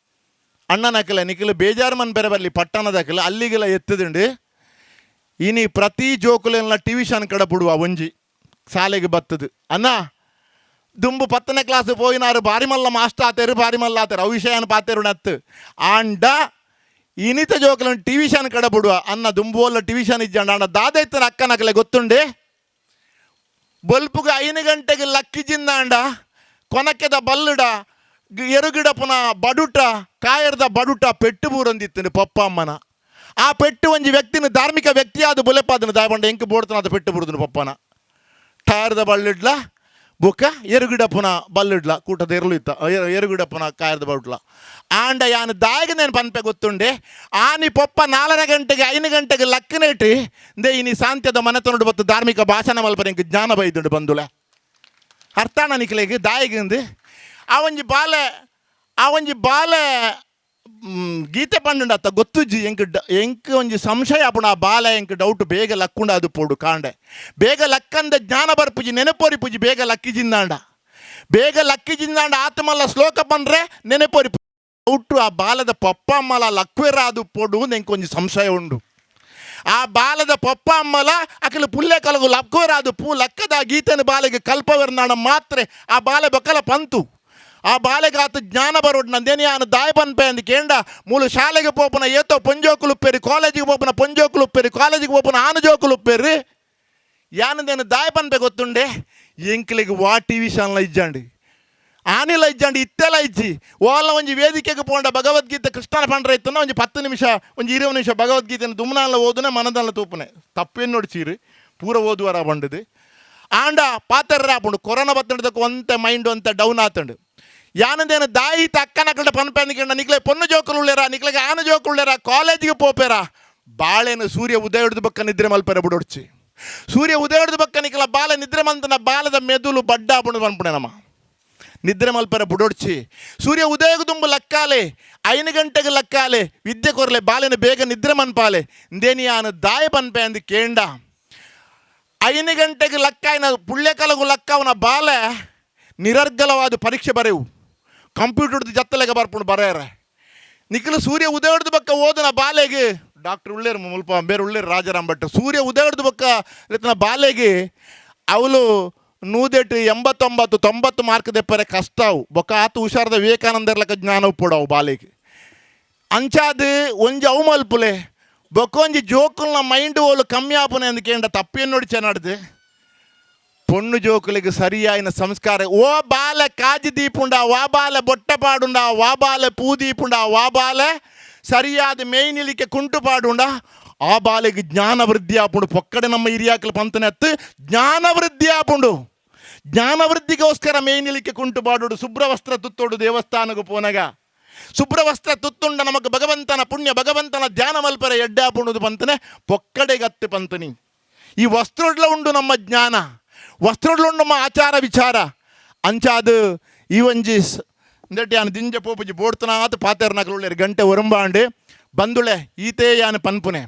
ಅಣ್ಣನಕಲೆ ನಿಖಿಲ್ ಬೇಜಾರು ಮನ್ ಬೇರೆ ಬರಲಿ ಪಟ್ಟಣದಕಲೆ ಅಲ್ಲಿಗೆಲ್ಲ ಎತ್ತದುಂಡು. ಇನಿ ಪ್ರತಿ ಜೋಕುಲೆಲ್ಲ ಟಿವಿಷನ್ ಕಡೆ ಬಿಡುವ ಒಂಜಿ ಶಾಲೆಗೆ ಬತ್ತದು ಅಣ್ಣ ದುಂಬು 10ನೇ ಕ್ಲಾಸ್ ಪೋಯಿನಾರು ಬಾರಿಮಲ್ಲ ಮಾಸ್ಟರ್ ಆತೇರು ಬಾರಿಮಲ್ಲ ಆತೇರು ಅವು ವಿಷಯನ ಪಾತೇರು ನತ್ತು ಆಂಡ ಇನಿತ ಜೋಕುలను ಟಿವಿಷನ್ ಕಡೆ ಬಿಡುವ ಅನ್ನ ದುಂಬು ಒಲ್ಲ ಟಿವಿಷನ್ ಇಜ್ಜಂಡ ಅಣ್ಣ ದಾದೈತನ ಅಕ್ಕನಕಲೆ ಗೊತ್ತುಂಡೆ ಬಲ್ಪುಗ 5 ಗಂಟೆಗೆ ಲಕ್ಕಿ ಜಿಂದಾಂಡ ಕೊನಕೆದ ಬಲ್ಲುಡ ಎರುಗಿಡ ಪುನ ಬಡುಟ ಕಾಯರ್ದ ಬಡುಟ ಪೆಟ್ಟು ಬೂರಂದಿತ್ತು ಪಪ್ಪ ಅಮ್ಮನ ಆ ಪೆಟ್ಟು ಒಂಜಿ ವ್ಯಕ್ತಿನ ಧಾರ್ಮಿಕ ವ್ಯಕ್ತಿಯಾದ ಬುಲೆಪಾದನ ದಾಯಬಂಡ ಎಂಕ್ ಬೋಡ್ತನ ಅದು ಪೆಟ್ಟು ಬುರುದನು ಪಪ್ಪನ ಟೈರ್ದ ಬಳ್ಳಿಡ್ಲ ಬೊಕ್ಕ ಎರುಗಿಡ ಪುನ ಬಲ್ಲಿಡ್ಲ ಕೂಟದ ಎರುಳು ಇತ್ತ ಎರುಗಿಡ ಪುನ ಕಾಯರ್ದ ಬಡುಟ್ಲ ಆಂಡ ಯಾನು ದಾಯಗ ನೇನು ಪನ್ಪೆ ಗೊತ್ತುಂಡೆ ಆನಿ ಪೊಪ್ಪ 4 ಗಂಟೆಗೆ 5 ಗಂಟೆಗೆ ಲಕ್ಕನೇಟಿ they ಇನಿ ಸಾಂತ್ಯದ ಮನೆತನಡು ಬತ್ತು ಧಾರ್ಮಿಕ ಭಾಷಣ ಮಲ್ಪರ ಎಂಕ್ ಜ್ಞಾನ ಬೈದುಂಡು ಬಂದುಲೆ ಅರ್ಥಾಣ ನಿಕ್ಲೆಗ್ ದಾಯಗಂದು ಆ ಒಂಜಿ ಬಾಲೆ ಆ ಒಂಜಿ ಬಾಲೆ ಗೀತೆ ಪಂಡುಂಡ ಅತ್ತ ಗೊತ್ತುಜ್ಜಿ ಎಂಕ್ ಎಂಕ್ ಒಂಜಿ ಸಂಶಯ ಆಪುಂಡು ಆ ಬಾಲೆ ಎಂಕ್ ಡೌಟ್ ಬೇಗ ಲಕ್ಕುಂಡ ಅದು ಪೋಡು ಕಾಂಡೆ ಬೇಗ ಲಕ್ಕಂದ ಜ್ಞಾನ ಬರ್ಪುಜಿ ನೆನಪೋರಿ ಪೂಜಿ ಬೇಗ ಲಕ್ಕಿ ಜಿಂದಾಂಡ ಬೇಗ ಲಕ್ಕಿ ಜಿಂದಾಂಡ ಆತ್ಮಲ್ಲ ಶ್ಲೋಕ ಪಂಡ್ರೆ ನೆನಪೋರಿ ಡೌಟು ಆ ಬಾಲದ ಪಪ್ಪ ಅಮ್ಮಲ ಲಕ್ವೆರ ಅದು ಪೋಡು ಎಂಕ್ ಒಂಜಿ ಸಂಶಯ ಉಂಡು ಆ ಬಾಲದ ಪಪ್ಪ ಅಮ್ಮಲ ಅಕಲು ಪುಲ್ಲೆ ಕಲಗು ಲಕ್ವೆರ ಅದು ಪೂ ಲಕ್ಕದ ಆ ಗೀತೆನ ಬಾಲೆಗೆ ಕಲ್ಪವೆರ್ನಾಣ ಮಾತ್ರೆ ಆ ಬಾಲೆ ಬೊಕ್ಕಲ ಪಂತು ಆ ಬಾಲೆಗಾತ ಜ್ಞಾನ ಬರೋಡು ನಂದೇನಿ ಆನು ದಾಯ ಪನ್ಪೆ ಅಂದ್ ಕೇಂಡ ಮೂಲು ಶಾಲೆಗೆ ಪೋಪುನ ಏತೋ ಪೊಂಜೋಕುಲು ಉಪ್ಪೇರಿ ಕಾಲೇಜಿಗೆ ಪೋಪುನ ಪೊಂಜೋಕುಲು ಉಪ್ಪೇರಿ ಕಾಲೇಜಿಗೆ ಪೋಪುನ ಆನು ಜೋಕುಲು ಉಪ್ಪೇರಿ ಯಾನಂದೇನು ದಾಯ ಪನ್ಪೆ ಗೊತ್ತುಂಡೆ ಎಂಕ್ಲಿಗೆ ವಾ ಟಿ ವಿ ಶಾನ್ಲ ಇಜ್ಜಾಂಡಿ ಆನಿಲ ಇಜ್ಜಾಂಡಿ ಇತ್ತೆಲ ಇಜ್ಜಿ ಓಲ ಒಂಜಿ ವೇದಿಕೆಗೆ ಪೋಂಡ ಭಗವದ್ಗೀತೆ ಕೃಷ್ಣನ ಪಂಡ್ರೆ ಇತ್ತನ ಒಂಜಿ 10 ನಿಮಿಷ ಒಂಜಿ 20 ನಿಮಿಷ ಭಗವದ್ಗೀತೆನ ದುಮ್ನಾಲ ಓದುನೆ ಮನದಲ್ಲ ತೂಪುನೆ ತಪ್ಪೇನು ನೋಡ್ಚೀರಿ ಪೂರ ಓದುವರ ಬಂಡದು ಆಂಡ ಪಾತೆರ್ರ ಆಪುಂಡು ಕೊರೋನಾ ಬತ್ತಂಡದಕ್ಕೆ ಒಂತೆ ಮೈಂಡ್ ಒಂತೆ ಡೌನ್ ಆತಂಡು ಯಾನಂದೇನು ದಾಯಿ ಅಕ್ಕನ ಕಡೆ ಪನ್ಪೆ ನಿಕ್ಲೆ ಪೊನ್ನು ಜೋಕುಲು ಉಳ್ಳೇರ ನಿಕ್ಲೆಗೆ ಆನ ಜೋಕುಲು ಉಳ್ಳೇರ ಕಾಲೇಜಿಗೆ ಪೋಪೇರ ಬಾಳೆನು ಸೂರ್ಯ ಉದಯ ಹಿಡಿದು ಬಕ್ಕ ನಿದ್ರೆ ಮಲ್ಪೆರ ಬುಡೊಡ್ಚಿ ಸೂರ್ಯ ಉದಯ ಹಿಡಿದು ಬಕ್ಕ ನಿಕ್ಲ ಬಾಲೆ ನಿದ್ರೆ ಮಂತನ ಬಾಲದ ಮೆದುಳು ಬಡ್ಡ ಆಪುಂಡು ಪನ್ಪುಣೆ ನಮ್ಮ ನಿದ್ರೆ ಮಲ್ಪೆರ ಬುಡೊಡ್ಚಿ ಸೂರ್ಯ ಉದಯಗ ದುಂಬು ಲಕ್ಕಾಲೆ 5 ಗಂಟೆಗೆ ಲಕ್ಕಾಲೆ ವಿದ್ಯೆ ಕೊರಲೆ ಬಾಲೆನ ಬೇಗ ನಿದ್ರೆ ಮನ್ಪಾಲೆ ಇಂದೇನಿ ಯಾನು ದಾಯ ಪನ್ಪೆ ಅಂದ್ ಕೇಂಡ 5 ಗಂಟೆಗೆ ಲಕ್ಕಾಯಿನ ಪುಳ್ಯಕಲಗು ಲಕ್ಕವನ ಬಾಲೆ ನಿರರ್ಗಲವಾದ ಪರೀಕ್ಷೆ ಬರೆವು ಕಂಪ್ಯೂಟರ್ದು ಜತ್ತಲೆಗ ಬರ್ಪುಂಡು ಬರೆಯರೆ ನಿಖಿಲು ಸೂರ್ಯ ಉದಯ ಹಿಡ್ದು ಬಕ್ಕ ಓದನ ಬಾಲೆಗೆ ಡಾಕ್ಟರ್ ಉಳ್ಳೇರು ಮುಲ್ಪ ಬೇರೆ ಉಳ್ಳೇರು ರಾಜಾರಾಮ್ ಭಟ್ ಸೂರ್ಯ ಉದಯ ಹಿಡ್ದು ಬಕ್ಕ ಲೆತ್ತನ ಬಾಲೆಗೆ ಅವಳು ನೂದೆಟ್ಟು 89 90 ಮಾರ್ಕ್ ದೆಪ್ಪರೆ ಕಷ್ಟ ಅವು ಬೊಕ್ಕ ಆತ ಹುಷಾರದ ವಿವೇಕಾನಂದರ್ಲಕ್ಕ ಜ್ಞಾನ ಉಪ್ಪುಡವು ಬಾಲೆಗೆ ಅಂಚಾದ ಒಂಜಿ ಅವು ಮಲ್ಪುಲೆ ಬೊಕ್ಕ ಒಂಜಿ ಜೋಕುಲ್ನ ಮೈಂಡ್ ಓಲು ಕಮ್ಮಿ ಆಪುನೆ ಅಂದ್ ಕೇಂಡ ತಪ್ಪೇನು ನೋಡಿ ಚೆನ್ನಡ್ದು ಪೊಣ್ಣು ಜೋಕುಲಿಗೆ ಸರಿಯಾಯಿನ ಸಂಸ್ಕಾರ ಓ ಬಾಲೆ ಕಾಜಿ ದೀಪುಂಡ ವಾ ಬಾಲೆ ಬೊಟ್ಟೆ ಪಾಡುಂಡ ವಾ ಬಾಲೆ ಪೂ ದೀಪುಂಡ ವಾ ಬಾಲೆ ಸರಿಯಾದ ಮೇಯ್ನಿಲಿಕ್ಕೆ ಕುಂಟು ಪಾಡುಂಡ ಆ ಬಾಲೆಗೆ ಜ್ಞಾನ ವೃದ್ಧಿ ಆಪುಂಡು ಪೊಕ್ಕಡೆ ನಮ್ಮ ಹಿರಿಯಾಕಲು ಪಂತನೆ ಅತ್ತು ಜ್ಞಾನ ವೃದ್ಧಿ ಆಪುಂಡು ಜ್ಞಾನ ವೃದ್ಧಿಗೋಸ್ಕರ ಮೇಯ್ನಿಲಿಕ್ಕೆ ಕುಂಟು ಪಾಡುಡು ಶುಭ್ರವಸ್ತ್ರ ತುತ್ತೋಡು ದೇವಸ್ಥಾನಕ್ಕೆ ಪೋನಗ ಶುಭ್ರವಸ್ತ್ರ ತುತ್ತುಂಡ ನಮಗ್ ಭಗವಂತನ ಪುಣ್ಯ ಭಗವಂತನ ಧ್ಯಾನ ಮಲ್ಪರೆ ಎಡ್ಡೆ ಆಪುಂಡುದು ಪಂತನೆ ಪೊಕ್ಕಡೆಗತ್ತು ಪಂತನಿ ಈ ವಸ್ತ್ರಡ್ಲ ಉಂಡು ನಮ್ಮ ಜ್ಞಾನ ವಸ್ತ್ರಡ್ಲ ಉಂಡು ನಮ್ಮ ಆಚಾರ ವಿಚಾರ ಅಂಚಾದ ಈ ಒಂಜಿ ಇಂದಟ್ಟಿ ಯಾನ್ ದಿಂಜ ಪೋಪುಜಿ ಬೋಡ್ತನಾತ್ ಪಾತೆರ್ನಕಲು ಉಳ್ಳೇರು ಗಂಟೆ ಒರಂಬಾಂಡು ಬಂದುಳೆ ಈತೇ ಯಾನ್ ಪನ್ಪುನೆ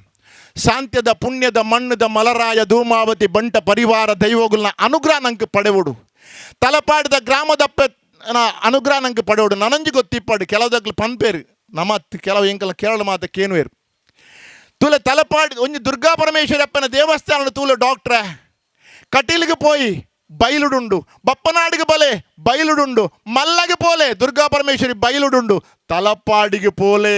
ಸಾಂತ್ಯದ ಪುಣ್ಯದ ಮಣ್ಣದ ಮಲರಾಯ ಧೂಮಾವತಿ ಬಂಟ ಪರಿವಾರ ದೈವಗುಲ್ನ ಅನುಗ್ರಹ ನಂಗೆ ಪಡೆವುಡು ತಲಪಾಡಿದ ಗ್ರಾಮದಪ್ಪ ಅನುಗ್ರಹ ನಂಗೆ ಪಡೆವುಡು ನನಂಜಿ ಗೊತ್ತಿಪ್ಪಾಡು ಕೆಲವುದಗ್ಲು ಪನ್ಪೇರು ನಮ್ಮ ಕೆಲವು ಎಂಕಲ ಕೇರಳ ಮಾತ ಕೇನುವೇರು ತೂಲೆ ತಲಪಾಡಿ ಒಂಜಿ ದುರ್ಗಾ ಪರಮೇಶ್ವರಪ್ಪನ ದೇವಸ್ಥಾನ ತೂಲೆ ಡಾಕ್ಟ್ರೆ ಕಟೀಲಿಗೆ ಪೋಯಿ ಬೈಲುಡುಂಡು ಬಪ್ಪನಾಡಿಗೆ ಬಲೆ ಬೈಲುಡುಂಡು ಮಲ್ಲಗೆ ಪೋಲೆ ದುರ್ಗಾ ಪರಮೇಶ್ವರಿ ಬೈಲುಡುಂಡು ತಲಪಾಡಿಗೆ ಪೋಲೆ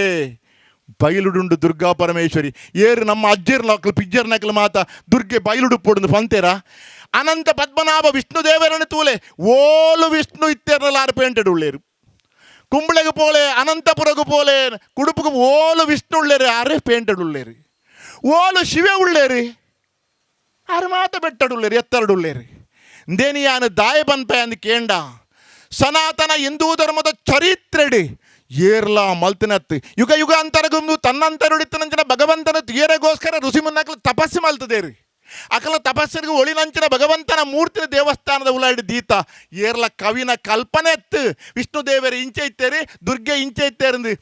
ಬೈಲುಡುಂಡು ದುರ್ಗಾ ಪರಮೇಶ್ವರಿ ಏರು ನಮ್ಮ ಅಜ್ಜಿರ್ ನಕ್ಲು ಪಿಜ್ಜರ್ ನಕ್ಲು ಮಾತ ದುರ್ಗೆ ಬೈಲುಡು ಪೋಡುಂದು ಪಂತೇರ ಅನಂತ ಪದ್ಮನಾಭ ವಿಷ್ಣು ದೇವರನ್ನು ತೂಲೆ ಓಲು ವಿಷ್ಣು ಇತ್ತೇರ್ನಲಾರು ಪೇಂಟೆಡ್ ಉಳ್ಳೇರು ಕುಂಬಳೆಗೆ ಪೋಲೆ ಅನಂತಪುರಗೆ ಪೋಲೆ ಕುಡುಪುಗೆ ಓಲು ವಿಷ್ಣು ಉಳ್ಳೇರು ಆರು ಪೇಂಟೆಡ್ ಉಳ್ಳೇರು ಓಲು ಶಿವೆ ಉಳ್ಳೇರಿ ಆರು ಮಾತ ಬೆಟ್ಟಡುಳ್ಳೇರಿ ಎತ್ತರಡುಳ್ಳೇರಿ ಇಂದೇನಿ ಯಾನು ದಾಯ ಪನ್ಪೆ ಅಂದ್ ಕೇಂಡ ಸನಾತನ ಹಿಂದೂ ಧರ್ಮದ ಚರಿತ್ರೆಡಿ ಏರ್ಲಾ ಮಲ್ತನತ್ತು ಯುಗ ಯುಗ ಅಂತರಗುಂದು ತನ್ನಂತರುಡಿತ್ತನಂಚಿನ ಭಗವಂತನ ತೀರೆಗೋಸ್ಕರ ಋಷಿ ಮುನ್ನಕ್ಲು ತಪಸ್ಸು ಮಲ್ತದೇರಿ. ಅಕಲ ತಪಸ್ಸರಿಗೆ ಒಳಿನಂಚಿನ ಭಗವಂತನ ಮೂರ್ತಿನ ದೇವಸ್ಥಾನದ ಉಲಾಡಿ ದೀತ ಏರ್ಲ ಕವಿನ ಕಲ್ಪನೆ ಎತ್ತು ವಿಷ್ಣು ದೇವರು ಇಂಚೆ ಇತ್ತೇರಿ ದುರ್ಗೆ ಇಂಚೆ ಇತ್ತೇರಂದು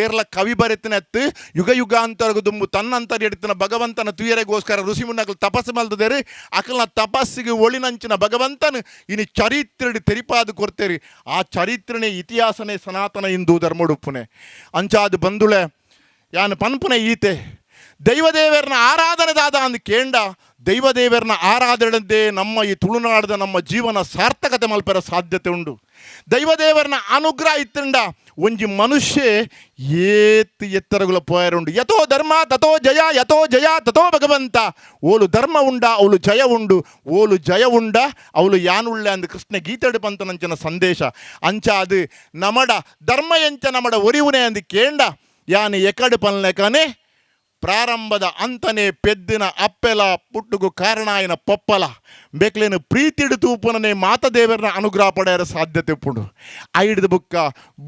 ಏರ್ಲ ಕವಿ ಬರೆತಿನ ಎತ್ತು ಯುಗ ಯುಗಾಂತರಗು ದುಂಬು ತನ್ನಂತರ ಎಡ್ತಿನ ಭಗವಂತನ ತುಯರೆಗೋಸ್ಕರ ಋಷಿ ಮುನ್ನಕಲು ತಪಸ್ಸು ಮಲ್ತದೇರಿ ಅಕಲ್ನ ತಪಸ್ಸಿಗೆ ಒಳಿನಂಚಿನ ಭಗವಂತನ ಇನಿ ಚರಿತ್ರೆಡು ತೆರಿಪಾದು ಕೊರ್ತೇರಿ. ಆ ಚರಿತ್ರೆನೇ ಇತಿಹಾಸನೇ ಸನಾತನ ಹಿಂದೂ ಧರ್ಮಡುಪ್ಪುನೆ ಅಂಚಾದು ಬಂದುಳೆ ಯಾನು ಪನ್ಪುನೆ ಈತೆ ದೈವದೇವರನ್ನ ಆರಾಧನೆ ದಾದ ಅಂದ್ ಕೇಂಡ ದೈವದೇವರನ್ನ ಆರಾಧನೆದೇ ನಮ್ಮ ಈ ತುಳುನಾಡದ ನಮ್ಮ ಜೀವನ ಸಾರ್ಥಕತೆ ಮಲ್ಪೆರ ಸಾಧ್ಯತೆ ಉಂಡು. ದೈವದೇವರನ್ನ ಅನುಗ್ರಹ ಇತ್ತಂಡ ಒಂಜಿ ಮನುಷ್ಯ ಏತ್ ಎತ್ತರಗುಲ ಪೋಯರುಂಡು. ಯಥೋ ಧರ್ಮ ತಥೋ ಜಯ, ಯಥೋ ಜಯ ತಥೋ ಭಗವಂತ. ಓಲು ಧರ್ಮ ಉಂಡ ಅವಳು ಜಯ ಉಂಡು, ಓಲು ಜಯ ಉಂಡ ಅವಳು ಯಾನುಳ್ಳೆ ಅಂದ್ ಕೃಷ್ಣ ಗೀತೆಡು ಪಂತನಂಚಿನ ಸಂದೇಶ. ಅಂಚ ಅದು ನಮಡ ಧರ್ಮ ಎಂಚ ನಮಡ ಒರಿವುನೆ ಅಂದ್ ಕೇಂಡ ಯಾನು ಎಕಡು ಪನ್ಲೆಕನೆ ಪ್ರಾರಂಭದ ಅಂತನೇ ಪೆದ್ದಿನ ಅಪ್ಪೆಲ ಪುಟ್ಟುಗು ಕಾರಣಾಯನ ಪೊಪ್ಪಲ ಬೇಕ್ಲೇನು ಪ್ರೀತಿಡು ತೂಪುನನೆ ಮಾತದೇವರನ್ನ ಅನುಗ್ರಹ ಪಡೆಯರ ಸಾಧ್ಯತೆ ಉಪ್ಪುಂಡು. ಐಡ್ದು ಬುಕ್ಕ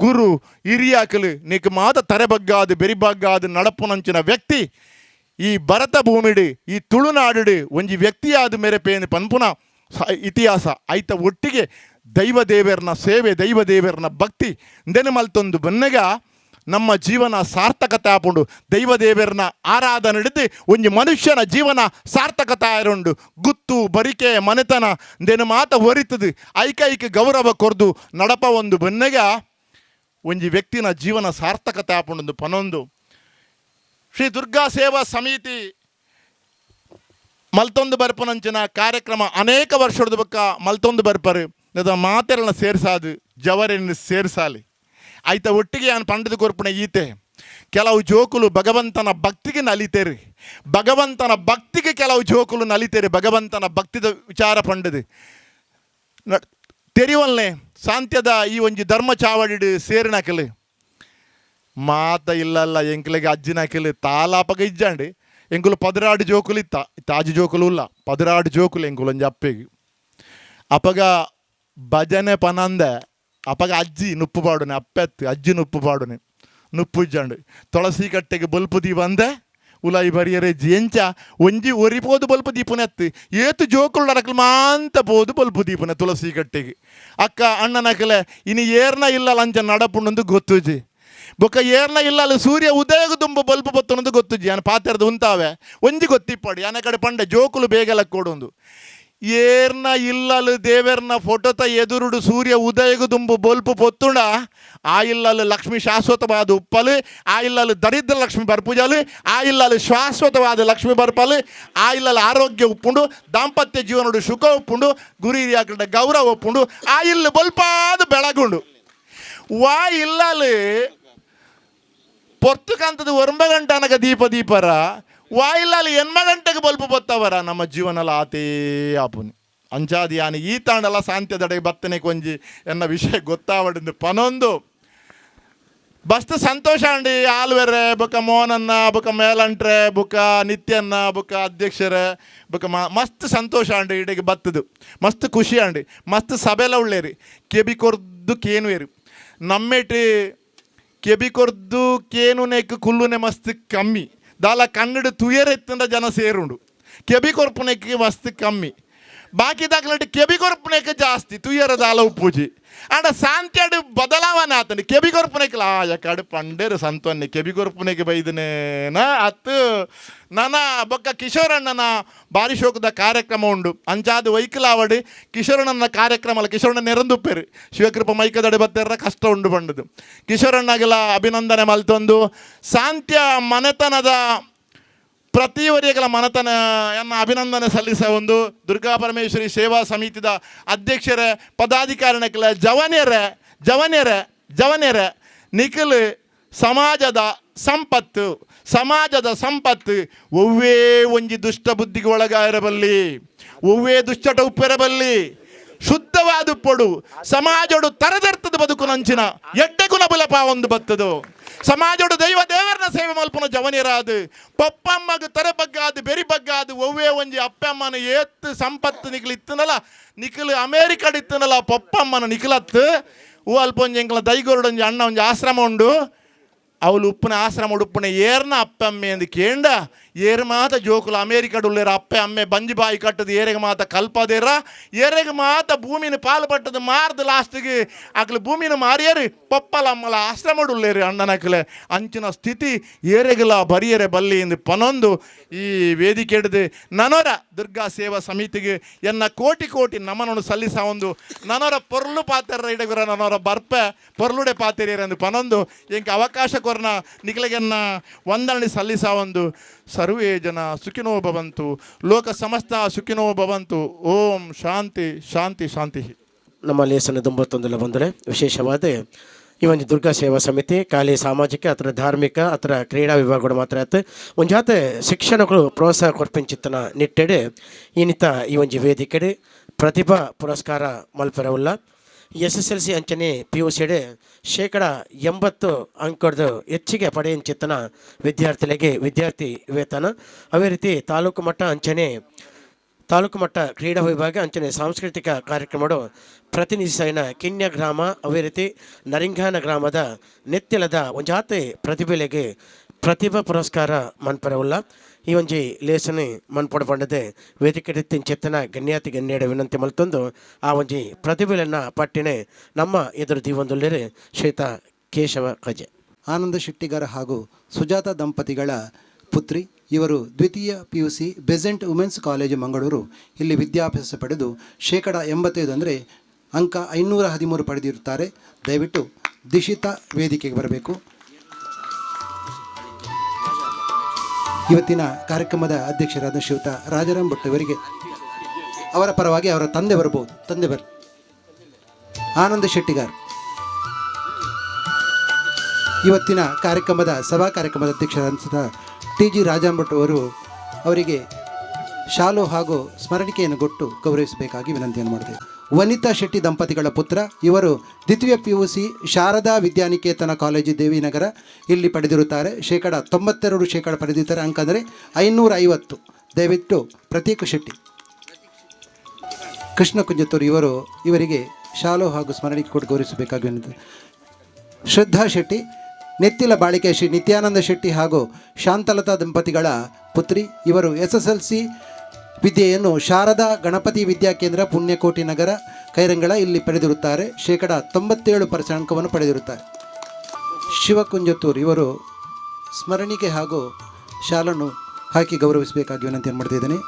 ಗುರು ಹಿರಿಯಾಕಲು ನೀಕು ಮಾತ ತರೆಬಗ್ಗಾದು ಬೆರಿಬಗ್ಗಾದು ನಡಪುನಂಚಿನ ವ್ಯಕ್ತಿ ಈ ಭರತ ಭೂಮಿಡು ಈ ತುಳುನಾಡು ಒಂಜಿ ವ್ಯಕ್ತಿಯಾದ ಮೇರೆ ಪೇನು ಪನ್ಪುನ ಇತಿಹಾಸ. ಐತ ಒಟ್ಟಿಗೆ ದೈವದೇವರನ್ನ ಸೇವೆ ದೈವದೇವರನ್ನ ಭಕ್ತಿ ಇಂದೆನು ಮಲ್ತೊಂದು ಬನ್ನೆಗ ನಮ್ಮ ಜೀವನ ಸಾರ್ಥಕತೆ ಆಪುಂಡು. ದೈವದೇವರನ್ನ ಆರಾಧನೆ ಹಿಡಿದು ಒಂಜಿ ಮನುಷ್ಯನ ಜೀವನ ಸಾರ್ಥಕತೆ ಆಯರುಂಡು. ಗುತ್ತು ಬರಿಕೆ ಮನೆತನ ಇಂದೇನು ಮಾತ ಒರಿತದು ಐಕೈಕ ಗೌರವ ಕೊರ್ದು ನಡಪ ಒಂದು ಬನ್ನೆಗ ಒಂಜಿ ವ್ಯಕ್ತಿನ ಜೀವನ ಸಾರ್ಥಕತೆ ಆಪುಂಡು ಪನೊಂದು. ಶ್ರೀ ದುರ್ಗಾ ಸೇವಾ ಸಮಿತಿ ಮಲ್ತೊಂದು ಬರ್ಪನಂಚಿನ ಕಾರ್ಯಕ್ರಮ ಅನೇಕ ವರ್ಷದ ಬಕ್ಕ ಮಲ್ತೊಂದು ಬರ್ಪರು ಮಾತೆರನ್ನ ಸೇರ್ಸಾದು ಜವರನ್ನು ಸೇರ್ಸಾಲಿ. ಆಯ್ತ ಒಟ್ಟಿಗೆ ಯಾನು ಪಂಡದ ಕೊರ್ಪುಣ ಈತೆ ಕೆಲವು ಜೋಕುಲು ಭಗವಂತನ ಭಕ್ತಿಗೆ ನಲಿತೇರಿ, ಭಗವಂತನ ಭಕ್ತಿಗೆ ಕೆಲವು ಜೋಕುಲು ನಲಿತೇರಿ, ಭಗವಂತನ ಭಕ್ತಿದ ವಿಚಾರ ಪಂಡದು ತೆರಿವಲ್ನೆ ಸಾಂತ್ಯದ ಈ ಒಂಜಿ ಧರ್ಮ ಚಾವಡಿಡು ಸೇರಿನಕಲು ಮಾತ ಇಲ್ಲಲ್ಲ ಎಂಕ್ಲೆಗೆ ಅಜ್ಜಿನಕಲು ತಾಲಾಪಗ ಇಜ್ಜಾಂಡಿ ಎಂಕುಲು ಪದರಾಡು ಜೋಕುಲು ಇತ್ತ ತಾಜಿ ಜೋಕುಲು ಇಲ್ಲ ಪದರಾಡು ಜೋಕುಲು ಎಂಕುಲು ಒಂಜಿ ಅಪ್ಪೆಗೆ ಅಪಗ ಭಜನೆ ಪನಂದೆ ಅಪಗ ಅಜ್ಜಿ ನುಪ್ಪು ಪಾಡುನೆ ಅಪ್ಪೆತ್ತು ಅಜ್ಜಿ ನುಪ್ಪು ಪಾಡುನೆ ನುಪ್ಪು ಇಜ್ಜಾಂಡು ತುಳಸಿ ಕಟ್ಟೆಗೆ ಬಲ್ಪು ದೀಪಂದೆ ಉಲಾಯಿ ಬರಿಯರೆ ಎಂಚ ಒಂಜಿ ಒರಿಪೋದು ಬಲ್ಪು ದೀಪನೆ ಅತ್ತು ಏತು ಜೋಕುಲು ನರಕಲು ಮಾಂತ ಪೋದು ಬಲ್ಪು ದೀಪನೆ ತುಳಸಿ ಕಟ್ಟೆಗೆ ಅಕ್ಕ ಅಣ್ಣನಕಲೆ ಇನಿ ಏರ್ನ ಇಲ್ಲ ಲಂಚ ನಡಪುಂಡು ಗೊತ್ತುಜಿ ಬೊಕ್ಕ ಏರ್ನ ಇಲ್ಲ ಅಲ್ಲಿ ಸೂರ್ಯ ಉದಯಗ ತುಂಬ ಬಲ್ಪು ಬತ್ತನದು ಗೊತ್ತುಜಿ ಯಾನ್ ಪಾತೆರ್ದು ಉಂತಾವೆ ಒಂಜಿ ಗೊತ್ತಿಪ್ಪಡು ಯಾನ ಕಡೆ ಪಂಡೆ ಜೋಕುಲು ಬೇಗಲ ಕೊಡೊಂದು ಏರ್ನ ಇಲ್ಲಲು ದೇವೆರ್ನ ಫೋಟೋತ ಎದುರುಡು ಸೂರ್ಯ ಉದಯಗು ದುಂಬು ಬೊಲ್ಪು ಪೊತ್ತುಂಡ ಆ ಇಲ್ಲಲು ಲಕ್ಷ್ಮಿ ಶಾಶ್ವತವಾದ ಉಪ್ಪಲು, ಆ ಇಲ್ಲಲು ದರಿದ್ರ ಲಕ್ಷ್ಮಿ ಬರ್ಪುಜಲು, ಆ ಇಲ್ಲಲು ಶಾಶ್ವತವಾದ ಲಕ್ಷ್ಮಿ ಬರ್ಪಲು, ಆ ಇಲ್ಲಲು ಆರೋಗ್ಯ ಉಪ್ಪುಂಡು, ದಾಂಪತ್ಯ ಜೀವನಡು ಸುಖ ಉಪ್ಪುಂಡು, ಗುರಿ ಹಿರಿಯಾಕಂಡ ಗೌರವ ಉಪ್ಪುಂಡು, ಆ ಇಲ್ಲು ಬೊಲ್ಪಾದ ಬೆಳಗುಂಡು. ವಾ ಇಲ್ಲಲು ಪೊರ್ತುಕಂತದ ಒಂಬ ಗಂಟೆ ಅನಗ ದೀಪ ದೀಪರ ವಾಯಿಲಾಲಿ ಎನ್ಮ ಗಂಟೆಗೆ ಬಲ್ಪು ಬತ್ತವರ ನಮ್ಮ ಜೀವನಲ ಆತೇ ಆಪುನಿ. ಅಂಚಾದಿ ಯಾನಿ ಈ ತಾಂಡಲ ಸಾಂತ್ಯದಡೆ ಬತ್ತನೆ ಕೊಂಜಿ ಎನ್ನ ವಿಷಯ ಗೊತ್ತಾವಡಿಂದು ಪನೊಂದು ಬಸ್ತು ಸಂತೋಷ ಅಂಡಿ ಆಲ್ವೆರೆ ಬೊಕ ಮೋಹನನ್ನ ಬೊಕ ಮೇಲಂಟ್ರೆ ಬೊಕ ನಿತ್ಯನ್ನ ಬೊಕ ಅಧ್ಯಕ್ಷರೇ ಬೊಕ ಮಸ್ತ್ ಸಂತೋಷ ಅಂಡಿ ಇಡೆಗೆ ಬತ್ತದು ಮಸ್ತ್ ಖುಷಿ ಅಂಡಿ ಮಸ್ತ್ ಸಭೆಲ ಉಳ್ಳೇರಿ ಕೆಬಿ ಕೊರ್ದು ಕೇನುವೇರಿ ನಮ್ಮೇಟಿ ಕೆಬಿ ಕೊರ್ದು ಕೇನುನೆಕ್ ಕುಲ್ಲುನೆ ಮಸ್ತ್ ಕಮ್ಮಿ ದಾಲ ಕನ್ನಡ ತುಯರೆತ್ತಂದ ಜನ ಸೇರುಂಡು ಕೆಬಿ ಕೊರ್ಪುನೆಕ್ ಮಸ್ತ್ ಕಮ್ಮಿ ಬಾಕಿ ದಾಖಲಾಟಿ ಕೆಬಿ ಕೊರ್ಪುನೆಕ್ ಜಾಸ್ತಿ ತುಯರ ದಾಲ ಉಪ್ಪುಜಿ ಆಂಡ ಸಾಂತ್ಯಡು ಬದಲಾವಣೆ ಆತಂడి ಕೆಬಿ ಕೊರ್ಪುನೆಕ್ಲ ಆ ಯಕಾಡು ಪಂಡೇರು ಸಂತೊನ್ನೆ ಕೆಬಿ ಕೊರ್ಪುನೆಕ್ ಬೈದನೇನ ಅತ್ತು ನನ ಬೊಕ್ಕ ಕಿಶೋರಣ್ಣನ ಬಾರಿ ಶೋಕದ ಕಾರ್ಯಕ್ರಮ ಉಂಡು ಅಂಚಾದ ವೈಕಲಾವಡಿ ಕಿಶೋರಣ್ಣನ ಕಾರ್ಯಕ್ರಮ ಕಿಶೋರಣ್ಣ ನೆರಂದುಪ್ಪೇರು ಶಿವಕೃಪ ಮೈಕದಡೆ ಬತ್ತೆರ್ರ ಕಷ್ಟ ಉಂಡು ಬಂಡದು ಕಿಶೋರಣ್ಣಗೆಲ್ಲ ಅಭಿನಂದನೆ ಮಲ್ತೊಂದು ಸಾಂತ್ಯ ಮನೆತನದ ಪ್ರತಿಯವರಿಗಳ ಮನತನ ಎನ್ನ ಅಭಿನಂದನೆ ಸಲ್ಲಿಸ ಒಂದು ದುರ್ಗಾ ಪರಮೇಶ್ವರಿ ಸೇವಾ ಸಮಿತಿದ ಅಧ್ಯಕ್ಷರೇ ಪದಾಧಿಕಾರಿನಕ್ಲ ಜವನ್ಯರೇ ಜವನ್ಯರೇ ಜವನ್ಯರೇ ನಿಖಲ್ ಸಮಾಜದ ಸಂಪತ್ತು ಸಮಾಜದ ಸಂಪತ್ತು ಒವ್ವೇ ಒಂಜಿ ದುಷ್ಟ ಬುದ್ಧಿಗೆ ಒಳಗಾಯಿರಬಲ್ಲಿ ಒವ್ವೇ ದುಶ್ಚಟ ಉಪ್ಪಿರಬಲ್ಲಿ ಶುದ್ಧವಾದ ಪೊಡು ಸಮಾಜಡು ತರದರ್ತದ ಬದುಕು ನಂಚಿನ ಎಡ್ಡೆ ಗುಣಬಲಪ ಒಂದು ಬತ್ತದು ಸಮಾಜಡು ದೈವ ದೇವರನ ಸೇವೆ ಮಲ್ಪುನ ಜವನಿರಾದು ಪಪ್ಪಮ್ಮಗ ತರ ಬಗ್ಗಾದು ಬೆರಿ ಬಗ್ಗಾದು ಒವ್ವೇ ಒಂಜಿ ಅಪ್ಪಮ್ಮನ ಏತ್ ಸಂಪತ್ತು ನಿಖಲ್ ಇತ್ತನಲ್ಲ ನಿಖಲ್ ಅಮೇರಿಕಡ್ ಇತ್ತನಲ್ಲ ಪಪ್ಪಮ್ಮನ ನಿಖಲತ್ತು ಹೂ ಅಲ್ಪ ಒಂಜಿ ಎಂಕಲ ದೈಗೋರುಡೊಂಜಿ ಅಣ್ಣ ಒಂಜಿ ಆಶ್ರಮ ಉಂಡು. ಅವಳು ಉಪ್ಪುನ ಆಶ್ರಮ ಉಡುಪ್ಪುನ ಏರ್ನ ಅಪ್ಪಮ್ಮೆ ಎಂದು ಕೇಂಡ ಏರು ಮಾತ ಜೋಕುಲು ಅಮೇರಿಕಡುಲ್ಲೇರ ಅಪ್ಪೆ ಅಮ್ಮೆ ಬಂಜಿ ಬಾಯಿ ಕಟ್ಟದು ಏರೆಗೆ ಮಾತ ಕಲ್ಪದೇರ ಏರೆಗೆ ಮಾತ ಭೂಮಿನ ಪಾಲು ಪಟ್ಟದು ಮಾರ್ದು ಲಾಸ್ಟಿಗೆ ಅಕ್ಲು ಭೂಮಿನ ಮಾರಿಯರು ಪಪ್ಪಲ ಅಮ್ಮಲ ಆಶ್ರಮಡುಲ್ಲೇರು ಅಣ್ಣನಕ್ಲೆ ಅಂಚಿನ ಸ್ಥಿತಿ ಏರೆಗಲ ಬರಿಯರೆ ಬಲ್ಲಿ ಎಂದು ಪನೊಂದು ಈ ವೇದಿಕೆ ಹಿಡಿದು ನನೊರ ದುರ್ಗಾ ಸೇವಾ ಸಮಿತಿಗೆ ಎನ್ನ ಕೋಟಿ ಕೋಟಿ ನಮನನ್ನು ಸಲ್ಲಿಸ ಒಂದು ನನೊರ ಪೊರ್ಲು ಪಾತ್ರ ಇಡಗುರ ನನೊರ ಬರ್ಪೆ ಪೊರ್ಲುಡೆ ಪಾತೆರಿಯರೆಂದು ಪನೊಂದು ಎಂಕ್ ಅವಕಾಶ ಕೊರ್ನ ನಿಕ್ಲೆಗೆನ್ನ ವಂದನೆ ಸಲ್ಲಿಸ ಒಂದು ಸರ್ವೇ ಜನ ಸುಖಿನೋ ಭವಂತು, ಲೋಕ ಸಮಸ್ತ ಸುಖಿನೋ ಭವಂತು. ಓಂ ಶಾಂತಿ ಶಾಂತಿ ಶಾಂತಿ. ನಮ್ಮ ಲೇಸನ ದುಂಬತ್ತೊಂದಲ ಬಂದರೆ ವಿಶೇಷವಾದ ಈ ಒಂದು ದುರ್ಗಾ ಸೇವಾ ಸಮಿತಿ ಖಾಲಿ ಸಾಮಾಜಿಕ ಅಥವಾ ಧಾರ್ಮಿಕ ಅಥವಾ ಕ್ರೀಡಾ ವಿಭಾಗಗಳು ಮಾತ್ರ ಆಯ್ತು ಒಂಜಾತೆ ಶಿಕ್ಷಣಗಳು ಪ್ರೋತ್ಸಾಹ ಕೊರ್ಪಿಂಚಿತ್ತನ ನಿಟ್ಟೆಡೆ ಈನಿತ ಈ ಒಂಜಿ ವೇದಿಕೆಡೆ ಪ್ರತಿಭಾ ಪುರಸ್ಕಾರ ಮಲ್ಪೆರವುಲ್ಲ. SSLC ಅಂಚನೆ PUC 80% ಅಂಕದ ಹೆಚ್ಚಿಗೆ ಪಡೆಯಂಚಿತ್ತನ ವಿದ್ಯಾರ್ಥಿಗಳಿಗೆ ವಿದ್ಯಾರ್ಥಿ ವೇತನ. ಅದೇ ರೀತಿ ತಾಲೂಕು ಮಟ್ಟ ಅಂಚನೆ ತಾಲೂಕು ಮಟ್ಟ ಕ್ರೀಡಾ ವಿಭಾಗ ಅಂಚನೆ ಸಾಂಸ್ಕೃತಿಕ ಕಾರ್ಯಕ್ರಮಗಳು ಪ್ರತಿನಿಧಿಸಿನ ಕಿನ್ಯ ಗ್ರಾಮ ಅದೇ ರೀತಿ ನರಿಂಗಾನ ಗ್ರಾಮದ ನೆತ್ತಿಲದ ಒಂಜಾತೆ ಪ್ರತಿಭೆಲೆಗೆ ಪ್ರತಿಭಾ ಪುರಸ್ಕಾರ ಮನ್ಪರವುಲ್ಲ. ಈ ಒಂಜಿ ಲೇಸನೆ ಮನ್ಪೊಡ ಪಂಡದೆ ವೇದಿಕೆ ಚೆತ್ತನ ಗಣ್ಯಾತಿ ಗಣ್ಯಡ ವಿನಂತಿ ಮಲ್ತೊಂದು ಆ ಒಂಜಿ ಪ್ರತಿಭೆಲನ್ನ ಪಟ್ಟಿನೆ ನಮ್ಮ ಎದುರು ದೀವೊಂದುಲ್ಲೇರು ಶ್ವೇತ ಕೇಶವ ಕಜೆ. ಆನಂದ ಶೆಟ್ಟಿಗಾರ ಹಾಗೂ ಸುಜಾತ ದಂಪತಿಗಳ ಪುತ್ರಿ. ಇವರು ದ್ವಿತೀಯ PUC Besant women's college Mangaluru ಇಲ್ಲಿ ವಿದ್ಯಾಭ್ಯಾಸ ಪಡೆದು 85% ಅಂದರೆ ಅಂಕ 513 ಪಡೆದಿರುತ್ತಾರೆ. ದಯವಿಟ್ಟು ದಿಶಿತಾ ವೇದಿಕೆಗೆ ಬರಬೇಕು. ಇವತ್ತಿನ ಕಾರ್ಯಕ್ರಮದ ಅಧ್ಯಕ್ಷರಾದ ಶ್ರೀಯುತ ರಾಜಾರಾಮ್ ಭಟ್ ಅವರಿಗೆ ಅವರ ಪರವಾಗಿ ಅವರ ತಂದೆ ಬರಬಹುದು. ತಂದೆ ಬರ್ ಆನಂದ ಶೆಟ್ಟಿಗಾರ್. ಇವತ್ತಿನ ಕಾರ್ಯಕ್ರಮದ ಸಭಾ ಕಾರ್ಯಕ್ರಮದ ಅಧ್ಯಕ್ಷರಾದ TG Rajaram Bhat ಅವರು ಅವರಿಗೆ ಶಾಲು ಹಾಗೂ ಸ್ಮರಣಿಕೆಯನ್ನು ಕೊಟ್ಟು ಗೌರವಿಸಬೇಕಾಗಿ ವಿನಂತಿಯನ್ನು ಮಾಡಿದೆ. ವನಿತಾ ಶೆಟ್ಟಿ ದಂಪತಿಗಳ ಪುತ್ರ. ಇವರು ದ್ವಿತೀಯ PUC Sharada Vidyaniketan college Devinagar ಇಲ್ಲಿ ಪಡೆದಿರುತ್ತಾರೆ. 92% ಪಡೆದಿರುತ್ತಾರೆ. ಅಂಕ ಅಂದರೆ 550. ದಯವಿಟ್ಟು ಪ್ರತೀಕ್ ಶೆಟ್ಟಿ ಕೃಷ್ಣ ಕುಂಜತ್ತೂರು ಇವರಿಗೆ ಶಾಲು ಹಾಗೂ ಸ್ಮರಣಿಕೆ ಕೊಟ್ಟು ಗೌರವಿಸಬೇಕಾಗಿ ವಿನಂತಿ. ಶ್ರದ್ಧಾ ಶೆಟ್ಟಿ ನೆತ್ತಿಲ ಬಾಳಿಕೆ ಶ್ರೀ ನಿತ್ಯಾನಂದ ಶೆಟ್ಟಿ ಹಾಗೂ ಶಾಂತಲತಾ ದಂಪತಿಗಳ ಪುತ್ರಿ. ಇವರು SSLC ವಿದ್ಯೆಯನ್ನು ಶಾರದಾ ಗಣಪತಿ ವಿದ್ಯಾಕೇಂದ್ರ ಪುಣ್ಯಕೋಟಿ ನಗರ ಕೈರಂಗಳ ಇಲ್ಲಿ ಪಡೆದಿರುತ್ತಾರೆ. 97% ಅಂಕವನ್ನು ಪಡೆದಿರುತ್ತಾರೆ. ಶಿವಕುಂಜತ್ತೂರು ಇವರು ಸ್ಮರಣಿಕೆ ಹಾಗೂ ಶಾಲನ್ನು ಹಾಕಿ ಗೌರವಿಸಬೇಕಾಗಿ ವಿನಂತಿಯನ್ನು ಮಾಡ್ತಿದ್ದೇನೆ.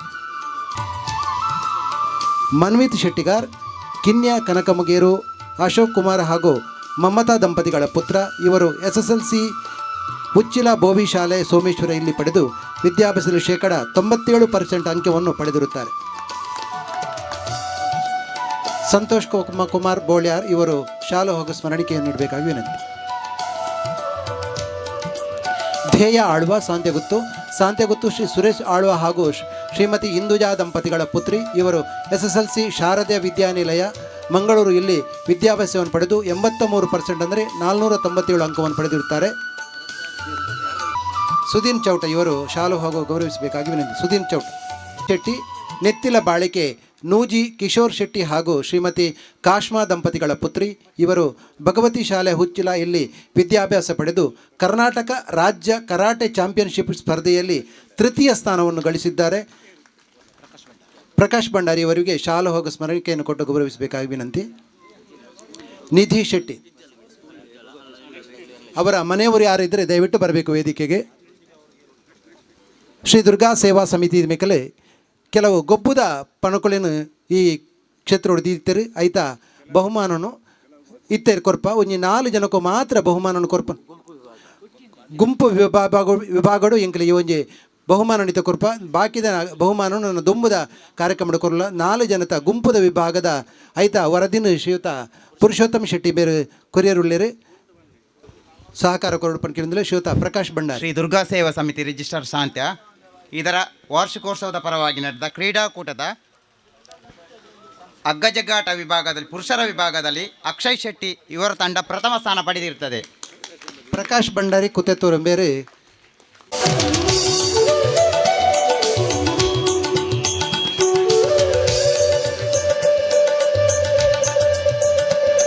ಮನ್ವಿತ್ ಶೆಟ್ಟಿಗಾರ್ ಕಿನ್ಯಾ ಕನಕಮುಗೇರು ಅಶೋಕ್ ಕುಮಾರ್ ಹಾಗೂ ಮಮತಾ ದಂಪತಿಗಳ ಪುತ್ರ. ಇವರು SSLC Uchila Bhovi ಶಾಲೆ ಸೋಮೇಶ್ವರ ಇಲ್ಲಿ ಪಡೆದು ವಿದ್ಯಾಭ್ಯಾಸದಲ್ಲಿ 97% ಅಂಕವನ್ನು ಪಡೆದಿರುತ್ತಾರೆ. ಸಂತೋಷ್ ಕುಮಾರ್ ಬೋಳ್ಯಾರ್ ಇವರು ಶಾಲು ಹಾಗೂ ಸ್ಮರಣಿಕೆಯನ್ನು ನೀಡಬೇಕಾಗಿ ವಿನಂತಿ. ಧ್ಯೇಯ ಆಳ್ವ ಸಾಂತ್ಯಗುತ್ತು ಸಾಂತ್ಯಗುತ್ತು ಶ್ರೀ ಸುರೇಶ್ ಆಳ್ವ ಹಾಗೂ ಶ್ರೀಮತಿ ಇಂದುಜಾ ದಂಪತಿಗಳ ಪುತ್ರಿ. ಇವರು SSLC Sharada Vidyanilaya Mangaluru ಇಲ್ಲಿ ವಿದ್ಯಾಭ್ಯಾಸವನ್ನು ಪಡೆದು 83% ಅಂದರೆ 497 ಅಂಕವನ್ನು ಪಡೆದಿರುತ್ತಾರೆ. ಸುದೀನ್ ಚೌಟ ಇವರು ಶಾಲು ಹಾಗೂ ಗೌರವಿಸಬೇಕಾಗಿ ವಿನಂತಿ. ಸುದೀನ್ ಚೌಟ ಶೆಟ್ಟಿ ನೆತ್ತಿಲ ಬಾಳಿಕೆ ನೂಜಿ ಕಿಶೋರ್ ಶೆಟ್ಟಿ ಹಾಗೂ ಶ್ರೀಮತಿ ಕಾಶ್ಮಾ ದಂಪತಿಗಳ ಪುತ್ರಿ. ಇವರು ಭಗವತಿ ಶಾಲೆ ಹುಚ್ಚಿಲ ಇಲ್ಲಿ ವಿದ್ಯಾಭ್ಯಾಸ ಪಡೆದು ಕರ್ನಾಟಕ ರಾಜ್ಯ ಕರಾಟೆ ಚಾಂಪಿಯನ್ಶಿಪ್ ಸ್ಪರ್ಧೆಯಲ್ಲಿ 3ಯ ಸ್ಥಾನವನ್ನು ಗಳಿಸಿದ್ದಾರೆ. ಪ್ರಕಾಶ್ ಭಂಡಾರಿ ಅವರಿಗೆ ಶಾಲು ಹಾಗೂ ಸ್ಮರಣಿಕೆಯನ್ನು ಕೊಟ್ಟು ಗೌರವಿಸಬೇಕಾಗಿ ವಿನಂತಿ. ನಿಧಿ ಶೆಟ್ಟಿ ಅವರ ಮನೆಯವರು ಯಾರಿದ್ದರೆ ದಯವಿಟ್ಟು ಬರಬೇಕು ವೇದಿಕೆಗೆ. ಶ್ರೀ ದುರ್ಗಾ ಸೇವಾ ಸಮಿತಿ ಮೇಕಲೆ ಕೆಲವು ಗೊಬ್ಬುದ ಪಣಕುಳಿನ ಈ ಕ್ಷೇತ್ರ ದೀತರು ಐತ ಬಹುಮಾನನು ಇತ್ತೇರು ಕೊರ್ಪ ಒಂಜಿ 4 ಜನಕ್ಕೂ ಮಾತ್ರ ಬಹುಮಾನನು ಕೊರ್ಪ ಗುಂಪು ವಿಭಾಗಡು ಎಂಕಲೆ ಈ ಒಂಜಿ ಬಹುಮಾನ ಇತ್ತ ಕೊರ್ಪ ಬಾಕಿದ ಬಹುಮಾನ ನನ್ನ ದುಂಬುದ ಕಾರ್ಯಕ್ರಮ ಕೊರಲ 4 ಜನತ ಗುಂಪುದ ವಿಭಾಗದ ಐತ ವರದಿನ ಶ್ರೀಯುತ ಪುರುಷೋತ್ತಮ ಶೆಟ್ಟಿ ಬೇರೆ ಕೊರಿಯರುಳ್ಳೇರು ಸಹಕಾರ ಕೊರಡು ಪಣಕಿರಿಂದಲೇ ಶ್ರೀಯುತ ಪ್ರಕಾಶ್ ಭಂಡಾರಿ. ಶ್ರೀ ದುರ್ಗಾ ಸೇವಾ ಸಮಿತಿ ರಿಜಿಸ್ಟರ್ ಶಾಂತ್ಯ ಇದರ ವಾರ್ಷಿಕೋತ್ಸವದ ಪರವಾಗಿ ನಡೆದ ಕ್ರೀಡಾಕೂಟದ ಅಗ್ಗಜಗ್ಗಾಟ ವಿಭಾಗದಲ್ಲಿ ಪುರುಷರ ವಿಭಾಗದಲ್ಲಿ ಅಕ್ಷಯ್ ಶೆಟ್ಟಿ ಇವರ ತಂಡ ಪ್ರಥಮ ಸ್ಥಾನ ಪಡೆದಿರುತ್ತದೆ. ಪ್ರಕಾಶ್ ಭಂಡಾರಿ ಕುತೆತ್ತೂರು ಬೇರೆ.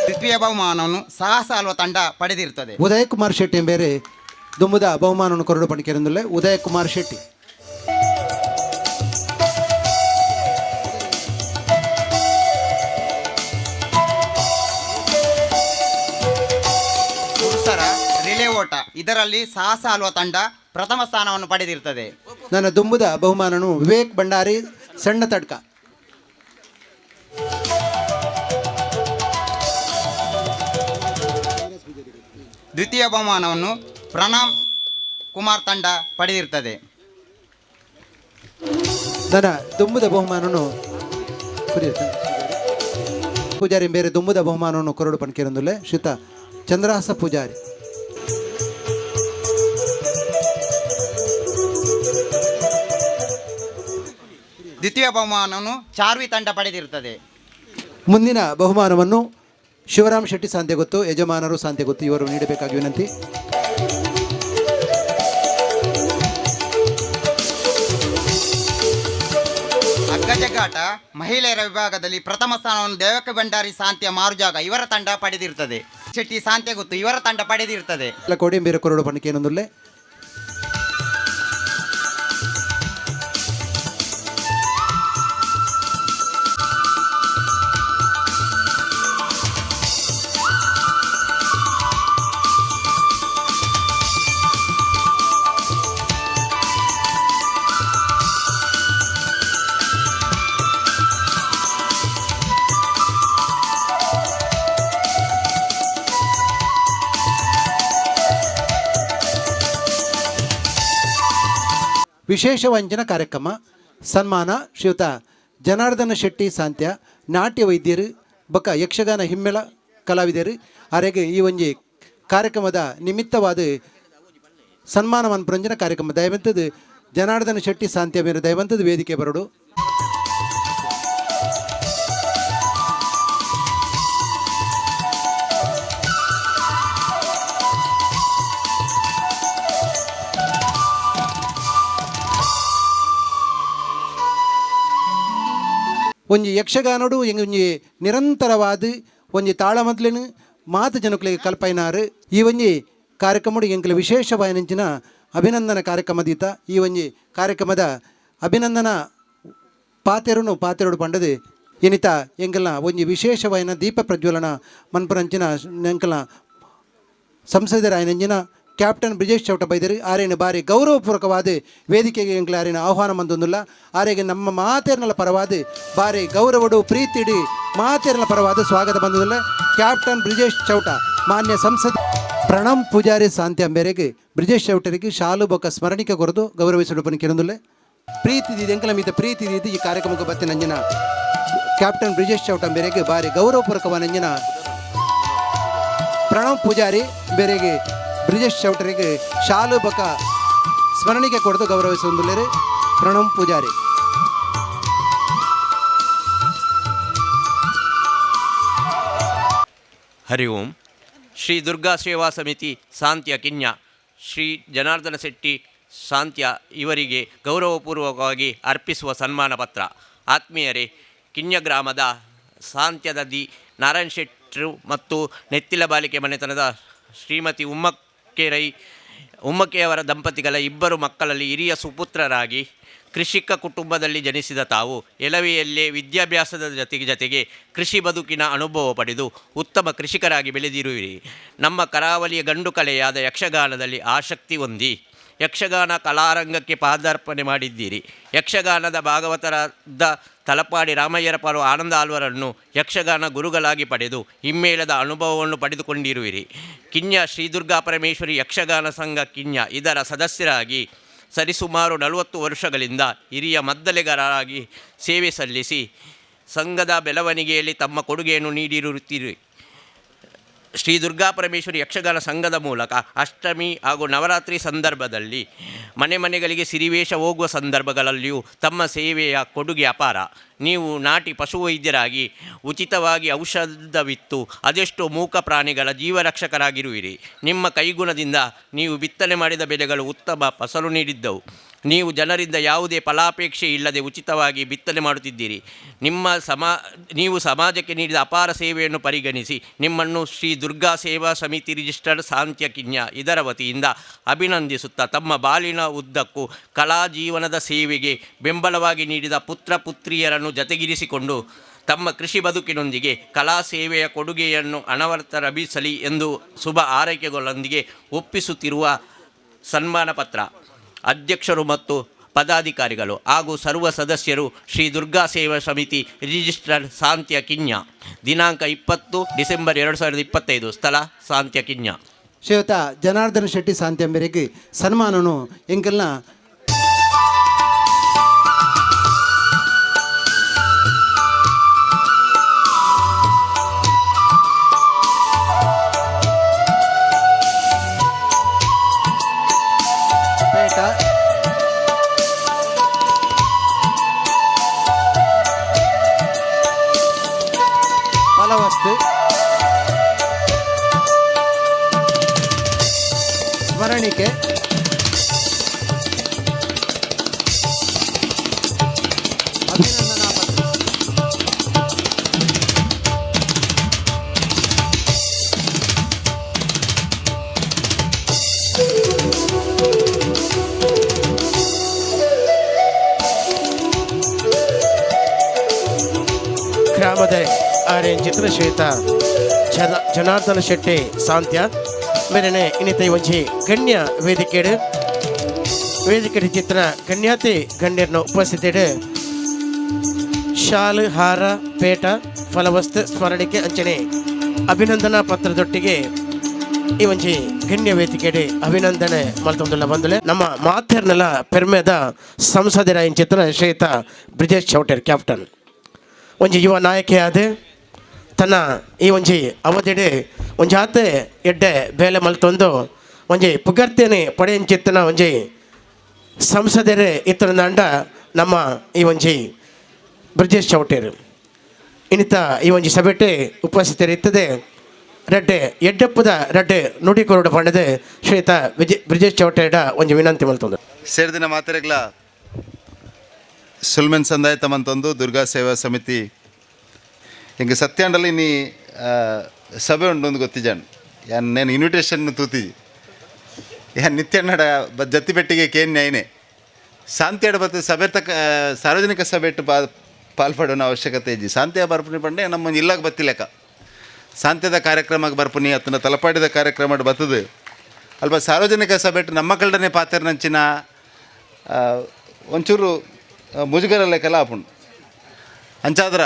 ದ್ವಿತೀಯ ಬಹುಮಾನವನ್ನು ಸಾಹಸ ಅಲ್ವ ತಂಡ ಪಡೆದಿರುತ್ತದೆ. ಉದಯ್ ಕುಮಾರ್ ಶೆಟ್ಟಿ ಬೇರೆ. ದುಂಬುದ ಬಹುಮಾನವನ್ನು ಕೊರಡು ಪಣಿಕೆರೆಂದುಲ್ಲೆ ಉದಯ ಕುಮಾರ್ ಶೆಟ್ಟಿ. ಪುರುಷರ ರಿಲೇ ಓಟ ಇದರಲ್ಲಿ ಸಾಹಸ ಆಲ್ವ ತಂಡ ಪ್ರಥಮ ಸ್ಥಾನವನ್ನು ಪಡೆದಿರುತ್ತದೆ. ನನ್ನ ದುಂಬುದ ಬಹುಮಾನನು ವಿವೇಕ್ ಭಂಡಾರಿ ಸಣ್ಣ ತಡ್ಕ. ದ್ವಿತೀಯ ಬಹುಮಾನವನ್ನು ಪ್ರಣಾಮ್ ಕುಮಾರ್ ತಂಡ ಪಡೆದಿರುತ್ತದೆ. ನನ್ನ ದುಂಬುದ ಬಹುಮಾನನು ಪೂಜಾರಿ ಬೇರೆ ದುಂಬುದ ಬಹುಮಾನವನ್ನು ಕೊರಡು ಪಣಿಕೆರೆಂದುಲ್ಲೆ ಶ್ರೀತ ಚಂದ್ರಹಾಸ ಪೂಜಾರಿ. ದ್ವಿತೀಯ ಬಹುಮಾನವನ್ನು ಚಾರ್ವಿ ತಂಡ ಪಡೆದಿರುತ್ತದೆ. ಮುಂದಿನ ಬಹುಮಾನವನ್ನು ಶಿವರಾಮ್ ಶೆಟ್ಟಿ ಸಾಂತೆಗೊತ್ತು, ಯಜಮಾನರು ಸಾಂತೆಗೊತ್ತು ಇವರು ನೀಡಬೇಕಾಗಿ ವಿನಂತಿ. ಹಗ್ಗಜಗ್ಗಾಟ ಮಹಿಳೆಯರ ವಿಭಾಗದಲ್ಲಿ ಪ್ರಥಮ ಸ್ಥಾನವನ್ನು ದೇವಕ ಭಂಡಾರಿ ಸಾಂತ್ಯ ಮಾರುಜಾಗ ಇವರ ತಂಡ ಪಡೆದಿರುತ್ತದೆ. ಶೆಟ್ಟಿ ಸಾಂತ್ಯಗುತ್ತು ಇವರ ತಂಡ ಪಡೆದಿರುತ್ತದೆ. ಎಲ್ಲ ಕೋಡಿಂಬೇರೆ ಕೊರಡು ಪಣಿಕೆರೆಂದುಲ್ಲೆ. ವಿಶೇಷ ವಂಚನ ಕಾರ್ಯಕ್ರಮ ಸನ್ಮಾನ ಶ್ರೀಯುತ ಜನಾರ್ದನ ಶೆಟ್ಟಿ ಸಾಂತ್ಯ ನಾಟ್ಯ ವೈದ್ಯರು ಬೊಕ್ಕ ಯಕ್ಷಗಾನ ಹಿಮ್ಮೆಳ ಕಲಾವಿದರು ಅರೆಗೆ ಈ ಒಂಜಿ ಕಾರ್ಯಕ್ರಮದ ನಿಮಿತ್ತವಾದ ಸನ್ಮಾನ ಮನ್ಪುರಂಜನ ಕಾರ್ಯಕ್ರಮ ದಯವಂತದ ಜನಾರ್ದನ ಶೆಟ್ಟಿ ಸಾಂತ್ಯ ಮೇರೆ ದಯವಂತದ ವೇದಿಕೆ ಬರಡು. ಒಂಜಿ ಯಕ್ಷಗಾನಡು ಒಂಜಿ ನಿರಂತರವಾದ ಒಂಜಿ ತಾಳಮದ್ಲಿನ ಮಾತು ಜನಕುಲಿಗೆ ಕಲ್ಪೈನಾರು. ಈ ಒಂಜಿ ಕಾರ್ಯಕ್ರಮಡು ಎಂಕಲ ವಿಶೇಷವಾಯಿನಂಚಿನ ಅಭಿನಂದನ ಕಾರ್ಯಕ್ರಮ ದೀತ. ಈ ಒಂಜಿ ಕಾರ್ಯಕ್ರಮದ ಅಭಿನಂದನ ಪಾತೆರುನು ಪಾತೆರುಡು ಪಂಡದು ಎನಿತ ಎಂಕಲ್ನ ಒಂಜಿ ವಿಶೇಷವಾಯಿನ ದೀಪ ಪ್ರಜ್ವಲನ ಮನ್ಪುರಂಚಿನ ಎಂಕಲ್ನ ಸಂಸದರಾಯನಂಚಿನ ಕ್ಯಾಪ್ಟನ್ ಬ್ರಿಜೇಶ್ ಚೌಟ ಬೈದರು ಆರೇನು ಬಾರಿ ಗೌರವಪೂರ್ವಕವಾದ ವೇದಿಕೆಗೆ ಎಂಕಲ ಆರೇನ ಆಹ್ವಾನ ಮಂದೊಂದುಲ್ಲ. ಆರೇಗೆ ನಮ್ಮ ಮಾತೇರ್ನಲ ಪರವಾದ ಬಾರಿ ಗೌರವಡು ಪ್ರೀತಿಡಿ ಮಾತೇರ್ನ ಪರವಾದ ಸ್ವಾಗತ ಬಂದುದಿಲ್ಲ ಕ್ಯಾಪ್ಟನ್ ಬ್ರಿಜೇಶ್ ಚೌಟ ಮಾನ್ಯ ಸಂಸದ ಪ್ರಣಮ್ ಪೂಜಾರಿ ಸಾಂತ್ಯ ಮೇರೆಗೆ ಬ್ರಿಜೇಶ್ ಚೌಟರಿಗೆ ಶಾಲು ಬೊಕ್ಕ ಸ್ಮರಣಿಕೆ ಕೊರದು ಗೌರವಿಸಲು ಪನಿ ಪ್ರೀತಿ ದೀದಿ ಎಂಕಲ ಮೀತ ಪ್ರೀತಿ ದೀದಿ ಈ ಕಾರ್ಯಕ್ರಮಕ್ಕೆ ಬತ್ತಿನ ನಂಜಿನ ಕ್ಯಾಪ್ಟನ್ ಬ್ರಿಜೇಶ್ ಚೌಟ ಮೇರೆಗೆ ಬಾರಿ ಗೌರವಪೂರ್ವಕವಾದ ನಂಜಿನ ಪ್ರಣವ್ ಪೂಜಾರಿ ಬೇರೆಗೆ ಬ್ರಿಜೇಶ್ ಚೌಟರಿಗೆ ಶಾಲು ಬೊಕ್ಕ ಸ್ಮರಣಿಕೆ ಕೊಡದು ಗೌರವಿಸುವಂದುಲ್ಲೇರು ಪ್ರಣವ್ ಪೂಜಾರಿ. ಹರಿ ಓಂ. ಶ್ರೀ ದುರ್ಗಾ ಸೇವಾ ಸಮಿತಿ ಸಾಂತ್ಯ ಕಿನ್ಯ ಶ್ರೀ ಜನಾರ್ದನ ಶೆಟ್ಟಿ ಸಾಂತ್ಯ ಇವರಿಗೆ ಗೌರವಪೂರ್ವಕವಾಗಿ ಅರ್ಪಿಸುವ ಸನ್ಮಾನ ಪತ್ರ. ಆತ್ಮೀಯರೇ, ಕಿನ್ಯ ಗ್ರಾಮದ ಸಾಂತ್ಯದ the Narayana ಶೆಟ್ಟರು ಮತ್ತು ನೆತ್ತಿಲ ಬಾಲಿಕೆ ಮನೆತನದ ಶ್ರೀಮತಿ ಉಮ್ಮಕ್ಕೆ ರೈ ಉಮ್ಮಕ್ಕೆಯವರ ದಂಪತಿಗಳ ಇಬ್ಬರು ಮಕ್ಕಳಲ್ಲಿ ಹಿರಿಯ ಸುಪುತ್ರರಾಗಿ ಕೃಷಿಕ ಕುಟುಂಬದಲ್ಲಿ ಜನಿಸಿದ ತಾವು ಎಳವೆಯಲ್ಲೇ ವಿದ್ಯಾಭ್ಯಾಸದ ಜೊತೆಗೆ ಕೃಷಿ ಬದುಕಿನ ಅನುಭವ ಪಡೆದು ಉತ್ತಮ ಕೃಷಿಕರಾಗಿ ಬೆಳೆದಿರುವಿರಿ. ನಮ್ಮ ಕರಾವಳಿಯ ಗಂಡು ಕಲೆಯಾದ ಯಕ್ಷಗಾನದಲ್ಲಿ ಆಸಕ್ತಿ ಹೊಂದಿ ಯಕ್ಷಗಾನ ಕಲಾರಂಗಕ್ಕೆ ಪಾದಾರ್ಪಣೆ ಮಾಡಿದ್ದೀರಿ. ಯಕ್ಷಗಾನದ ಭಾಗವತರಾದ ತಲಪಾಡಿ ರಾಮಯ್ಯರ ಪಾಲು ಆನಂದ ಆಳ್ವರನ್ನು ಯಕ್ಷಗಾನ ಗುರುಗಳಾಗಿ ಪಡೆದು ಹಿಮ್ಮೇಳದ ಅನುಭವವನ್ನು ಪಡೆದುಕೊಂಡಿರುವಿರಿ. ಕಿನ್ಯ ಶ್ರೀ ದುರ್ಗಾ ಪರಮೇಶ್ವರಿ ಯಕ್ಷಗಾನ ಸಂಘ ಕಿನ್ಯ ಇದರ ಸದಸ್ಯರಾಗಿ ಸರಿಸುಮಾರು 40 ವರ್ಷಗಳಿಂದ ಹಿರಿಯ ಮದ್ದಲೆಗಾರರಾಗಿ ಸೇವೆ ಸಲ್ಲಿಸಿ ಸಂಘದ ಬೆಳವಣಿಗೆಯಲ್ಲಿ ತಮ್ಮ ಕೊಡುಗೆಯನ್ನು ನೀಡಿರುತ್ತೀರಿ. ಶ್ರೀ ದುರ್ಗಾ ಪರಮೇಶ್ವರಿ ಯಕ್ಷಗಾನ ಸಂಘದ ಮೂಲಕ ಅಷ್ಟಮಿ ಹಾಗೂ ನವರಾತ್ರಿ ಸಂದರ್ಭದಲ್ಲಿ ಮನೆ ಮನೆಗಳಿಗೆ ಸಿರಿವೇಷ ಹೋಗುವ ಸಂದರ್ಭಗಳಲ್ಲಿಯೂ ತಮ್ಮ ಸೇವೆಯ ಕೊಡುಗೆ ಅಪಾರ. ನೀವು ನಾಟಿ ಪಶುವೈದ್ಯರಾಗಿ ಉಚಿತವಾಗಿ ಔಷಧವಿತ್ತು ಅದೆಷ್ಟೋ ಮೂಕ ಪ್ರಾಣಿಗಳ ಜೀವರಕ್ಷಕರಾಗಿರುವಿರಿ. ನಿಮ್ಮ ಕೈಗುಣದಿಂದ ನೀವು ಬಿತ್ತನೆ ಮಾಡಿದ ಬೆಳೆಗಳು ಉತ್ತಮ ಫಸಲು ನೀಡಿದ್ದವು. ನೀವು ಜನರಿಂದ ಯಾವುದೇ ಫಲಾಪೇಕ್ಷೆ ಇಲ್ಲದೆ ಉಚಿತವಾಗಿ ಬಿತ್ತನೆ ಮಾಡುತ್ತಿದ್ದೀರಿ. ನೀವು ಸಮಾಜಕ್ಕೆ ನೀಡಿದ ಅಪಾರ ಸೇವೆಯನ್ನು ಪರಿಗಣಿಸಿ ನಿಮ್ಮನ್ನು ಶ್ರೀ ದುರ್ಗಾ ಸೇವಾ ಸಮಿತಿ ರಿಜಿಸ್ಟರ್ಡ್ ಸಾಂತ್ಯ ಕಿನ್ಯ ಇದರ ವತಿಯಿಂದ ಅಭಿನಂದಿಸುತ್ತಾ ತಮ್ಮ ಬಾಳಿನ ಉದ್ದಕ್ಕೂ ಕಲಾ ಜೀವನದ ಸೇವೆಗೆ ಬೆಂಬಲವಾಗಿ ನೀಡಿದ ಪುತ್ರ ಪುತ್ರಿಯರನ್ನು ಜತೆಗಿರಿಸಿಕೊಂಡು ತಮ್ಮ ಕೃಷಿ ಬದುಕಿನೊಂದಿಗೆ ಕಲಾ ಸೇವೆಯ ಕೊಡುಗೆಯನ್ನು ಅನವರತ ಲಭಿಸಲಿ ಎಂದು ಶುಭ ಆರೈಕೆಗಳೊಂದಿಗೆ ಒಪ್ಪಿಸುತ್ತಿರುವ ಸನ್ಮಾನ ಪತ್ರ. ಅಧ್ಯಕ್ಷರು ಮತ್ತು ಪದಾಧಿಕಾರಿಗಳು ಹಾಗೂ ಸರ್ವ ಸದಸ್ಯರು ಶ್ರೀ ದುರ್ಗಾ ಸೇವಾ ಸಮಿತಿ ರಿಜಿಸ್ಟರ್ಡ್ ಸಾಂತ್ಯ ಕಿನ್ಯ. ದಿನಾಂಕ 20 ಡಿಸೆಂಬರ್ 2025. ಸ್ಥಳ ಸಾಂತ್ಯ ಕಿನ್ಯ. ಶ್ರೀಯುತ ಜನಾರ್ದನ ಶೆಟ್ಟಿ ಸಾಂತ್ಯಂಬರಿಗೆ ಸನ್ಮಾನನು ಎಂಕಲ್ನ ಪೇಟ ಫಲವಸ್ತು ಸ್ಮರಣಿಕೆ ಅಭಿನಂದನಾ ಪತ್ರ. ಗ್ರಾಮದ ಆರ್ಯನ್ ಚಿತ್ರಶ್ವೇತ ಜನಾರ್ದನ ಶೆಟ್ಟಿ ಸಾಂತ್ಯ ಮೇರೆನೆ ಇನ್ನಿತ ಒಂಜಿ ಗಣ್ಯ ವೇದಿಕೆಡು ವೇದಿಕೆ ಚಿತ್ರ ಗಣ್ಯಾತಿ ಗಣ್ಯರನ್ನ ಉಪಸ್ಥಿತಿಡು ಶಾಲು ಹಾರ ಪೇಟ ಫಲವಸ್ತು ಸ್ಮರಣಿಕೆ ಅಂಚನೆ ಅಭಿನಂದನಾ ಪತ್ರದೊಟ್ಟಿಗೆ ಈ ಒಂಜಿ ಗಣ್ಯ ವೇದಿಕೆಡೆ ಅಭಿನಂದನೆ ಮಲ್ತೊಂದುಲ್ಲ ಬಂದುಲೆ ನಮ್ಮ ಮಾಥೇರ್ನೆಲ್ಲ ಪೆರ್ಮೆದ ಸಂಸದರ ಚಿತ್ರ ಶ್ವೇತ ಬ್ರಿಜೇಶ್ ಚೌಟೇರ್ ಕ್ಯಾಪ್ಟನ್ ಒಂಜಿ ಯುವ ನಾಯಕಿಯಾದ ತನ್ನ ಈ ಒಂಜಿ ಅವಧಿಡೆ ಒಂಜಾತೆ ಎಡ್ಡೆ ಬೇಲೆ ಮಲ್ತೊಂದು ಒಂಜಿ ಪುಗರ್ತೇನೆ ಪಡೆಯಂಚಿತ್ತನ ಒಂಜಿ ಸಂಸದರೆ ಇತ್ತನಂಡ ನಮ್ಮ ಈ ಒಂಜಿ ಬ್ರಿಜೇಶ್ ಚೌಟೇರು ಇನ್ನಿತ ಈ ಒಂಜಿ ಸಭೆಟೆ ಉಪಸ್ಥಿತರಿತ್ತದೆ ರಡ್ಡೆ ಎಡ್ಡೆಪ್ಪದ ರಡ್ಡೆ ನುಡಿ ಕೊರಡು ಪಂಡದೆ ಶ್ವೇತ ವಿಜಯ್ ಬ್ರಿಜೇಶ್ ಚೌಟೇಡ ಒಂಜಿ ವಿನಂತಿ ಮಲ್ತೊಂದು. ಸೇರ್ದಿನ ಮಾತೆರೆಗ್ಲ ಸುಲ್ಮೆನ್ ಸಂದಾಯ ತಮ್ಮಂತಂದು ದುರ್ಗಾ ಸೇವಾ ಸಮಿತಿ ಹಿಂಗೆ ಸತ್ಯಾಂಡಲ್ಲಿ ನೀ ಸಭೆ ಉಂಡು ಒಂದು ಗೊತ್ತಿಜಾನ್ ಯಾನ್ ನೇನು ಇನ್ವಿಟೇಷನ್ ತೂತಿಜಿ ಯಾನ್ ನಿತ್ಯಣ್ಣಡ ಜತ್ತಿ ಪೆಟ್ಟಿಗೆ ಕೇನ್ ನ್ಯಾಯನೆ ಶಾಂತಿಯಡ ಬತ್ತು ಸಭೆ ತಕ್ಕ ಸಾರ್ವಜನಿಕ ಸಭೆ ಇಟ್ಟು ಪಾಲ್ಪಡೋಣ ಅವಶ್ಯಕತೆ ಇಜ್ಜಿ. ಶಾಂತಿಯ ಬರ್ಪುನಿ ಪಂಡೆ ನಮ್ಮ ಇಲ್ಲಾಗ ಬತ್ತಿಲೆಕ್ಕ ಶಾಂತಿಯದ ಕಾರ್ಯಕ್ರಮಕ್ಕೆ ಬರ್ಪುನಿ ಅತ್ತನ ತಲಪಾಡಿದ ಕಾರ್ಯಕ್ರಮ ಬತ್ತದು ಅಲ್ಪ ಸಾರ್ವಜನಿಕ ಸಭೆ ಇಟ್ಟು ನಮ್ಮ ಕಲ್ಡನೆ ಪಾತೆರ್ನಂಚಿನ ಒಂಚೂರು ಮುಜುಗರ ಲೆಕ್ಕಲ ಆಪುಂಡು. ಅಂಚಾದ್ರ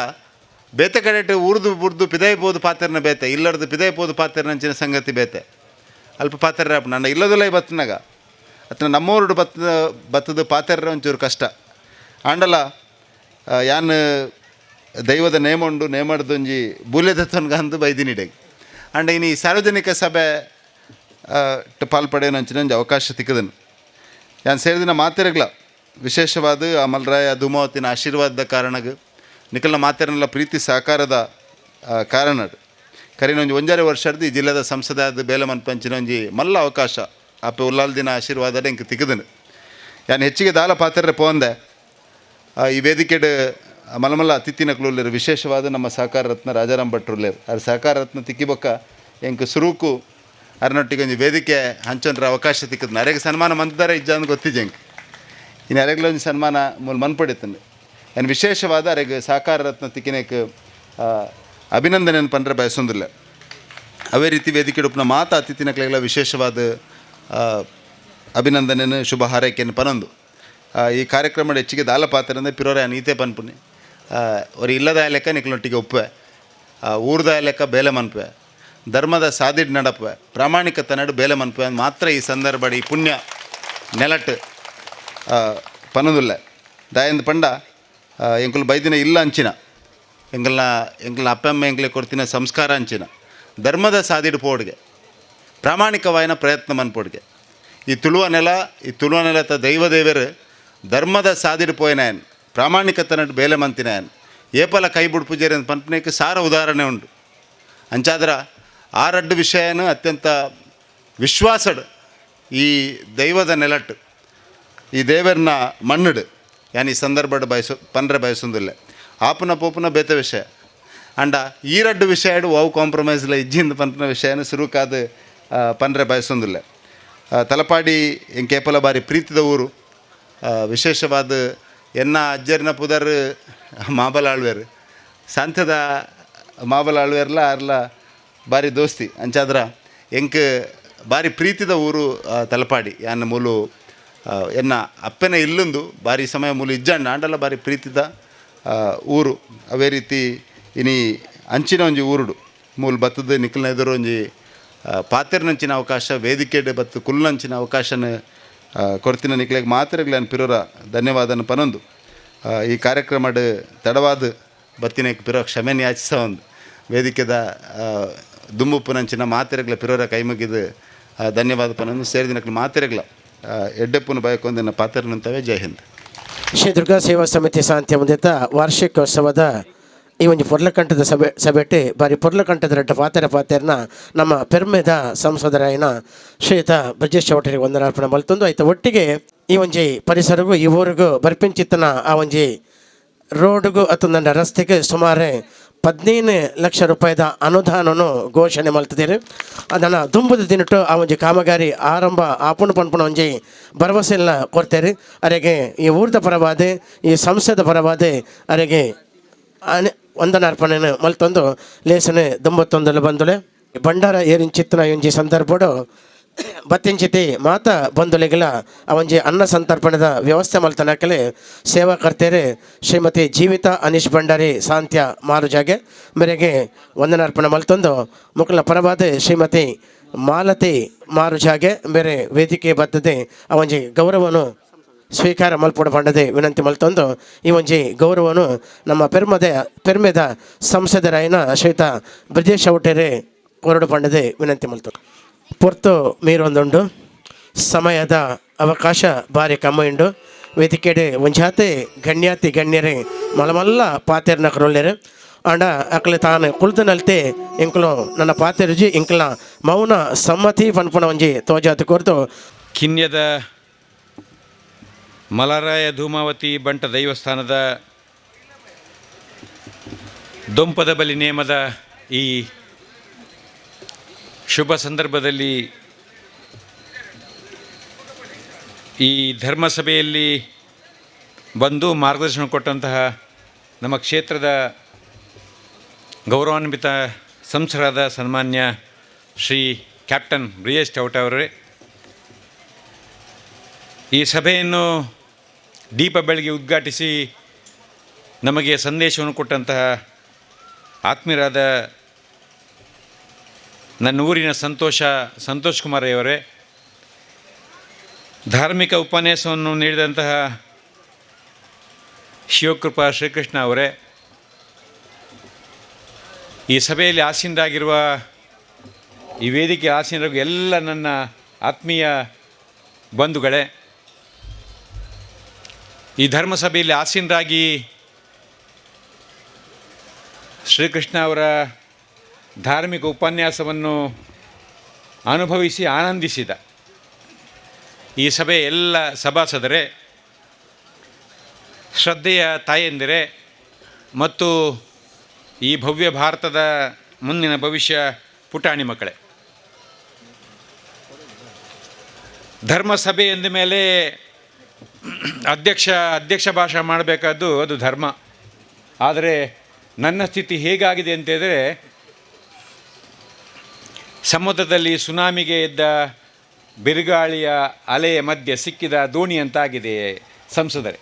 ಬೇತೆ ಕಡೆಟ್ ಊರ್ದು ಬುರ್ದು ಪಿದಾಯಿ ಪೋದು ಪಾತೆರ್ನ ಬೇತೆ ಇಲ್ಲರ್ದು ಪಿದಾಯಿ ಪೋದು ಪಾತೆರ್ನಂಚಿನ ಸಂಗತಿ ಬೇತೆ ಅಲ್ಪ ಪಾತೆರ್ರ ಆಪುಂಡು. ನನ್ನ ಇಲ್ಲದಲ್ಲ ಬತ್ತನಾಗ ಅತ್ನ ನಮ್ಮೂರುಡು ಬತ್ತದ ಪಾತೆರ್ರ ಒಂಚೂರು ಕಷ್ಟ ಆಂಡಲ ಯಾನ್ ದೈವದ ನೇಮ ಉಂಡು ನೇಮಡ್ದೊಂಜಿ ಬೂಲ್ಯದತ್ತೊನ್ಗಂದು ಬೈದಿನಿಡೆ ಅಂಡ ಇನಿ ಸಾರ್ವಜನಿಕ ಸಭೆ ಪಾಲ್ಪಡೆಯಂಚಿನ ಒಂಜಿ ಅವಕಾಶ ತಿಕ್ಕದನು ಯಾನ್ ಸೇರಿದಿನ ಮಾತೆರಗ್ಲ ವಿಶೇಷವಾದ ಆ ಮಲ್ರಾಯ ಧೂಮಾವತಿನ ಆಶೀರ್ವಾದದ ಕಾರಣಗ್ ನಿಖಲ್ನ ಮಾತೆರನೆಲ್ಲ ಪ್ರೀತಿ ಸಹಕಾರದ ಕಾರಣ ಕರಿನ ಒಂಜಿ ಒಂಜಾರೆ ವರ್ಷರ್ದು ಈ ಜಿಲ್ಲೆದ ಸಂಸದಾದ ಬೇಲೆ ಮನ್ಪಂಚಿನ ಒಂಜಿ ಮಲ್ಲ ಅವಕಾಶ ಅಪ್ಪ ಉಲ್ಲಾಲ್ ದಿನ ಆಶೀರ್ವಾದ ಇಂಕ್ ತಿಕ್ಕದನು ಯಾನ್ ಹೆಚ್ಚಿಗೆ ದಾಲ ಪಾತೆರ್ರೆ ಪೋಂದೆ ಈ ವೇದಿಕೆಡ್ ಮಲಮಲ್ಲ ಅತಿಥಿನಕ್ಲು ವಿಶೇಷವಾದ ನಮ್ಮ ಸಹಕಾರ ರತ್ನ ರಾಜಾರಾಮ್ ಭಟ್ರುಲ್ಲೇರು ಅವ್ರ ಸಹಕಾರ ರತ್ನ ತಿಕ್ಕಿಬೊಕ್ಕ ಎಂಕ್ ಸುರೂಕು ಅರ್ನೊಟ್ಟಿಗೆ ಒಂಜಿ ವೇದಿಕೆ ಹಂಚೊನ್ರ ಅವಕಾಶ ತಿಕ್ಕದ ಅರೆಗೆ ಸನ್ಮಾನ ಮಂತಾರೆ ಇಜ್ಜ ಅಂದ್ ಗೊತ್ತಿಜೆ ಎಂಕ್ ಇನ್ನು ಅರೆಗ್ಲ ಒಂಜಿ ಸನ್ಮಾನ ಮೂಲ ಮನ್ಪಡಿತಂದೆ ಏನು ವಿಶೇಷವಾದ ಅರೆಗೆ ಸಹಕಾರ ರತ್ನ ತಿಕ್ಕಿನೇಕ್ ಅಭಿನಂದನೆ ಪಂಡ್ರೆ ಬಯಸೊಂದಿಲ್ಲ. ಅವೇ ರೀತಿ ವೇದಿಕೆ ಉಪ್ಪುನ ಮಾತ ಅತಿಥಿನಕ್ಲೆಗ್ಲ ವಿಶೇಷವಾದ ಅಭಿನಂದನೆಯನ್ನು ಶುಭ ಹಾರೈಕೆಯನ್ನು ಪನೊಂದು ಈ ಕಾರ್ಯಕ್ರಮ ಹೆಚ್ಚಿಗೆ ದಾಲ ಪಾತ್ರ ಪಿರೋರ ನೀತೆ ಪನ್ಪುನಿ ಅವ್ರು ಇಲ್ಲದ ಲೆಕ್ಕ ನಿಕ್ಲೊಟ್ಟಿಗೆ ಒಪ್ಪೆ ಊರ್ದ ಲೆಕ್ಕ ಬೇಲೆ ಮನ್ಪೆ ಧರ್ಮದ ಸಾದಿಡ್ ನಡಪೆ ಪ್ರಾಮಾಣಿಕತೆ ನಡು ಬೇಲೆ ಮನ್ಪೆ ಮಾತ್ರ ಈ ಸಂದರ್ಭ ಈ ಪುಣ್ಯ ನೆಲಟ್ ಪನೊಂದುಲ್ಲ ದಾಯಂದ ಪಂಡ ಎಂಕುಲು ಬೈದಿನ ಇಲ್ಲ ಅಂಚಿನ ಎಂಕಲ್ನ ಎಂಕಲ್ನ ಅಪ್ಪಮ್ಮ ಎಂಕ್ಲೆ ಕೊಡ್ತಿನ ಸಂಸ್ಕಾರ ಅಂಚಿನ ಧರ್ಮದ ಸಾದಿಡ್ ಪೋಡ್ಗೆ ಪ್ರಾಮಾಣಿಕವಾಯಿನ ಪ್ರಯತ್ನ ಮನ್ಪೋಡ್ಗೆ ಈ ತುಳುವ ನೆಲ ಈ ತುಳುವ ನೆಲತ ದೈವ ದೇವರು ಧರ್ಮದ ಸಾದಿಡ್ ಪೋಯಿನಾಯನ್ ಪ್ರಾಮಾಣಿಕತೆ ನಡು ಬೇಲೆ ಮಂತಿನಾಯನ್ ಏಪಲ ಕೈ ಬುಡ್ ಪೂಜಾರಿ ಅಂತ ಪನ್ಪನೇಕ್ ಸಾರ ಉದಾಹರಣೆ ಉಂಟು. ಅಂಚಾದ್ರ ಆ ರಡ್ಡು ವಿಷಯನ ಅತ್ಯಂತ ವಿಶ್ವಾಸಡ್ ಈ ದೈವದ ನೆಲಟ್ಟು ಈ ದೇವರನ್ನ ಮಣ್ಣುಡು ಯಾನ್ ಈ ಸಂದರ್ಭಡ್ ಬಯಸು ಪನ್ರೆ ಬಯಸೊಂದುಲ್ಲೆ ಆಪುನ ಪೋಪುನ ಬೇತೆ ವಿಷಯ ಅಂಡ ಈ ರಡ್ಡು ವಿಷಯ ವಾವ್ ಕಾಂಪ್ರಮೈಸ್ಲ ಇಜ್ಜಿಂದ ಪನ್ಪುನ ವಿಷಯನ ಸುರುಕಾದ ಪನ್ರೆ ಬಯಸೊಂದುಲ್ಲೆ. ತಲಪಾಡಿ ಎಂಕೇಪಲ ಬಾರಿ ಪ್ರೀತಿದ ಊರು. ವಿಶೇಷವಾದ ಎನ್ನ ಅಜ್ಜರಿನ ಪುದರ್ ಮಾಬಲ ಆಳ್ವೇರು, ಸಾಂತ್ಯದ ಮಾಬಲ ಆಳ್ವೇರ್ಲ ಅರ್ಲ ಬಾರಿ ದೋಸ್ತಿ. ಅಂಚಾದ್ರ ಎಂಕ್ ಬಾರಿ ಪ್ರೀತಿದ ಊರು ತಲಪಾಡಿ. ಯಾನ್ ಮೂಲು ಎನ್ನ ಅಪ್ಪನ ಇಲ್ಲೊಂದು ಬಾರಿ ಸಮಯ ಮೂಲು ಇಜ್ಜಂಡ ಆಂಡಲ ಬಾರಿ ಪ್ರೀತಿದ ಊರು. ಅವೇ ರೀತಿ ಇನಿ ಅಂಚಿನ ಒಂಜಿ ಊರುಡು ಮೂಲು ಬತ್ತದ ನಿಖಲ್ನ ಎದುರು ಒಂಜಿ ಪಾತೆರ್ನಂಚಿನ ಅವಕಾಶ, ವೇದಿಕೆಡ್ ಬತ್ತು ಕುಲ್ಲಂಚಿನ ಅವಕಾಶನ ಕೊರ್ತಿನ ನಿಕ್ಲೆಗ್ ಮಾತೆರೆಗ್ಲ ಪಿರೋರ ಧನ್ಯವಾದನ ಪನೊಂದು ಈ ಕಾರ್ಯಕ್ರಮಡ್ ತಡವಾದ ಬತ್ತಿನಕ್ಕೆ ಪಿರೋ ಕ್ಷಮೆನ ಯಾಚಿಸ ಒಂದು ವೇದಿಕೆದ ದುಂಬುಪ್ಪುನಂಚಿನ ಮಾತೆರೆಗ್ಲ ಪಿರೋರ ಕೈ ಮುಗಿದು ಧನ್ಯವಾದ ಪನೊಂದು ಸೇರಿದಿನಕ್ಲೆ ಮಾತೆರೆಗ್ಲ ಎಡ್ಡೆಪ್ಪುನ ಬಯಕೊಂದಿನ ಪಾತೆರ್ನಂತವೇ. ಜೈ ಹಿಂದ್. ಶ್ರೀ ದುರ್ಗಾ ಸೇವಾ ಸಮಿತಿ ಸಾಂತ್ಯ ಮುಂದಿತ ವಾರ್ಷಿಕೋತ್ಸವದ ಈ ಒಂದು ಪೊರ್ಲಕಂಠದ ಸಭೆ ಸಭೆಟೆ ಬಾರಿ ಪೊರ್ಲಕಂಠದ ರಡ್ಡ ಪಾತೆರ ಪಾತೆರ್ನ ನಮ್ಮ ಪೆರ್ಮೆದ ಸಂಸದರಾಯನ ಶ್ರೀಯುತ ಬ್ರಜೇಶ್ ಚೌಟರಿಗೆ ವಂದನಾರ್ಪಣೆ ಮಲ್ತೊಂದು ಆಯ್ತು. ಒಟ್ಟಿಗೆ ಈ ಒಂಜಿ ಪರಿಸರಗೂ ಈ ಊರಿಗೂ ಬರ್ಪಿಂಚಿತ್ತನ ಆ ಒಂಜಿ ರೋಡ್ಗೂ ಅತ್ತಂದ ರಸ್ತೆಗೆ ಸುಮಾರು 15 ಲಕ್ಷ ರೂಪಾಯಿದ ಅನುದಾನನು ಘೋಷಣೆ ಮಲ್ತಿದ್ದೀರಿ. ಅದನ್ನು ದುಂಬುದ ದಿನಟ್ಟು ಆ ಒಂಜಿ ಕಾಮಗಾರಿ ಆರಂಭ ಆಪುಣ ಪನ್ಪುಣ ಒಂಜಿ ಭರವಸೆಲ್ಲ ಕೊಡ್ತೇರಿ. ಅರೆಗೆ ಈ ಊರದ ಪರವಾದೆ ಈ ಸಂಸ್ಥೆದ ಪರವಾದೆ ಅರೆಗೆ ವಂದನಾರ್ಪಣೆಯನ್ನು ಮಲ್ತೊಂದು ಲೇಸನೆ ದುಂಬತ್ತೊಂದಲು ಬಂದುಲೆ ಭಂಡಾರ ಏರಿಂಚಿತ್ತನ ಒಂಜಿ ಸಂದರ್ಭಡು ಬತ್ತಿಂಚಿತಿ ಮಾತಾ ಬಂಧುಲಿಗಳ ಆ ಒಂಜಿ ಅನ್ನ ಸಂತರ್ಪಣದ ವ್ಯವಸ್ಥೆ ಮಲ್ತನಕಲೆ ಸೇವಾಕರ್ತೇರೆ ಶ್ರೀಮತಿ ಜೀವಿತಾ ಅನೀಶ್ ಭಂಡಾರಿ ಸಾಂತ್ಯ ಮಾರುಜಾಗೆ ಮೇರೆಗೆ ವಂದನಾರ್ಪಣೆ ಮಲ್ತೊಂದು ಮುಕಲ ಪರವಾದ ಶ್ರೀಮತಿ ಮಾಲತಿ ಮಾರುಜಾಗೆ ಬೇರೆ ವೇದಿಕೆ ಬದ್ಧತೆ ಆ ಒಂಜಿ ಗೌರವನು ಸ್ವೀಕಾರ ಮಲ್ಪೊಡು ಪಂಡದೆ ವಿನಂತಿ ಮಲ್ತೊಂದು ಈ ಒಂಜಿ ಗೌರವನು ನಮ್ಮ ಪೆರ್ಮೆದ ಸಂಸದರಾಯನ ಶ್ರೀಯುತ ಬ್ರಜೇಶ್ ಔಟೇರೆ ಕೊರಡು ಪಂಡದೆ ವಿನಂತಿ ಮಲ್ತೊಂದು. ಪೊರ್ತು ಮೀರೊಂದುಂಡು ಸಮಯದ ಅವಕಾಶ ಭಾರಿ ಕಮ್ಮಿ ಉಂಡು. ವೇದಿಕೆಡೆ ಒಂಜಾತೆ ಗಣ್ಯಾತಿ ಗಣ್ಯರೇ ಮಲಮಲ್ಲ ಪಾತೆರ್ನ ಕರೊಲ್ಲೆರು ಆಂಡ ಅಕ್ಲೆ ತಾನು ಕುಳ್ತನಲ್ತೆ ಇಂಕ್ಲು ನನ್ನ ಪಾತೆರುಜಿ ಇಂಕ್ಲ ಮೌನ ಸಮ್ಮತಿ ಪನ್ಪುನ ಒಂಜಿ ತೋಜಾತಿ ಕೊರ್ತು. ಕಿನ್ಯದ ಮಲರಾಯ ಧೂಮಾವತಿ ಬಂಟ ದೈವಸ್ಥಾನದ ದೊಂಪದ ಬಲಿ ನೇಮದ ಈ ಶುಭ ಸಂದರ್ಭದಲ್ಲಿ ಈ ಧರ್ಮಸಭೆಯಲ್ಲಿ ಬಂದು ಮಾರ್ಗದರ್ಶನ ಕೊಟ್ಟಂತಹ ನಮ್ಮ ಕ್ಷೇತ್ರದ ಗೌರವಾನ್ವಿತ ಸಂಸದರಾದ ಸನ್ಮಾನ್ಯ ಶ್ರೀ ಕ್ಯಾಪ್ಟನ್ ಬ್ರಿಜೇಶ್ ಚೌಟ ಅವರೇ, ಈ ಸಭೆಯನ್ನು ದೀಪ ಬೆಳಗ್ಗೆ ಉದ್ಘಾಟಿಸಿ ನಮಗೆ ಸಂದೇಶವನ್ನು ಕೊಟ್ಟಂತಹ ಆತ್ಮೀಯರಾದ ನನ್ನ ಊರಿನ ಸಂತೋಷ್ ಕುಮಾರ್ ಅವರೇ, ಧಾರ್ಮಿಕ ಉಪನ್ಯಾಸವನ್ನು ನೀಡಿದಂತಹ ಶಿವಕೃಪಾ ಶ್ರೀಕೃಷ್ಣ ಅವರೇ, ಈ ಸಭೆಯಲ್ಲಿ ಆಸೀನರಾಗಿರುವ ಈ ವೇದಿಕೆ ಆಸೀನರಾಗಿರುವ ಎಲ್ಲ ನನ್ನ ಆತ್ಮೀಯ ಬಂಧುಗಳೇ, ಈ ಧರ್ಮಸಭೆಯಲ್ಲಿ ಆಸೀನರಾಗಿ ಶ್ರೀಕೃಷ್ಣ ಅವರ ಧಾರ್ಮಿಕ ಉಪನ್ಯಾಸವನ್ನು ಅನುಭವಿಸಿ ಆನಂದಿಸಿದ ಈ ಸಭೆಯ ಎಲ್ಲ ಸಭಾಸದರೇ, ಶ್ರದ್ಧೆಯ ತಾಯಂದಿರೇ ಮತ್ತು ಈ ಭವ್ಯ ಭಾರತದ ಮುಂದಿನ ಭವಿಷ್ಯ ಪುಟಾಣಿ ಮಕ್ಕಳೇ, ಧರ್ಮಸಭೆ ಎಂದ ಮೇಲೆ ಅಧ್ಯಕ್ಷ ಭಾಷಣ ಮಾಡಬೇಕಾದ್ದು ಅದು ಧರ್ಮ. ಆದರೆ ನನ್ನ ಸ್ಥಿತಿ ಹೇಗಾಗಿದೆ ಅಂತೇಳಿದರೆ, ಸಮುದ್ರದಲ್ಲಿ ಸುನಾಮಿಗೆ ಎದ್ದ ಬಿರುಗಾಳಿಯ ಅಲೆಯ ಮಧ್ಯೆ ಸಿಕ್ಕಿದ ದೋಣಿಯಂತಾಗಿದೆ ಸಂಸದರೆ.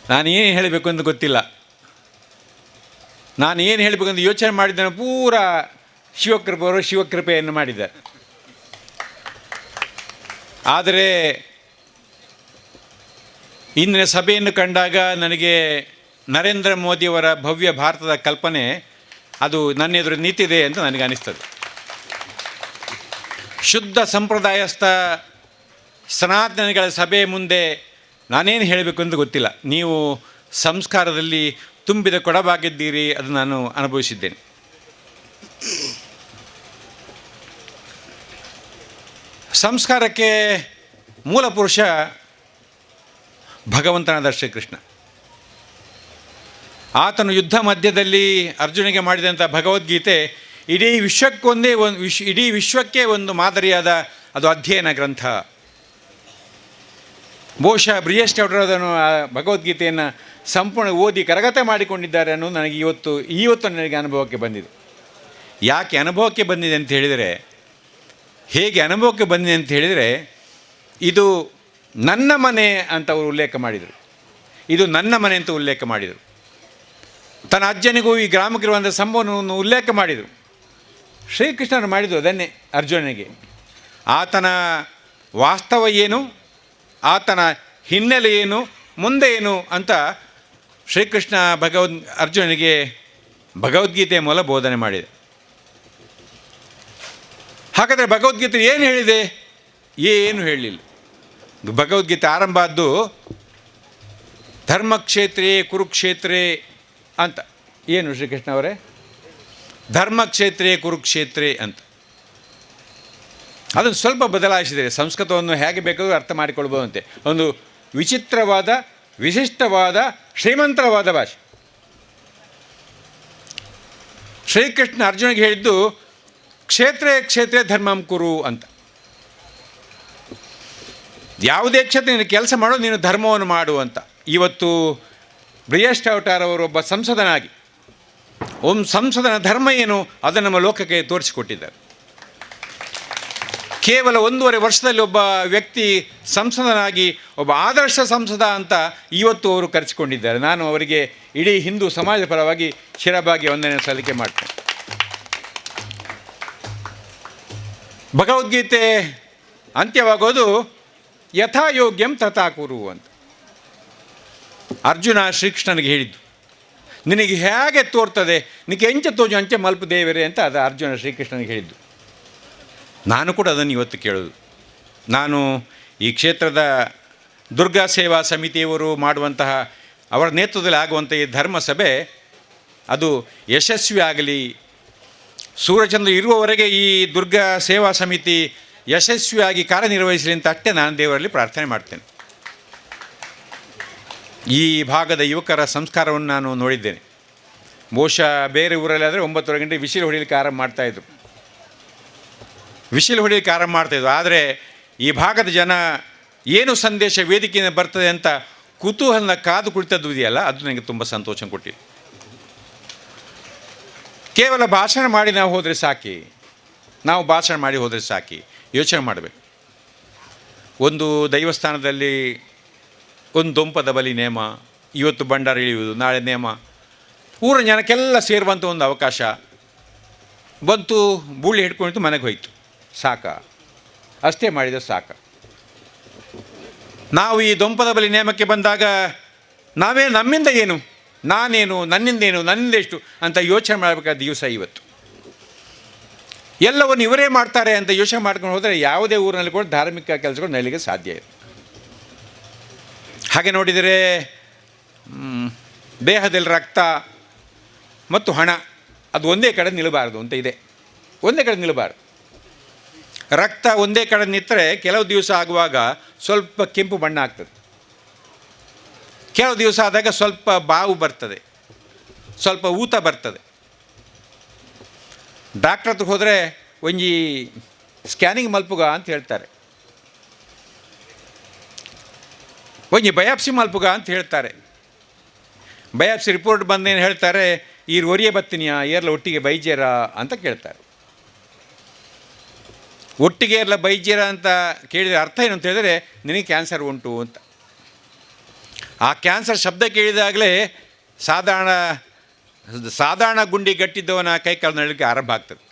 ನಾನೇನು ಹೇಳಬೇಕು ಅಂತ ಗೊತ್ತಿಲ್ಲ, ನಾನು ಏನು ಹೇಳಬೇಕು ಅಂತ ಯೋಚನೆ ಮಾಡಿದ್ದೇನೆ. ಪೂರಾ ಶಿವಕೃಪೆಯವರು ಶಿವಕೃಪೆಯನ್ನು ಮಾಡಿದ್ದಾರೆ. ಆದರೆ ಇಂದಿನ ಸಭೆಯನ್ನು ಕಂಡಾಗ ನನಗೆ ನರೇಂದ್ರ ಮೋದಿಯವರ ಭವ್ಯ ಭಾರತದ ಕಲ್ಪನೆ ಅದು ನನ್ನ ಎದುರು ನಿಂತಿದೆ ಅಂತ ನನಗೆ ಅನಿಸ್ತದೆ. ಶುದ್ಧ ಸಂಪ್ರದಾಯಸ್ಥ ಸನಾತನಿಗಳ ಸಭೆ ಮುಂದೆ ನಾನೇನು ಹೇಳಬೇಕು ಅಂತ ಗೊತ್ತಿಲ್ಲ. ನೀವು ಸಂಸ್ಕಾರದಲ್ಲಿ ತುಂಬಿದ ಕೊಡವಾಗಿದ್ದೀರಿ, ಅದು ನಾನು ಅನುಭವಿಸಿದ್ದೇನೆ. ಸಂಸ್ಕಾರಕ್ಕೆ ಮೂಲ ಪುರುಷ ಭಗವಂತನಾದ ಶ್ರೀಕೃಷ್ಣ. ಆತನು ಯುದ್ಧ ಮಧ್ಯದಲ್ಲಿ ಅರ್ಜುನಿಗೆ ಮಾಡಿದಂಥ ಭಗವದ್ಗೀತೆ ಇಡೀ ವಿಶ್ವಕ್ಕೊಂದೇ ಒಂದು ಇಡೀ ವಿಶ್ವಕ್ಕೆ ಒಂದು ಮಾದರಿಯಾದ ಅದು ಅಧ್ಯಯನ ಗ್ರಂಥ. ಬಹುಶಃ ಬ್ರಿಜೇಶ್ ಚೌಡ್ರು ಅದನ್ನು ಆ ಭಗವದ್ಗೀತೆಯನ್ನು ಸಂಪೂರ್ಣ ಓದಿ ಕರಗತ ಮಾಡಿಕೊಂಡಿದ್ದಾರೆ ಅನ್ನೋದು ನನಗೆ ಇವತ್ತು ನನಗೆ ಅನುಭವಕ್ಕೆ ಬಂದಿದೆ. ಯಾಕೆ ಅನುಭವಕ್ಕೆ ಬಂದಿದೆ ಅಂತ ಹೇಳಿದರೆ, ಹೇಗೆ ಅನುಭವಕ್ಕೆ ಬಂದಿದೆ ಅಂತ ಹೇಳಿದರೆ, ಇದು ನನ್ನ ಮನೆ ಅಂತ ಅವರು ಉಲ್ಲೇಖ ಮಾಡಿದರು. ಇದು ನನ್ನ ಮನೆ ಅಂತ ಉಲ್ಲೇಖ ಮಾಡಿದರು. ತನ್ನ ಅಜ್ಜನಿಗೂ ಈ ಗ್ರಾಮಕ್ಕಿರುವಂಥ ಸಂಭವವನ್ನು ಉಲ್ಲೇಖ ಮಾಡಿದರು. ಶ್ರೀಕೃಷ್ಣನು ಮಾಡಿದ್ದು ಅದನ್ನೇ ಅರ್ಜುನನಿಗೆ. ಆತನ ವಾಸ್ತವ ಏನು, ಆತನ ಹಿನ್ನೆಲೆ ಏನು, ಮುಂದೆ ಏನು ಅಂತ ಶ್ರೀಕೃಷ್ಣ ಅರ್ಜುನನಿಗೆ ಭಗವದ್ಗೀತೆಯ ಮೂಲ ಬೋಧನೆ ಮಾಡಿದೆ. ಹಾಗಾದರೆ ಭಗವದ್ಗೀತೆ ಏನು ಹೇಳಿದೆ? ಏನು ಹೇಳಲಿಲ್ಲ. ಭಗವದ್ಗೀತೆ ಆರಂಭ ಆದ್ದು ಧರ್ಮಕ್ಷೇತ್ರೇ ಕುರುಕ್ಷೇತ್ರೇ ಅಂತ. ಏನು ಶ್ರೀಕೃಷ್ಣ ಅವರೇ? ಧರ್ಮಕ್ಷೇತ್ರೇ ಕುರುಕ್ಷೇತ್ರೇ ಅಂತ. ಅದನ್ನು ಸ್ವಲ್ಪ ಬದಲಾಯಿಸಿದರೆ ಸಂಸ್ಕೃತವನ್ನು ಹೇಗೆ ಬೇಕಾದರೂ ಅರ್ಥ ಮಾಡಿಕೊಳ್ಬೋದಂತೆ. ಒಂದು ವಿಚಿತ್ರವಾದ, ವಿಶಿಷ್ಟವಾದ, ಶ್ರೀಮಂತವಾದ ಭಾಷೆ. ಶ್ರೀಕೃಷ್ಣ ಅರ್ಜುನಿಗೆ ಹೇಳಿದ್ದು ಕ್ಷೇತ್ರೇ ಕ್ಷೇತ್ರೇ ಧರ್ಮಂ ಕುರು ಅಂತ. ಯಾವುದೇ ಕ್ಷೇತ್ರ ನೀನು ಕೆಲಸ ಮಾಡು, ನೀನು ಧರ್ಮವನ್ನು ಮಾಡು ಅಂತ. ಇವತ್ತು ಬ್ರಿಜೇಶ್ ಚೌಟಾರವರು ಒಬ್ಬ ಸಂಸದನಾಗಿ ಒಂದು ಸಂಸದನ ಧರ್ಮ ಏನು ಅದನ್ನು ನಮ್ಮ ಲೋಕಕ್ಕೆ ತೋರಿಸಿಕೊಟ್ಟಿದ್ದಾರೆ. ಕೇವಲ 1.5 ವರ್ಷದಲ್ಲಿ ಒಬ್ಬ ವ್ಯಕ್ತಿ ಸಂಸದನಾಗಿ ಒಬ್ಬ ಆದರ್ಶ ಸಂಸದ ಅಂತ ಇವತ್ತು ಅವರು ಕರೆಸಿಕೊಂಡಿದ್ದಾರೆ. ನಾನು ಅವರಿಗೆ ಇಡೀ ಹಿಂದೂ ಸಮಾಜದ ಪರವಾಗಿ ಶಿರಬಾಗಿ ವಂದನೆ ಸಲ್ಲಿಕೆ ಮಾಡ್ತೇನೆ. ಭಗವದ್ಗೀತೆ ಅಂತ್ಯವಾಗೋದು ಯಥಾಯೋಗ್ಯಂ ತಥಾ ಕುರು ಅಂತ. ಅರ್ಜುನ ಶ್ರೀಕೃಷ್ಣನಿಗೆ ಹೇಳಿದ್ದು, ನಿನಗೆ ಹೇಗೆ ತೋರ್ತದೆ, ನಿನಗೆ ಎಂಚ ತೋಜು ಅಂಚೆ ಮಲ್ಪ ದೇವರೇ ಅಂತ ಅದು ಅರ್ಜುನ ಶ್ರೀಕೃಷ್ಣನಿಗೆ ಹೇಳಿದ್ದು. ನಾನು ಕೂಡ ಅದನ್ನು ಇವತ್ತು ಕೇಳೋದು. ನಾನು ಈ ಕ್ಷೇತ್ರದ ದುರ್ಗಾ ಸೇವಾ ಸಮಿತಿಯವರು ಮಾಡುವಂತಹ, ಅವರ ನೇತೃತ್ವದಲ್ಲಿ ಆಗುವಂಥ ಈ ಧರ್ಮಸಭೆ ಅದು ಯಶಸ್ವಿ ಆಗಲಿ. ಸೂರ್ಯಚಂದ್ರ ಇರುವವರೆಗೆ ಈ ದುರ್ಗಾ ಸೇವಾ ಸಮಿತಿ ಯಶಸ್ವಿಯಾಗಿ ಕಾರ್ಯನಿರ್ವಹಿಸಲಿ ಅಂತ ಅಷ್ಟೇ ನಾನು ದೇವರಲ್ಲಿ ಪ್ರಾರ್ಥನೆ ಮಾಡ್ತೇನೆ. ಈ ಭಾಗದ ಯುವಕರ ಸಂಸ್ಕಾರವನ್ನು ನಾನು ನೋಡಿದ್ದೇನೆ. ಬಹುಶಃ ಬೇರೆ ಊರಲ್ಲಿ ಆದರೆ 9:30 ಗಂಟೆ ವಿಸಿಲು ಹೊಡಿಲಿಕ್ಕೆ ಆರಂಭ ಮಾಡ್ತಾಯಿದ್ರು, ವಿಸಿಲು ಹೊಡಿಲಿಕ್ಕೆ ಆರಂಭ ಮಾಡ್ತಾಯಿದ್ರು. ಆದರೆ ಈ ಭಾಗದ ಜನ ಏನು ಸಂದೇಶ ವೇದಿಕೆಯಿಂದ ಬರ್ತದೆ ಅಂತ ಕುತೂಹಲನ ಕಾದು ಕುಳಿತದ್ದು ಇದೆಯಲ್ಲ, ಅದು ನನಗೆ ತುಂಬ ಸಂತೋಷ ಕೊಟ್ಟಿದೆ. ಕೇವಲ ಭಾಷಣ ಮಾಡಿ ನಾವು ಹೋದರೆ ಸಾಕಿ, ನಾವು ಭಾಷಣ ಮಾಡಿ ಹೋದರೆ ಸಾಕಿ, ಯೋಚನೆ ಮಾಡಬೇಕು. ಒಂದು ದೈವಸ್ಥಾನದಲ್ಲಿ ಒಂದು ದೊಂಪದ ಬಲಿ ನೇಮ, ಇವತ್ತು ಭಂಡಾರ ಇಳಿಯುವುದು, ನಾಳೆ ನೇಮ, ಊರ ಜನಕ್ಕೆಲ್ಲ ಸೇರುವಂಥ ಒಂದು ಅವಕಾಶ ಬಂತು. ಬೂಳಿ ಹಿಡ್ಕೊಂಡಿತ್ತು, ಮನೆಗೆ ಹೋಯಿತು, ಸಾಕ, ಅಷ್ಟೇ ಮಾಡಿದರೆ ಸಾಕ. ನಾವು ಈ ದೊಂಪದ ಬಲಿ ನೇಮಕ್ಕೆ ಬಂದಾಗ ನಾವೇ ನಮ್ಮಿಂದ ಏನು, ನಾನೇನು, ನನ್ನಿಂದೇನು, ನನ್ನಿಂದ ಎಷ್ಟು ಅಂತ ಯೋಚನೆ ಮಾಡಬೇಕಾದ ದಿವಸ ಇವತ್ತು. ಎಲ್ಲವನ್ನು ಇವರೇ ಮಾಡ್ತಾರೆ ಅಂತ ಯೋಚನೆ ಮಾಡ್ಕೊಂಡು ಹೋದರೆ ಯಾವುದೇ ಊರಿನಲ್ಲಿ ಕೂಡ ಧಾರ್ಮಿಕ ಕೆಲಸಗಳು ನಡೀಲಿಕ್ಕೆ ಸಾಧ್ಯ ಇಲ್ಲ. ಹಾಗೆ ನೋಡಿದರೆ ದೇಹದಲ್ಲಿ ರಕ್ತ ಮತ್ತು ಹಣ ಅದು ಒಂದೇ ಕಡೆ ನಿಲ್ಲಬಾರ್ದು ಅಂತ ಇದೆ. ಒಂದೇ ಕಡೆ ನಿಲ್ಲಬಾರ್ದು. ರಕ್ತ ಒಂದೇ ಕಡೆ ನಿಂತರೆ ಕೆಲವು ದಿವಸ ಆಗುವಾಗ ಸ್ವಲ್ಪ ಕೆಂಪು ಬಣ್ಣ ಆಗ್ತದೆ, ಕೆಲವು ದಿವಸ ಆದಾಗ ಸ್ವಲ್ಪ ಬಾವು ಬರ್ತದೆ, ಸ್ವಲ್ಪ ಊತ ಬರ್ತದೆ. ಡಾಕ್ಟ್ರ್ ಹತ್ರ ಹೋದರೆ ಒಂಜಿ ಸ್ಕ್ಯಾನಿಂಗ್ ಮಲ್ಪುಗ ಅಂತ ಹೇಳ್ತಾರೆ, ಒಂಜಿ ಬಯಾಪ್ಸಿ ಮಲ್ಪುಗ ಅಂತ ಹೇಳ್ತಾರೆ. ಬಯಾಪ್ಸಿ ರಿಪೋರ್ಟ್ ಬಂದೇನು ಹೇಳ್ತಾರೆ, ಈ ಒರಿಯ ಬತ್ತಿನಿಯಾ ಏರ್ಲ ಒಟ್ಟಿಗೆ ಬೈಜೇರ ಅಂತ ಕೇಳ್ತಾರೆ. ಒಟ್ಟಿಗೆ ಏರ್ಲ ಬೈಜೇರ ಅಂತ ಕೇಳಿದರೆ ಅರ್ಥ ಏನು ಅಂತ ಹೇಳಿದರೆ ನಿನಗೆ ಕ್ಯಾನ್ಸರ್ ಉಂಟು ಅಂತ. ಆ ಕ್ಯಾನ್ಸರ್ ಶಬ್ದ ಕೇಳಿದಾಗಲೇ ಸಾಧಾರಣ ಸಾಧಾರಣ ಗುಂಡಿ ಗಟ್ಟಿದ್ದವನ ಕೈ ಕಾಲು ನಡಲಿಕ್ಕೆ ಆರಂಭ ಆಗ್ತದೆ.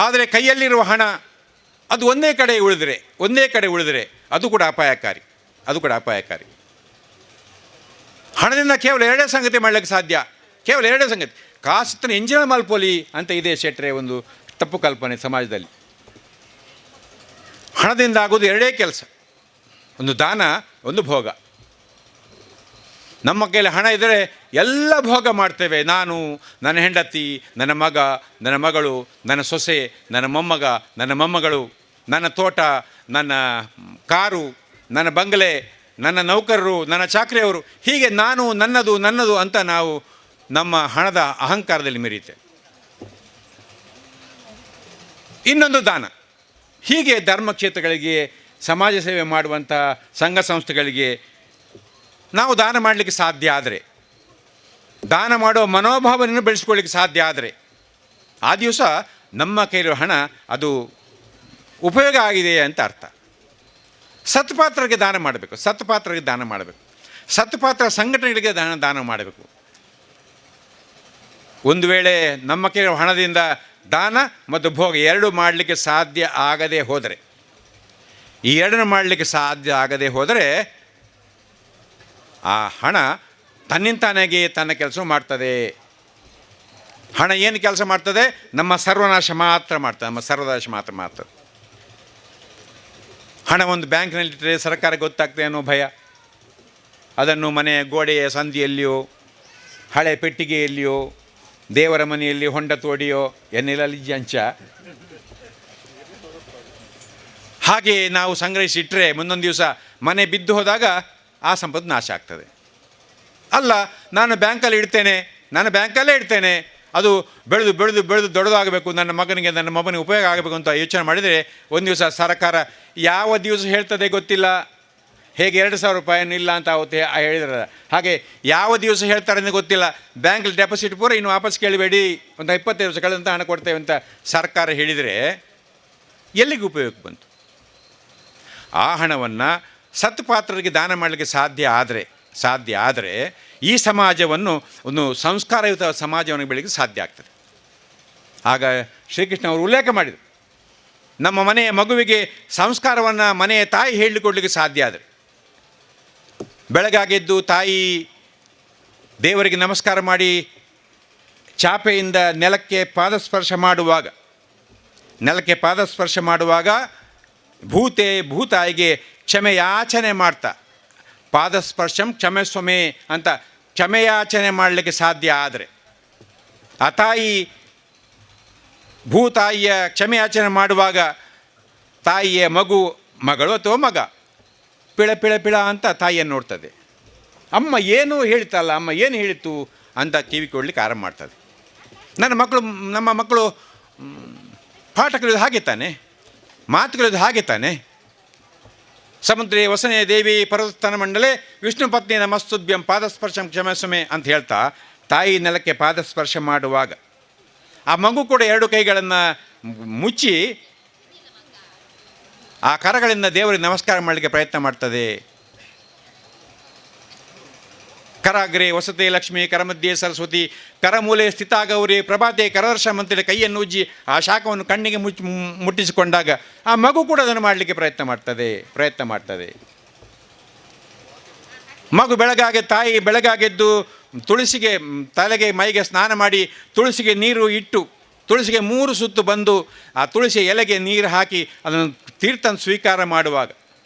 ಆದರೆ ಕೈಯಲ್ಲಿರುವ ಹಣ ಅದು ಒಂದೇ ಕಡೆ ಉಳಿದರೆ, ಒಂದೇ ಕಡೆ ಉಳಿದರೆ ಅದು ಕೂಡ ಅಪಾಯಕಾರಿ, ಅದು ಕೂಡ ಅಪಾಯಕಾರಿ. ಹಣದಿಂದ ಕೇವಲ ಎರಡೇ ಸಂಗತಿ ಮಾಡಲಿಕ್ಕೆ ಸಾಧ್ಯ, ಕೇವಲ ಎರಡೇ ಸಂಗತಿ. ಕಾಸುತ್ತನ ಇಂಜಿನ ಮಲ್ಪೋಲಿ ಅಂತ ಇದೆ ಶೆಟ್ರೆ ಒಂದು ತಪ್ಪು ಕಲ್ಪನೆ ಸಮಾಜದಲ್ಲಿ. ಹಣದಿಂದ ಆಗೋದು ಎರಡೇ ಕೆಲಸ, ಒಂದು ದಾನ, ಒಂದು ಭೋಗ. ನಮ್ಮ ಕೈಯಲ್ಲಿ ಹಣ ಇದ್ದರೆ ಎಲ್ಲ ಭೋಗ ಮಾಡ್ತೇವೆ. ನಾನು, ನನ್ನ ಹೆಂಡತಿ, ನನ್ನ ಮಗ, ನನ್ನ ಮಗಳು, ನನ್ನ ಸೊಸೆ, ನನ್ನ ಮೊಮ್ಮಗ, ನನ್ನ ಮೊಮ್ಮಗಳು, ನನ್ನ ತೋಟ, ನನ್ನ Car, ನನ್ನ ಬಂಗಲೆ, ನನ್ನ ನೌಕರರು, ನನ್ನ ಚಾಕರಿಯವರು, ಹೀಗೆ ನಾನು ನನ್ನದು ನನ್ನದು ಅಂತ ನಾವು ನಮ್ಮ ಹಣದ ಅಹಂಕಾರದಲ್ಲಿ ಮೆರೆಯುತ್ತೆ. ಇನ್ನೊಂದು ದಾನ. ಹೀಗೆ ಧರ್ಮಕ್ಷೇತ್ರಗಳಿಗೆ, ಸಮಾಜ ಸೇವೆ ಮಾಡುವಂಥ ಸಂಘ ಸಂಸ್ಥೆಗಳಿಗೆ ನಾವು ದಾನ ಮಾಡಲಿಕ್ಕೆ ಸಾಧ್ಯ ಆದರೆ, ದಾನ ಮಾಡುವ ಮನೋಭಾವನೆಯನ್ನು ಬೆಳೆಸ್ಕೊಳ್ಳಿಕ್ಕೆ ಸಾಧ್ಯ ಆದರೆ, ಆ ದಿವಸ ನಮ್ಮ ಕೈಲಿರುವ ಹಣ ಅದು ಉಪಯೋಗ ಆಗಿದೆ ಅಂತ ಅರ್ಥ. ಸತ್ಪಾತ್ರರಿಗೆ ದಾನ ಮಾಡಬೇಕು, ಸತ್ಪಾತ್ರರಿಗೆ ದಾನ ಮಾಡಬೇಕು, ಸತ್ಪಾತ್ರ ಸಂಘಟನೆಗಳಿಗೆ ದಾನ ಮಾಡಬೇಕು. ಒಂದು ವೇಳೆ ನಮ್ಮ ಕೈಲಿರುವ ಹಣದಿಂದ ದಾನ ಮತ್ತು ಭೋಗ ಎರಡು ಮಾಡಲಿಕ್ಕೆ ಸಾಧ್ಯ ಆಗದೆ ಹೋದರೆ, ಈ ಎರಡನ್ನು ಮಾಡಲಿಕ್ಕೆ ಸಾಧ್ಯ ಆಗದೆ ಹೋದರೆ ಆ ಹಣ ತನ್ನಿಂತಾನಾಗಿ ತನ್ನ ಕೆಲಸ ಮಾಡ್ತದೆ. ಹಣ ಏನು ಕೆಲಸ ಮಾಡ್ತದೆ? ನಮ್ಮ ಸರ್ವನಾಶ ಮಾತ್ರ ಮಾಡ್ತದೆ, ನಮ್ಮ ಸರ್ವನಾಶ ಮಾತ್ರ ಮಾಡ್ತದೆ. ಹಣ ಒಂದು ಬ್ಯಾಂಕ್ನಲ್ಲಿಟ್ಟರೆ ಸರ್ಕಾರ ಗೊತ್ತಾಗ್ತದೆ ಅನ್ನೋ ಭಯ, ಅದನ್ನು ಮನೆಯ ಗೋಡೆಯ ಸಂದಿಯಲ್ಲಿಯೋ, ಹಳೆ ಪೆಟ್ಟಿಗೆಯಲ್ಲಿಯೋ, ದೇವರ ಮನೆಯಲ್ಲಿ ಹೊಂಡ ತೋಡಿಯೋ ಎನ್ನೆಲ್ಲ ಅಂಚ ಹಾಗೆ ನಾವು ಸಂಗ್ರಹಿಸಿಟ್ಟರೆ ಮುಂದೊಂದು ದಿವಸ ಮನೆ ಬಿದ್ದು ಹೋದಾಗ ಆ ಸಂಪತ್ತು ನಾಶ ಆಗ್ತದೆ. ಅಲ್ಲ, ನಾನು ಬ್ಯಾಂಕಲ್ಲಿ ಇಡ್ತೇನೆ, ನಾನು ಬ್ಯಾಂಕಲ್ಲೇ ಇಡ್ತೇನೆ, ಅದು ಬೆಳೆದು ಬೆಳೆದು ಬೆಳೆದು ದೊಡ್ಡದಾಗಬೇಕು, ನನ್ನ ಮಗನಿಗೆ ನನ್ನ ಮಗನಿಗೆ ಉಪಯೋಗ ಆಗಬೇಕು ಅಂತ ಯೋಚನೆ ಮಾಡಿದರೆ ಒಂದು ದಿವಸ ಸರ್ಕಾರ ಯಾವ ದಿವಸ ಹೇಳ್ತದೆ ಗೊತ್ತಿಲ್ಲ. ಹೇಗೆ 2,000 ರೂಪಾಯಿಯನ್ನು ಇಲ್ಲ ಅಂತ ಅವತ್ತು ಹೇಳಿದ್ರಲ್ಲ, ಹಾಗೆ ಯಾವ ದಿವಸ ಹೇಳ್ತಾರೆ ಅಂತ ಗೊತ್ತಿಲ್ಲ. ಬ್ಯಾಂಕಲ್ಲಿ ಡೆಪಾಸಿಟ್ ಪೂರ ಇನ್ನು ವಾಪಸ್ ಕೇಳಬೇಡಿ, ಒಂದು 25 ವರ್ಷ ಕಳೆದಂಥ ಹಣ ಕೊಡ್ತೇವೆ ಅಂತ ಸರ್ಕಾರ ಹೇಳಿದರೆ ಎಲ್ಲಿಗೆ ಉಪಯೋಗಕ್ಕೆ ಬಂತು? ಆ ಹಣವನ್ನು ಸತ್ಪಾತ್ರರಿಗೆ ದಾನ ಮಾಡಲಿಕ್ಕೆ ಸಾಧ್ಯ ಆದರೆ ಈ ಸಮಾಜವನ್ನು ಒಂದು ಸಂಸ್ಕಾರಯುತ ಸಮಾಜವನ್ನು ಬೆಳಗ್ಗೆ ಸಾಧ್ಯ ಆಗ್ತದೆ. ಆಗ ಶ್ರೀಕೃಷ್ಣ ಅವರು ಉಲ್ಲೇಖ ಮಾಡಿದರು, ನಮ್ಮ ಮನೆಯ ಮಗುವಿಗೆ ಸಂಸ್ಕಾರವನ್ನು ಮನೆಯ ತಾಯಿ ಹೇಳಿಕೊಡ್ಲಿಕ್ಕೆ ಸಾಧ್ಯ ಆದರೆ, ಬೆಳಗಾಗೆದ್ದು ತಾಯಿ ದೇವರಿಗೆ ನಮಸ್ಕಾರ ಮಾಡಿ ಚಾಪೆಯಿಂದ ನೆಲಕ್ಕೆ ಪಾದಸ್ಪರ್ಶ ಮಾಡುವಾಗ, ಭೂತಾಯಿಗೆ ಕ್ಷಮೆಯಾಚನೆ ಮಾಡ್ತಾ ಪಾದಸ್ಪರ್ಶಂ ಕ್ಷಮೆ ಸ್ವಮೆ ಅಂತ ಕ್ಷಮೆಯಾಚನೆ ಮಾಡಲಿಕ್ಕೆ ಸಾಧ್ಯ ಆದರೆ, ಆ ತಾಯಿ ಭೂತಾಯಿಯ ಕ್ಷಮೆಯಾಚನೆ ಮಾಡುವಾಗ ತಾಯಿಯ ಮಗು, ಮಗಳು ಅಥವಾ ಮಗ ಪಿಳ ಪಿಳ ಪಿಳ ಅಂತ ತಾಯಿಯನ್ನು ನೋಡ್ತದೆ. ಅಮ್ಮ ಏನೂ ಹೇಳ್ತಲ್ಲ, ಅಮ್ಮ ಏನು ಹೇಳಿತು ಅಂತ ಕಿವಿ ಕೊಡಲಿಕ್ಕೆ ಆರಂಭ ಮಾಡ್ತದೆ. ನಮ್ಮ ಮಕ್ಕಳು ಪಾಠ ಕಲಿಯೋದು ಹಾಗೆ ತಾನೆ, ಮಾತು ಕಲಿಯೋದು ಹಾಗೆ ತಾನೆ. ಸಮುದ್ರೇ ವಸನೆ ದೇವಿ ಪರ್ವತಸ್ಥಾನ ಮಂಡಲೆ ವಿಷ್ಣು ಪತ್ನಿ ನಮಸ್ತುಭ್ಯಂ ಪಾದಸ್ಪರ್ಶಂ ಕ್ಷಮಸ್ವಮೆ ಅಂತ ಹೇಳ್ತಾ ತಾಯಿ ನೆಲಕ್ಕೆ ಪಾದಸ್ಪರ್ಶ ಮಾಡುವಾಗ ಆ ಮಗು ಕೂಡ ಎರಡು ಕೈಗಳನ್ನು ಮುಚ್ಚಿ ಆ ಕರಗಳಿಂದ ದೇವರಿಗೆ ನಮಸ್ಕಾರ ಮಾಡಲಿಕ್ಕೆ ಪ್ರಯತ್ನ ಮಾಡ್ತದೆ. ಕರಾಗ್ರೆ ವಸತೆ ಲಕ್ಷ್ಮಿ ಕರಮಧ್ಯೆ ಸರಸ್ವತಿ ಕರಮೂಲೆ ಸ್ಥಿತಾಗೌರಿ ಪ್ರಭಾತೆ ಕರದರ್ಶ ಮಂತ್ರಿ ಕೈಯನ್ನು ಉಜ್ಜಿ ಆ ಶಾಖವನ್ನು ಕಣ್ಣಿಗೆ ಮುಟ್ಟಿಸಿಕೊಂಡಾಗ ಆ ಮಗು ಕೂಡ ಅದನ್ನು ಮಾಡಲಿಕ್ಕೆ ಪ್ರಯತ್ನ ಮಾಡ್ತದೆ. ಮಗು ಬೆಳಗಾಗೆ, ತಾಯಿ ಬೆಳಗಾಗೆದ್ದು ತುಳಸಿಗೆ ತಲೆಗೆ ಮೈಗೆ ಸ್ನಾನ ಮಾಡಿ ತುಳಸಿಗೆ ನೀರು ಇಟ್ಟು ತುಳಸಿಗೆ 3 ಸುತ್ತು ಬಂದು ಆ ತುಳಸಿಯ ಎಲೆಗೆ ನೀರು ಹಾಕಿ ಅದನ್ನು ತೀರ್ಥನ ಸ್ವೀಕಾರ ಮಾಡುವಾಗ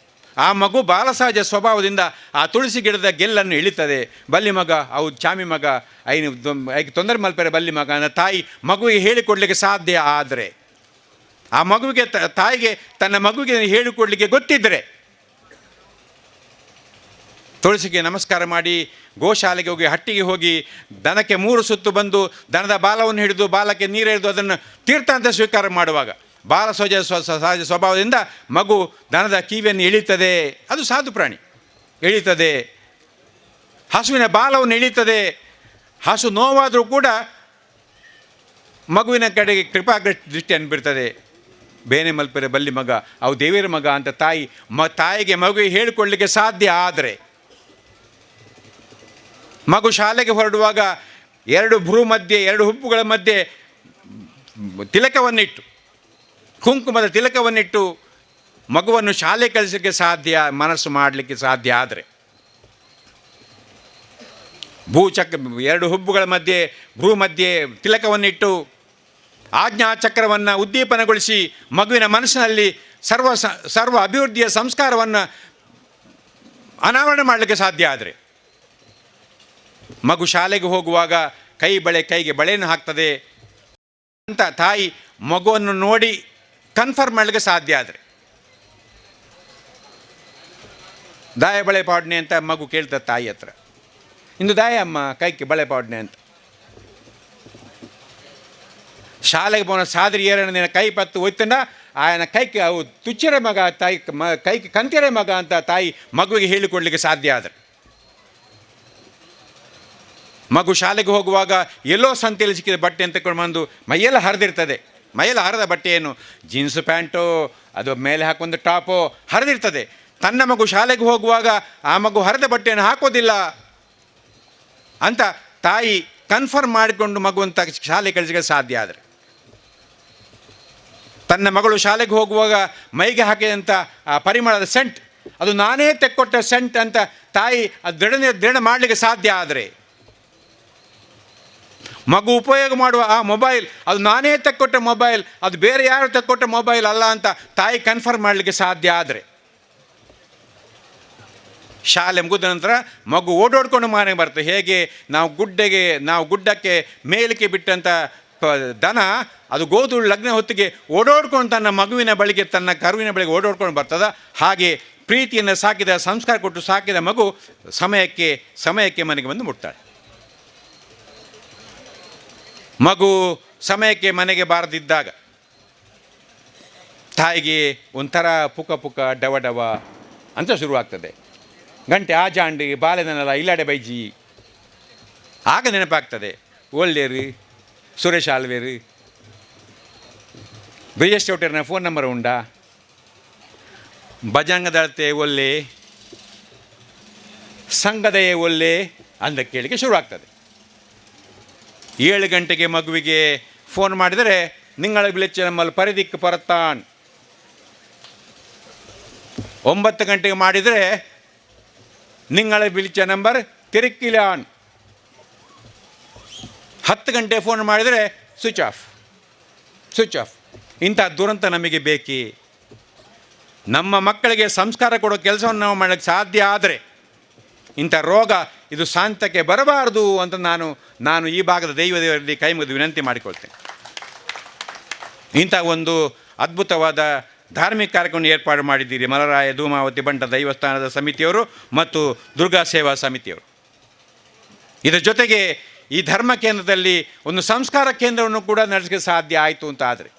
ಆ ಮಗು ಬಾಲಸಹಜ ಸ್ವಭಾವದಿಂದ ಆ ತುಳಸಿ ಗಿಡದ ಗೆಲ್ಲನ್ನು ಇಳಿತದೆ. ಬಲ್ಲಿ ಮಗ ಅವು ಚಾಮಿ ಮಗ ಐನು ಐಗೆ ತೊಂದರೆ ಮಲ್ಪರೆ ಬಲ್ಲಿ ಮಗ ಅನ್ನೋ ತಾಯಿ ಮಗುವಿಗೆ ಹೇಳಿಕೊಡ್ಲಿಕ್ಕೆ ಸಾಧ್ಯ ಆದರೆ, ಆ ಮಗುವಿಗೆ ತಾಯಿಗೆ ತನ್ನ ಮಗುವಿಗೆ ಹೇಳಿಕೊಡ್ಲಿಕ್ಕೆ ಗೊತ್ತಿದ್ದರೆ ತುಳಸಿಗೆ ನಮಸ್ಕಾರ ಮಾಡಿ ಗೋಶಾಲೆಗೆ ಹೋಗಿ ಹಟ್ಟಿಗೆ ಹೋಗಿ ದನಕ್ಕೆ 3 ಸುತ್ತು ಬಂದು ದನದ ಬಾಲವನ್ನು ಹಿಡಿದು ಬಾಲಕ್ಕೆ ನೀರು ಹಿಡಿದು ಅದನ್ನು ತೀರ್ಥ ಅಂತ ಸ್ವೀಕಾರ ಮಾಡುವಾಗ ಬಾಲ ಸಹಜ ಸಹಜ ಸ್ವಭಾವದಿಂದ ಮಗು ದನದ ಕಿವಿಯನ್ನು ಎಳೀತದೆ. ಅದು ಸಾಧು ಪ್ರಾಣಿ ಎಳೀತದೆ. ಹಸುವಿನ ಬಾಲವನ್ನು ಎಳೀತದೆ. ಹಸು ನೋವಾದರೂ ಕೂಡ ಮಗುವಿನ ಕಡೆಗೆ ಕೃಪಾ ದೃಷ್ಟಿಯನ್ನು ಬಿಡ್ತದೆ. ಬೇನೆ ಮಲ್ಪರೆ ಬಲ್ಲಿ ಮಗ ಅವು ದೇವಿಯರ ಮಗ ಅಂತ ತಾಯಿ ತಾಯಿಗೆ ಮಗುವಿಗೆ ಹೇಳಿಕೊಳ್ಳಲಿಕ್ಕೆ ಸಾಧ್ಯ ಆದರೆ, ಮಗು ಶಾಲೆಗೆ ಹೊರಡುವಾಗ 2 ಭ್ರೂ ಮಧ್ಯೆ 2 ಹುಬ್ಬುಗಳ ಮಧ್ಯೆ ತಿಲಕವನ್ನಿಟ್ಟು, ಕುಂಕುಮದ ತಿಲಕವನ್ನಿಟ್ಟು ಮಗುವನ್ನು ಶಾಲೆ ಕಳಿಸಲಿಕ್ಕೆ ಸಾಧ್ಯ, ಮನಸ್ಸು ಮಾಡಲಿಕ್ಕೆ ಸಾಧ್ಯ ಆದರೆ, ಭೂಚಕ್ರ 2 ಹುಬ್ಬುಗಳ ಮಧ್ಯೆ ಭ್ರೂ ಮಧ್ಯೆ ತಿಲಕವನ್ನಿಟ್ಟು ಆಜ್ಞಾಚಕ್ರವನ್ನು ಉದ್ದೀಪನಗೊಳಿಸಿ ಮಗುವಿನ ಮನಸ್ಸಿನಲ್ಲಿ ಸರ್ವ ಅಭಿವೃದ್ಧಿಯ ಸಂಸ್ಕಾರವನ್ನು ಅನಾವರಣ ಮಾಡಲಿಕ್ಕೆ ಸಾಧ್ಯ ಆದರೆ, ಮಗು ಶಾಲೆಗೆ ಹೋಗುವಾಗ ಕೈಗೆ ಬಳೆಯನ್ನು ಹಾಕ್ತದೆ ಅಂತ ತಾಯಿ ಮಗುವನ್ನು ನೋಡಿ ಕನ್ಫರ್ಮ್ ಮಾಡಲಿಕ್ಕೆ ಸಾಧ್ಯ ಆದರೆ, ದಾಯ ಬಳೆ ಪಾಡ್ನೆ ಅಂತ ಮಗು ಕೇಳ್ತದೆ ತಾಯಿ ಹತ್ರ, ಇಂದು ದಾಯ ಅಮ್ಮ ಕೈಗೆ ಬಳೆ ಪಾಡ್ನೆ ಅಂತ. ಶಾಲೆಗೆ ಪೋನ ಸಾದ್ರಿ ಏರಣ ಕೈ ಪತ್ತು ಒಯ್ತಂಡ ಆಯನ ಕೈಗೆ ಅವು ತುಚ್ಚಿರ ಮಗ ತಾಯಿ ಕೈಗೆ ಕಂತಿರೆ ಮಗ ಅಂತ ತಾಯಿ ಮಗುವಿಗೆ ಹೇಳಿಕೊಡ್ಲಿಕ್ಕೆ ಸಾಧ್ಯ ಆದರೆ, ಮಗು ಶಾಲೆಗೆ ಹೋಗುವಾಗ ಎಲ್ಲೋ ಸಂತೆಯಲ್ಲಿ ಸಿಕ್ಕಿದ ಬಟ್ಟೆ ಅಂತ ತಗೊಂಡು ಬಂದು ಮೈಯೆಲ್ಲ ಹರಿದಿರ್ತದೆ. ಮೈಯೆಲ್ಲ ಹರಿದ ಬಟ್ಟೆಯನ್ನು ಜೀನ್ಸ್ ಪ್ಯಾಂಟೋ ಅದು ಮೇಲೆ ಹಾಕೊಂದು ಟಾಪೋ ಹರಿದಿರ್ತದೆ. ತನ್ನ ಮಗು ಶಾಲೆಗೆ ಹೋಗುವಾಗ ಆ ಮಗು ಹರಿದ ಬಟ್ಟೆಯನ್ನು ಹಾಕೋದಿಲ್ಲ ಅಂತ ತಾಯಿ ಕನ್ಫರ್ಮ್ ಮಾಡಿಕೊಂಡು ಮಗುವಂತ ಶಾಲೆ ಕಳಿಸಲಿಕ್ಕೆ ಸಾಧ್ಯ ಆದರೆ, ತನ್ನ ಮಗಳು ಶಾಲೆಗೆ ಹೋಗುವಾಗ ಮೈಗೆ ಹಾಕಿದಂಥ ಆ ಪರಿಮಳದ ಸೆಂಟ್ ಅದು ನಾನೇ ತೆಕ್ಕೊಟ್ಟ ಸೆಂಟ್ ಅಂತ ತಾಯಿ ಅದು ದೃಢ ಮಾಡಲಿಕ್ಕೆ ಸಾಧ್ಯ ಆದರೆ, ಮಗು ಉಪಯೋಗ ಮಾಡುವ ಆ ಮೊಬೈಲ್ ಅದು ನಾನೇ ತೆಕ್ಕೊಟ್ಟ ಮೊಬೈಲ್, ಅದು ಬೇರೆ ಯಾರು ತೆಕ್ಕೊಟ್ಟ ಮೊಬೈಲ್ ಅಲ್ಲ ಅಂತ ತಾಯಿ ಕನ್ಫರ್ಮ್ ಮಾಡಲಿಕ್ಕೆ ಸಾಧ್ಯ ಆದರೆ, ಶಾಲೆ ಮುಗಿದ ನಂತರ ಮಗು ಓಡೋಡ್ಕೊಂಡು ಮನೆಗೆ ಬರ್ತದೆ. ಹೇಗೆ ನಾವು ಗುಡ್ಡಕ್ಕೆ ಮೇಲಕ್ಕೆ ಬಿಟ್ಟಂಥ ದನ ಅದು ಗೋಧೂಳು ಲಗ್ನ ಹೊತ್ತಿಗೆ ಓಡೋಡ್ಕೊಂಡು ತನ್ನ ಮಗುವಿನ ಬಳಿಗೆ, ತನ್ನ ಕರುವಿನ ಬಳಿಗೆ ಓಡೋಡ್ಕೊಂಡು ಬರ್ತದೆ. ಹಾಗೆ ಪ್ರೀತಿಯನ್ನು ಸಾಕಿದ, ಸಂಸ್ಕಾರ ಕೊಟ್ಟು ಸಾಕಿದ ಮಗು ಸಮಯಕ್ಕೆ ಸಮಯಕ್ಕೆ ಮನೆಗೆ ಬಂದು ಮುಟ್ತಾಳೆ. ಮಗು ಸಮಯಕ್ಕೆ ಮನೆಗೆ ಬಾರದಿದ್ದಾಗ ತಾಯಿಗೆ ಒಂಥರ ಪುಕ ಪುಕ ಡವ ಡವ ಅಂತ ಶುರುವಾಗ್ತದೆ. ಗಂಟೆ ಆಜಾಂಡಿ ಬಾಲೆದನಲ್ಲ ಇಲ್ಲಾಡೆ ಬೈಜಿ, ಆಗ ನೆನಪಾಗ್ತದೆ ಒಳ್ಳೇರು ಸುರೇಶ್ ಆಲ್ವೇರು ಬ್ರಿಜೇಶ್ ಚೌಟರ್ನ ಫೋನ್ ನಂಬರ್ ಉಂಡಾ, ಭಜಂಗದಳತೆ ಒಲ್ಲೆ ಸಂಘದಯೇ ಒಲ್ಲೆ ಅಂದ ಕೇಳಿಕೆ ಶುರುವಾಗ್ತದೆ. 7 ಗಂಟೆಗೆ ಮಗುವಿಗೆ ಫೋನ್ ಮಾಡಿದರೆ ನಿಂಗಳ ಬಿಳಿಚ್ಚ ನಮ್ಮಲ್ಲಿ ಪರಿದಿಕ್ಕು ಪರತ್ತಾನ್. 9 ಗಂಟೆಗೆ ಮಾಡಿದರೆ ನಿಂಗಳ ಬಿಳಿಚ ನಂಬರ್ ತಿರುಕಿಲಾನ್. 10 ಗಂಟೆ ಫೋನ್ ಮಾಡಿದರೆ switch off, switch off. ಇಂಥ ದುರಂತ ನಮಗೆ ಬೇಕೇ? ನಮ್ಮ ಮಕ್ಕಳಿಗೆ ಸಂಸ್ಕಾರ ಕೊಡೋ ಕೆಲಸವನ್ನು ನಾವು ಮಾಡೋಕ್ಕೆ ಸಾಧ್ಯ ಆದರೆ ಇಂಥ ರೋಗ ಇದು ಶಾಂತಕ್ಕೆ ಬರಬಾರದು ಅಂತ ನಾನು ಈ ಭಾಗದ ದೈವದೇವರಲ್ಲಿ ಕೈ ಮುಗಿದು ವಿನಂತಿ ಮಾಡಿಕೊಳ್ತೇನೆ. ಇಂಥ ಒಂದು ಅದ್ಭುತವಾದ ಧಾರ್ಮಿಕ ಕಾರ್ಯಕ್ರಮವನ್ನು ಏರ್ಪಾಡು ಮಾಡಿದ್ದೀರಿ ಮಲರಾಯ ಧೂಮಾವತಿ ಬಂಟ ದೈವಸ್ಥಾನದ ಸಮಿತಿಯವರು ಮತ್ತು ದುರ್ಗಾ ಸೇವಾ ಸಮಿತಿಯವರು. ಇದರ ಜೊತೆಗೆ ಈ ಧರ್ಮ ಕೇಂದ್ರದಲ್ಲಿ ಒಂದು ಸಂಸ್ಕಾರ ಕೇಂದ್ರವನ್ನು ಕೂಡ ನಡೆಸಲಿಕ್ಕೆ ಸಾಧ್ಯ ಆಯಿತು ಅಂತ ಆದರೆ,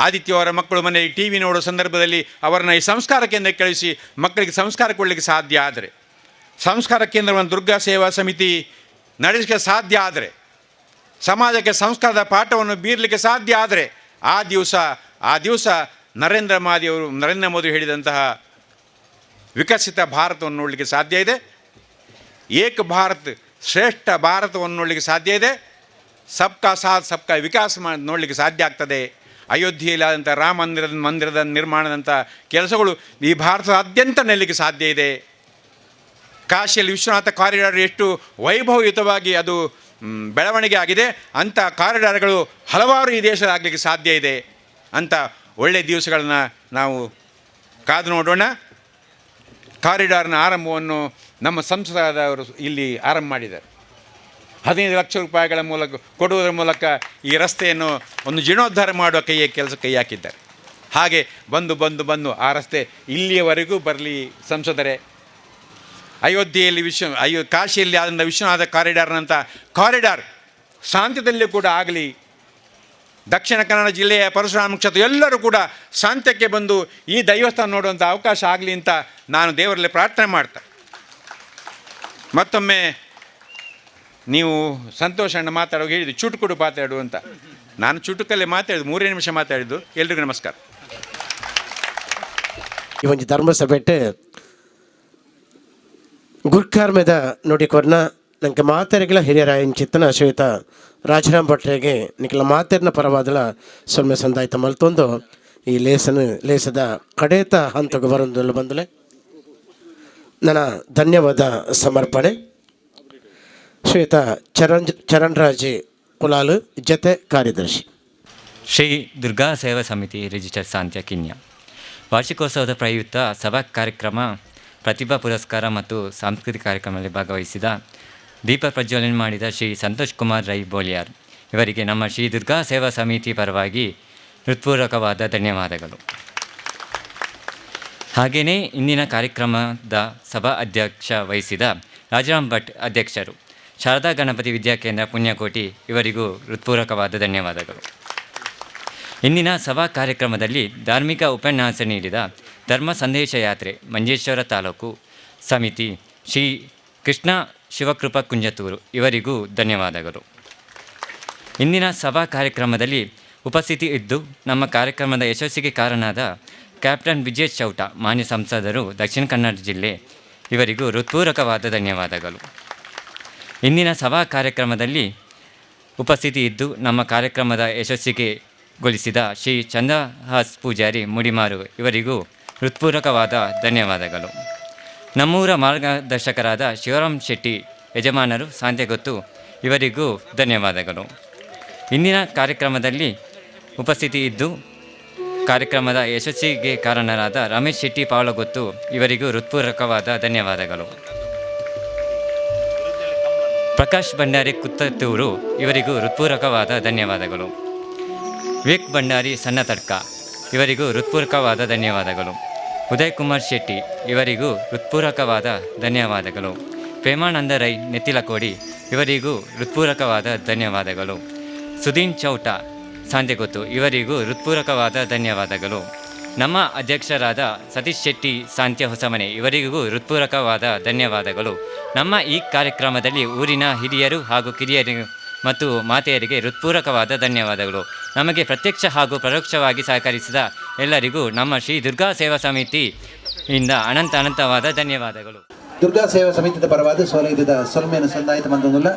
ಆದಿತ್ಯವರ ಮಕ್ಕಳು ಮನೆಯಲ್ಲಿ ಟಿ ವಿ ನೋಡೋ ಸಂದರ್ಭದಲ್ಲಿ ಅವರನ್ನು ಈ ಸಂಸ್ಕಾರ ಕೇಂದ್ರಕ್ಕೆ ಕಳಿಸಿ ಮಕ್ಕಳಿಗೆ ಸಂಸ್ಕಾರ ಕೊಡಲಿಕ್ಕೆ ಸಾಧ್ಯ ಆದರೆ, ಸಂಸ್ಕಾರ ಕೇಂದ್ರವನ್ನು ದುರ್ಗಾ ಸೇವಾ ಸಮಿತಿ ನಡೆಸಲಿಕ್ಕೆ ಸಾಧ್ಯ ಆದರೆ, ಸಮಾಜಕ್ಕೆ ಸಂಸ್ಕಾರದ ಪಾಠವನ್ನು ಬೀರಲಿಕ್ಕೆ ಸಾಧ್ಯ ಆದರೆ, ಆ ದಿವಸ ನರೇಂದ್ರ ಮೋದಿ ಹೇಳಿದಂತಹ ವಿಕಸಿತ ಭಾರತವನ್ನು ನೋಡಲಿಕ್ಕೆ ಸಾಧ್ಯ ಇದೆ. ಏಕ ಭಾರತ್ ಶ್ರೇಷ್ಠ ಭಾರತವನ್ನು ನೋಡಲಿಕ್ಕೆ ಸಾಧ್ಯ ಇದೆ. ಸಬ್ಕಾ ಸಾಥ್ ಸಬ್ಕಾ ವಿಕಾಸ್ ನೋಡಲಿಕ್ಕೆ ಸಾಧ್ಯ ಆಗ್ತದೆ. ಅಯೋಧ್ಯೆಯಲ್ಲಿ ಆದಂಥ ರಾಮ ಮಂದಿರದ ನಿರ್ಮಾಣದಂಥ ಕೆಲಸಗಳು ಈ ಭಾರತದಾದ್ಯಂತ ನೆಲ್ಲಲಿಕ್ಕೆ ಸಾಧ್ಯ ಇದೆ. ಕಾಶಿಯಲ್ಲಿ ವಿಶ್ವನಾಥ ಕಾರಿಡಾರ್ ಎಷ್ಟು ವೈಭವಯುತವಾಗಿ ಅದು ಬೆಳವಣಿಗೆ ಆಗಿದೆ, ಅಂಥ ಕಾರಿಡಾರ್ಗಳು ಹಲವಾರು ಈ ದೇಶದಾಗಲಿಕ್ಕೆ ಸಾಧ್ಯ ಇದೆ. ಅಂಥ ಒಳ್ಳೆಯ ದಿವಸಗಳನ್ನು ನಾವು ಕಾದು ನೋಡೋಣ. ಕಾರಿಡಾರ್ನ ಆರಂಭವನ್ನು ನಮ್ಮ ಸಂಸದವರು ಇಲ್ಲಿ ಆರಂಭ ಮಾಡಿದ್ದಾರೆ. 15 ಲಕ್ಷ ರೂಪಾಯಿಗಳ ಮೂಲಕ ಕೊಡುವುದರ ಮೂಲಕ ಈ ರಸ್ತೆಯನ್ನು ಒಂದು ಜೀರ್ಣೋದ್ಧಾರ ಮಾಡುವ ಕೆಲಸ ಕೈ ಹಾಕಿದ್ದಾರೆ. ಹಾಗೆ ಬಂದು ಬಂದು ಬಂದು ಆ ರಸ್ತೆ ಇಲ್ಲಿಯವರೆಗೂ ಬರಲಿ ಸಂಸದರೇ. ಅಯೋಧ್ಯೆಯಲ್ಲಿ ಕಾಶಿಯಲ್ಲಿ ಆದಂಥ ವಿಶ್ವನಾಥ ಕಾರಿಡಾರ್ನಂಥ ಕಾರಿಡಾರ್ ಶಾಂತದಲ್ಲೂ ಕೂಡ ಆಗಲಿ. ದಕ್ಷಿಣ ಕನ್ನಡ ಜಿಲ್ಲೆಯ ಪರಶುರಾಮ ಕ್ಷೇತ್ರ ಎಲ್ಲರೂ ಕೂಡ ಶಾಂತಕ್ಕೆ ಬಂದು ಈ ದೈವಸ್ಥಾನ ನೋಡುವಂಥ ಅವಕಾಶ ಆಗಲಿ ಅಂತ ನಾನು ದೇವರಲ್ಲಿ ಪ್ರಾರ್ಥನೆ ಮಾಡ್ತಾ, ಮತ್ತೊಮ್ಮೆ ನೀವು ಸಂತೋಷಣ್ಣ ಮಾತಾಡುವಾಗ ಹೇಳಿದ್ದು ಚುಟುಕುಡು ಮಾತಾಡು ಅಂತ. ನಾನು ಚುಟುಕಲ್ಲೇ ಮಾತಾಡಿದ್ದು, 3 ನಿಮಿಷ ಮಾತಾಡಿದ್ದು. ಎಲ್ರಿಗೂ ನಮಸ್ಕಾರ. ಈ ಒಂದು ಧರ್ಮಸಭೆಟ್ ಗುರ್ಕಾರ್ಮೆದ ನುಡಿಕೊರ್ನ ನಂಗೆ ಮಾತೆರೆಗಳ ಹಿರಿಯರಾಯನ್ ಚಿತ್ತನ ಶ್ವೇತ ರಾಜರಾಮ್ ಭಟ್ರೆಗೆ ನಿಖಲ ಮಾತೆರ್ನ ಪರವಾದಲ ಸೊನ್ನೆ ಸಂದಾಯ್ತ ಮಲ್ತೊಂದು ಈ ಲೇಸದ ಕಡೇತ ಹಂತಕ್ಕೆ ಬರೊಂದು ಬಂದಲೆ ನನ್ನ ಧನ್ಯವಾದ ಸಮರ್ಪಣೆ. ಶ್ವೇತ ಚರಣ್ರಾಜಿ ಕುಲಾಲು ಜತೆ ಕಾರ್ಯದರ್ಶಿ. ಶ್ರೀ ದುರ್ಗಾ ಸೇವಾ ಸಮಿತಿ ರಿಜಿಸ್ಟರ್ ಸಾಂತ್ಯ ಕಿನ್ಯಾ ವಾರ್ಷಿಕೋತ್ಸವದ ಪ್ರಯುಕ್ತ ಸಭಾ ಕಾರ್ಯಕ್ರಮ, ಪ್ರತಿಭಾ ಪುರಸ್ಕಾರ ಮತ್ತು ಸಾಂಸ್ಕೃತಿಕ ಕಾರ್ಯಕ್ರಮದಲ್ಲಿ ಭಾಗವಹಿಸಿದ ದೀಪ ಪ್ರಜ್ವಲನೆ ಮಾಡಿದ ಶ್ರೀ ಸಂತೋಷ್ ಕುಮಾರ್ ರೈ ಬೋಲಿಯಾರ್ ಇವರಿಗೆ ನಮ್ಮ ಶ್ರೀ ದುರ್ಗಾ ಸೇವಾ ಸಮಿತಿ ಪರವಾಗಿ ಹೃತ್ಪೂರ್ವಕವಾದ ಧನ್ಯವಾದಗಳು. ಹಾಗೆಯೇ ಇಂದಿನ ಕಾರ್ಯಕ್ರಮದ ಸಭಾ ಅಧ್ಯಕ್ಷ ವಹಿಸಿದ ರಾಜಾರಾಮ್ ಭಟ್ ಅಧ್ಯಕ್ಷರು, ಶಾರದಾ ಗಣಪತಿ ವಿದ್ಯಾಕೇಂದ್ರ ಪುಣ್ಯಕೋಟಿ ಇವರಿಗೂ ಹೃತ್ಪೂರ್ವಕವಾದ ಧನ್ಯವಾದಗಳು. ಇಂದಿನ ಸಭಾ ಕಾರ್ಯಕ್ರಮದಲ್ಲಿ ಧಾರ್ಮಿಕ ಉಪನ್ಯಾಸ ನೀಡಿದ ಧರ್ಮ ಸಂದೇಶ ಯಾತ್ರೆ ಮಂಜೇಶ್ವರ ತಾಲೂಕು ಸಮಿತಿ ಶ್ರೀ ಕೃಷ್ಣ ಶಿವಕೃಪಾ ಕುಂಜತೂರು ಇವರಿಗೂ ಧನ್ಯವಾದಗಳು. ಇಂದಿನ ಸಭಾ ಕಾರ್ಯಕ್ರಮದಲ್ಲಿ ಉಪಸ್ಥಿತಿ ಇದ್ದು ನಮ್ಮ ಕಾರ್ಯಕ್ರಮದ ಯಶಸ್ಸಿಗೆ ಕಾರಣರಾದ ಕ್ಯಾಪ್ಟನ್ ವಿಜಯ್ ಚೌಟ ಮಾನ್ಯ ಸಂಸದರು ದಕ್ಷಿಣ ಕನ್ನಡ ಜಿಲ್ಲೆ ಇವರಿಗೂ ಹೃತ್ಪೂರ್ವಕವಾದ ಧನ್ಯವಾದಗಳು. ಇಂದಿನ ಸಭಾ ಕಾರ್ಯಕ್ರಮದಲ್ಲಿ ಉಪಸ್ಥಿತಿ ಇದ್ದು ನಮ್ಮ ಕಾರ್ಯಕ್ರಮದ ಯಶಸ್ಸಿಗೆ ಗೊಳಿಸಿದ ಶ್ರೀ ಚಂದ್ರಹಾಸ್ ಪೂಜಾರಿ ಮುಡಿಮಾರು ಇವರಿಗೂ ಹೃತ್ಪೂರ್ವಕವಾದ ಧನ್ಯವಾದಗಳು. ನಮ್ಮೂರ ಮಾರ್ಗದರ್ಶಕರಾದ ಶಿವರಾಮ್ ಶೆಟ್ಟಿ ಯಜಮಾನರು ಸಾಂತ್ಯಗೊತ್ತು ಇವರಿಗೂ ಧನ್ಯವಾದಗಳು. ಇಂದಿನ ಕಾರ್ಯಕ್ರಮದಲ್ಲಿ ಉಪಸ್ಥಿತಿ ಇದ್ದು ಕಾರ್ಯಕ್ರಮದ ಯಶಸ್ಸಿಗೆ ಕಾರಣರಾದ ರಮೇಶ್ ಶೆಟ್ಟಿ ಪಾವಲಗೊತ್ತು ಇವರಿಗೂ ಹೃತ್ಪೂರ್ವಕವಾದ ಧನ್ಯವಾದಗಳು. ಪ್ರಕಾಶ್ ಭಂಡಾರಿ ಕುತ್ತತ್ತೂರು ಇವರಿಗೂ ಹೃತ್ಪೂರ್ವಕವಾದ ಧನ್ಯವಾದಗಳು. ವಿವೇಕ್ ಭಂಡಾರಿ ಸಣ್ಣತಡ್ಕ ಇವರಿಗೂ ಹೃತ್ಪೂರ್ವಕವಾದ ಧನ್ಯವಾದಗಳು. ಉದಯ್ ಕುಮಾರ್ ಶೆಟ್ಟಿ ಇವರಿಗೂ ಹೃತ್ಪೂರ್ವಕವಾದ ಧನ್ಯವಾದಗಳು. ಪ್ರೇಮಾನಂದ ರೈ ನೆತ್ತಿಲಕೋಡಿ ಇವರಿಗೂ ಹೃತ್ಪೂರ್ವಕವಾದ ಧನ್ಯವಾದಗಳು. ಸುದೀನ್ ಚೌಟ ಸಾಂದೆಗೊತ್ತು ಇವರಿಗೂ ಹೃತ್ಪೂರ್ವಕವಾದ ಧನ್ಯವಾದಗಳು. ನಮ್ಮ ಅಧ್ಯಕ್ಷರಾದ ಸತೀಶ್ ಶೆಟ್ಟಿ ಸಾಂತ್ಯ ಹೊಸಮನೆ ಇವರಿಗೂ ಹೃತ್ಪೂರ್ವಕವಾದ ಧನ್ಯವಾದಗಳು. ನಮ್ಮ ಈ ಕಾರ್ಯಕ್ರಮದಲ್ಲಿ ಊರಿನ ಹಿರಿಯರು ಹಾಗೂ ಕಿರಿಯರು ಮತ್ತು ಮಾತೆಯರಿಗೆ ಹೃತ್ಪೂರ್ವಕವಾದ ಧನ್ಯವಾದಗಳು. ನಮಗೆ ಪ್ರತ್ಯಕ್ಷ ಹಾಗೂ ಪರೋಕ್ಷವಾಗಿ ಸಹಕರಿಸಿದ ಎಲ್ಲರಿಗೂ ನಮ್ಮ ಶ್ರೀ ದುರ್ಗಾ ಸೇವಾ ಸಮಿತಿಯಿಂದ ಅನಂತ ಅನಂತವಾದ ಧನ್ಯವಾದಗಳು. ದುರ್ಗಾ ಸೇವಾ ಸಮಿತಿಯ ಪರವಾದ ಸೋಲೈದ ಸೊಲ್ಮೆಯನ್ನು ಸಂದಾಯಿತ ಮಂದೊಂದುಲ್ಲ.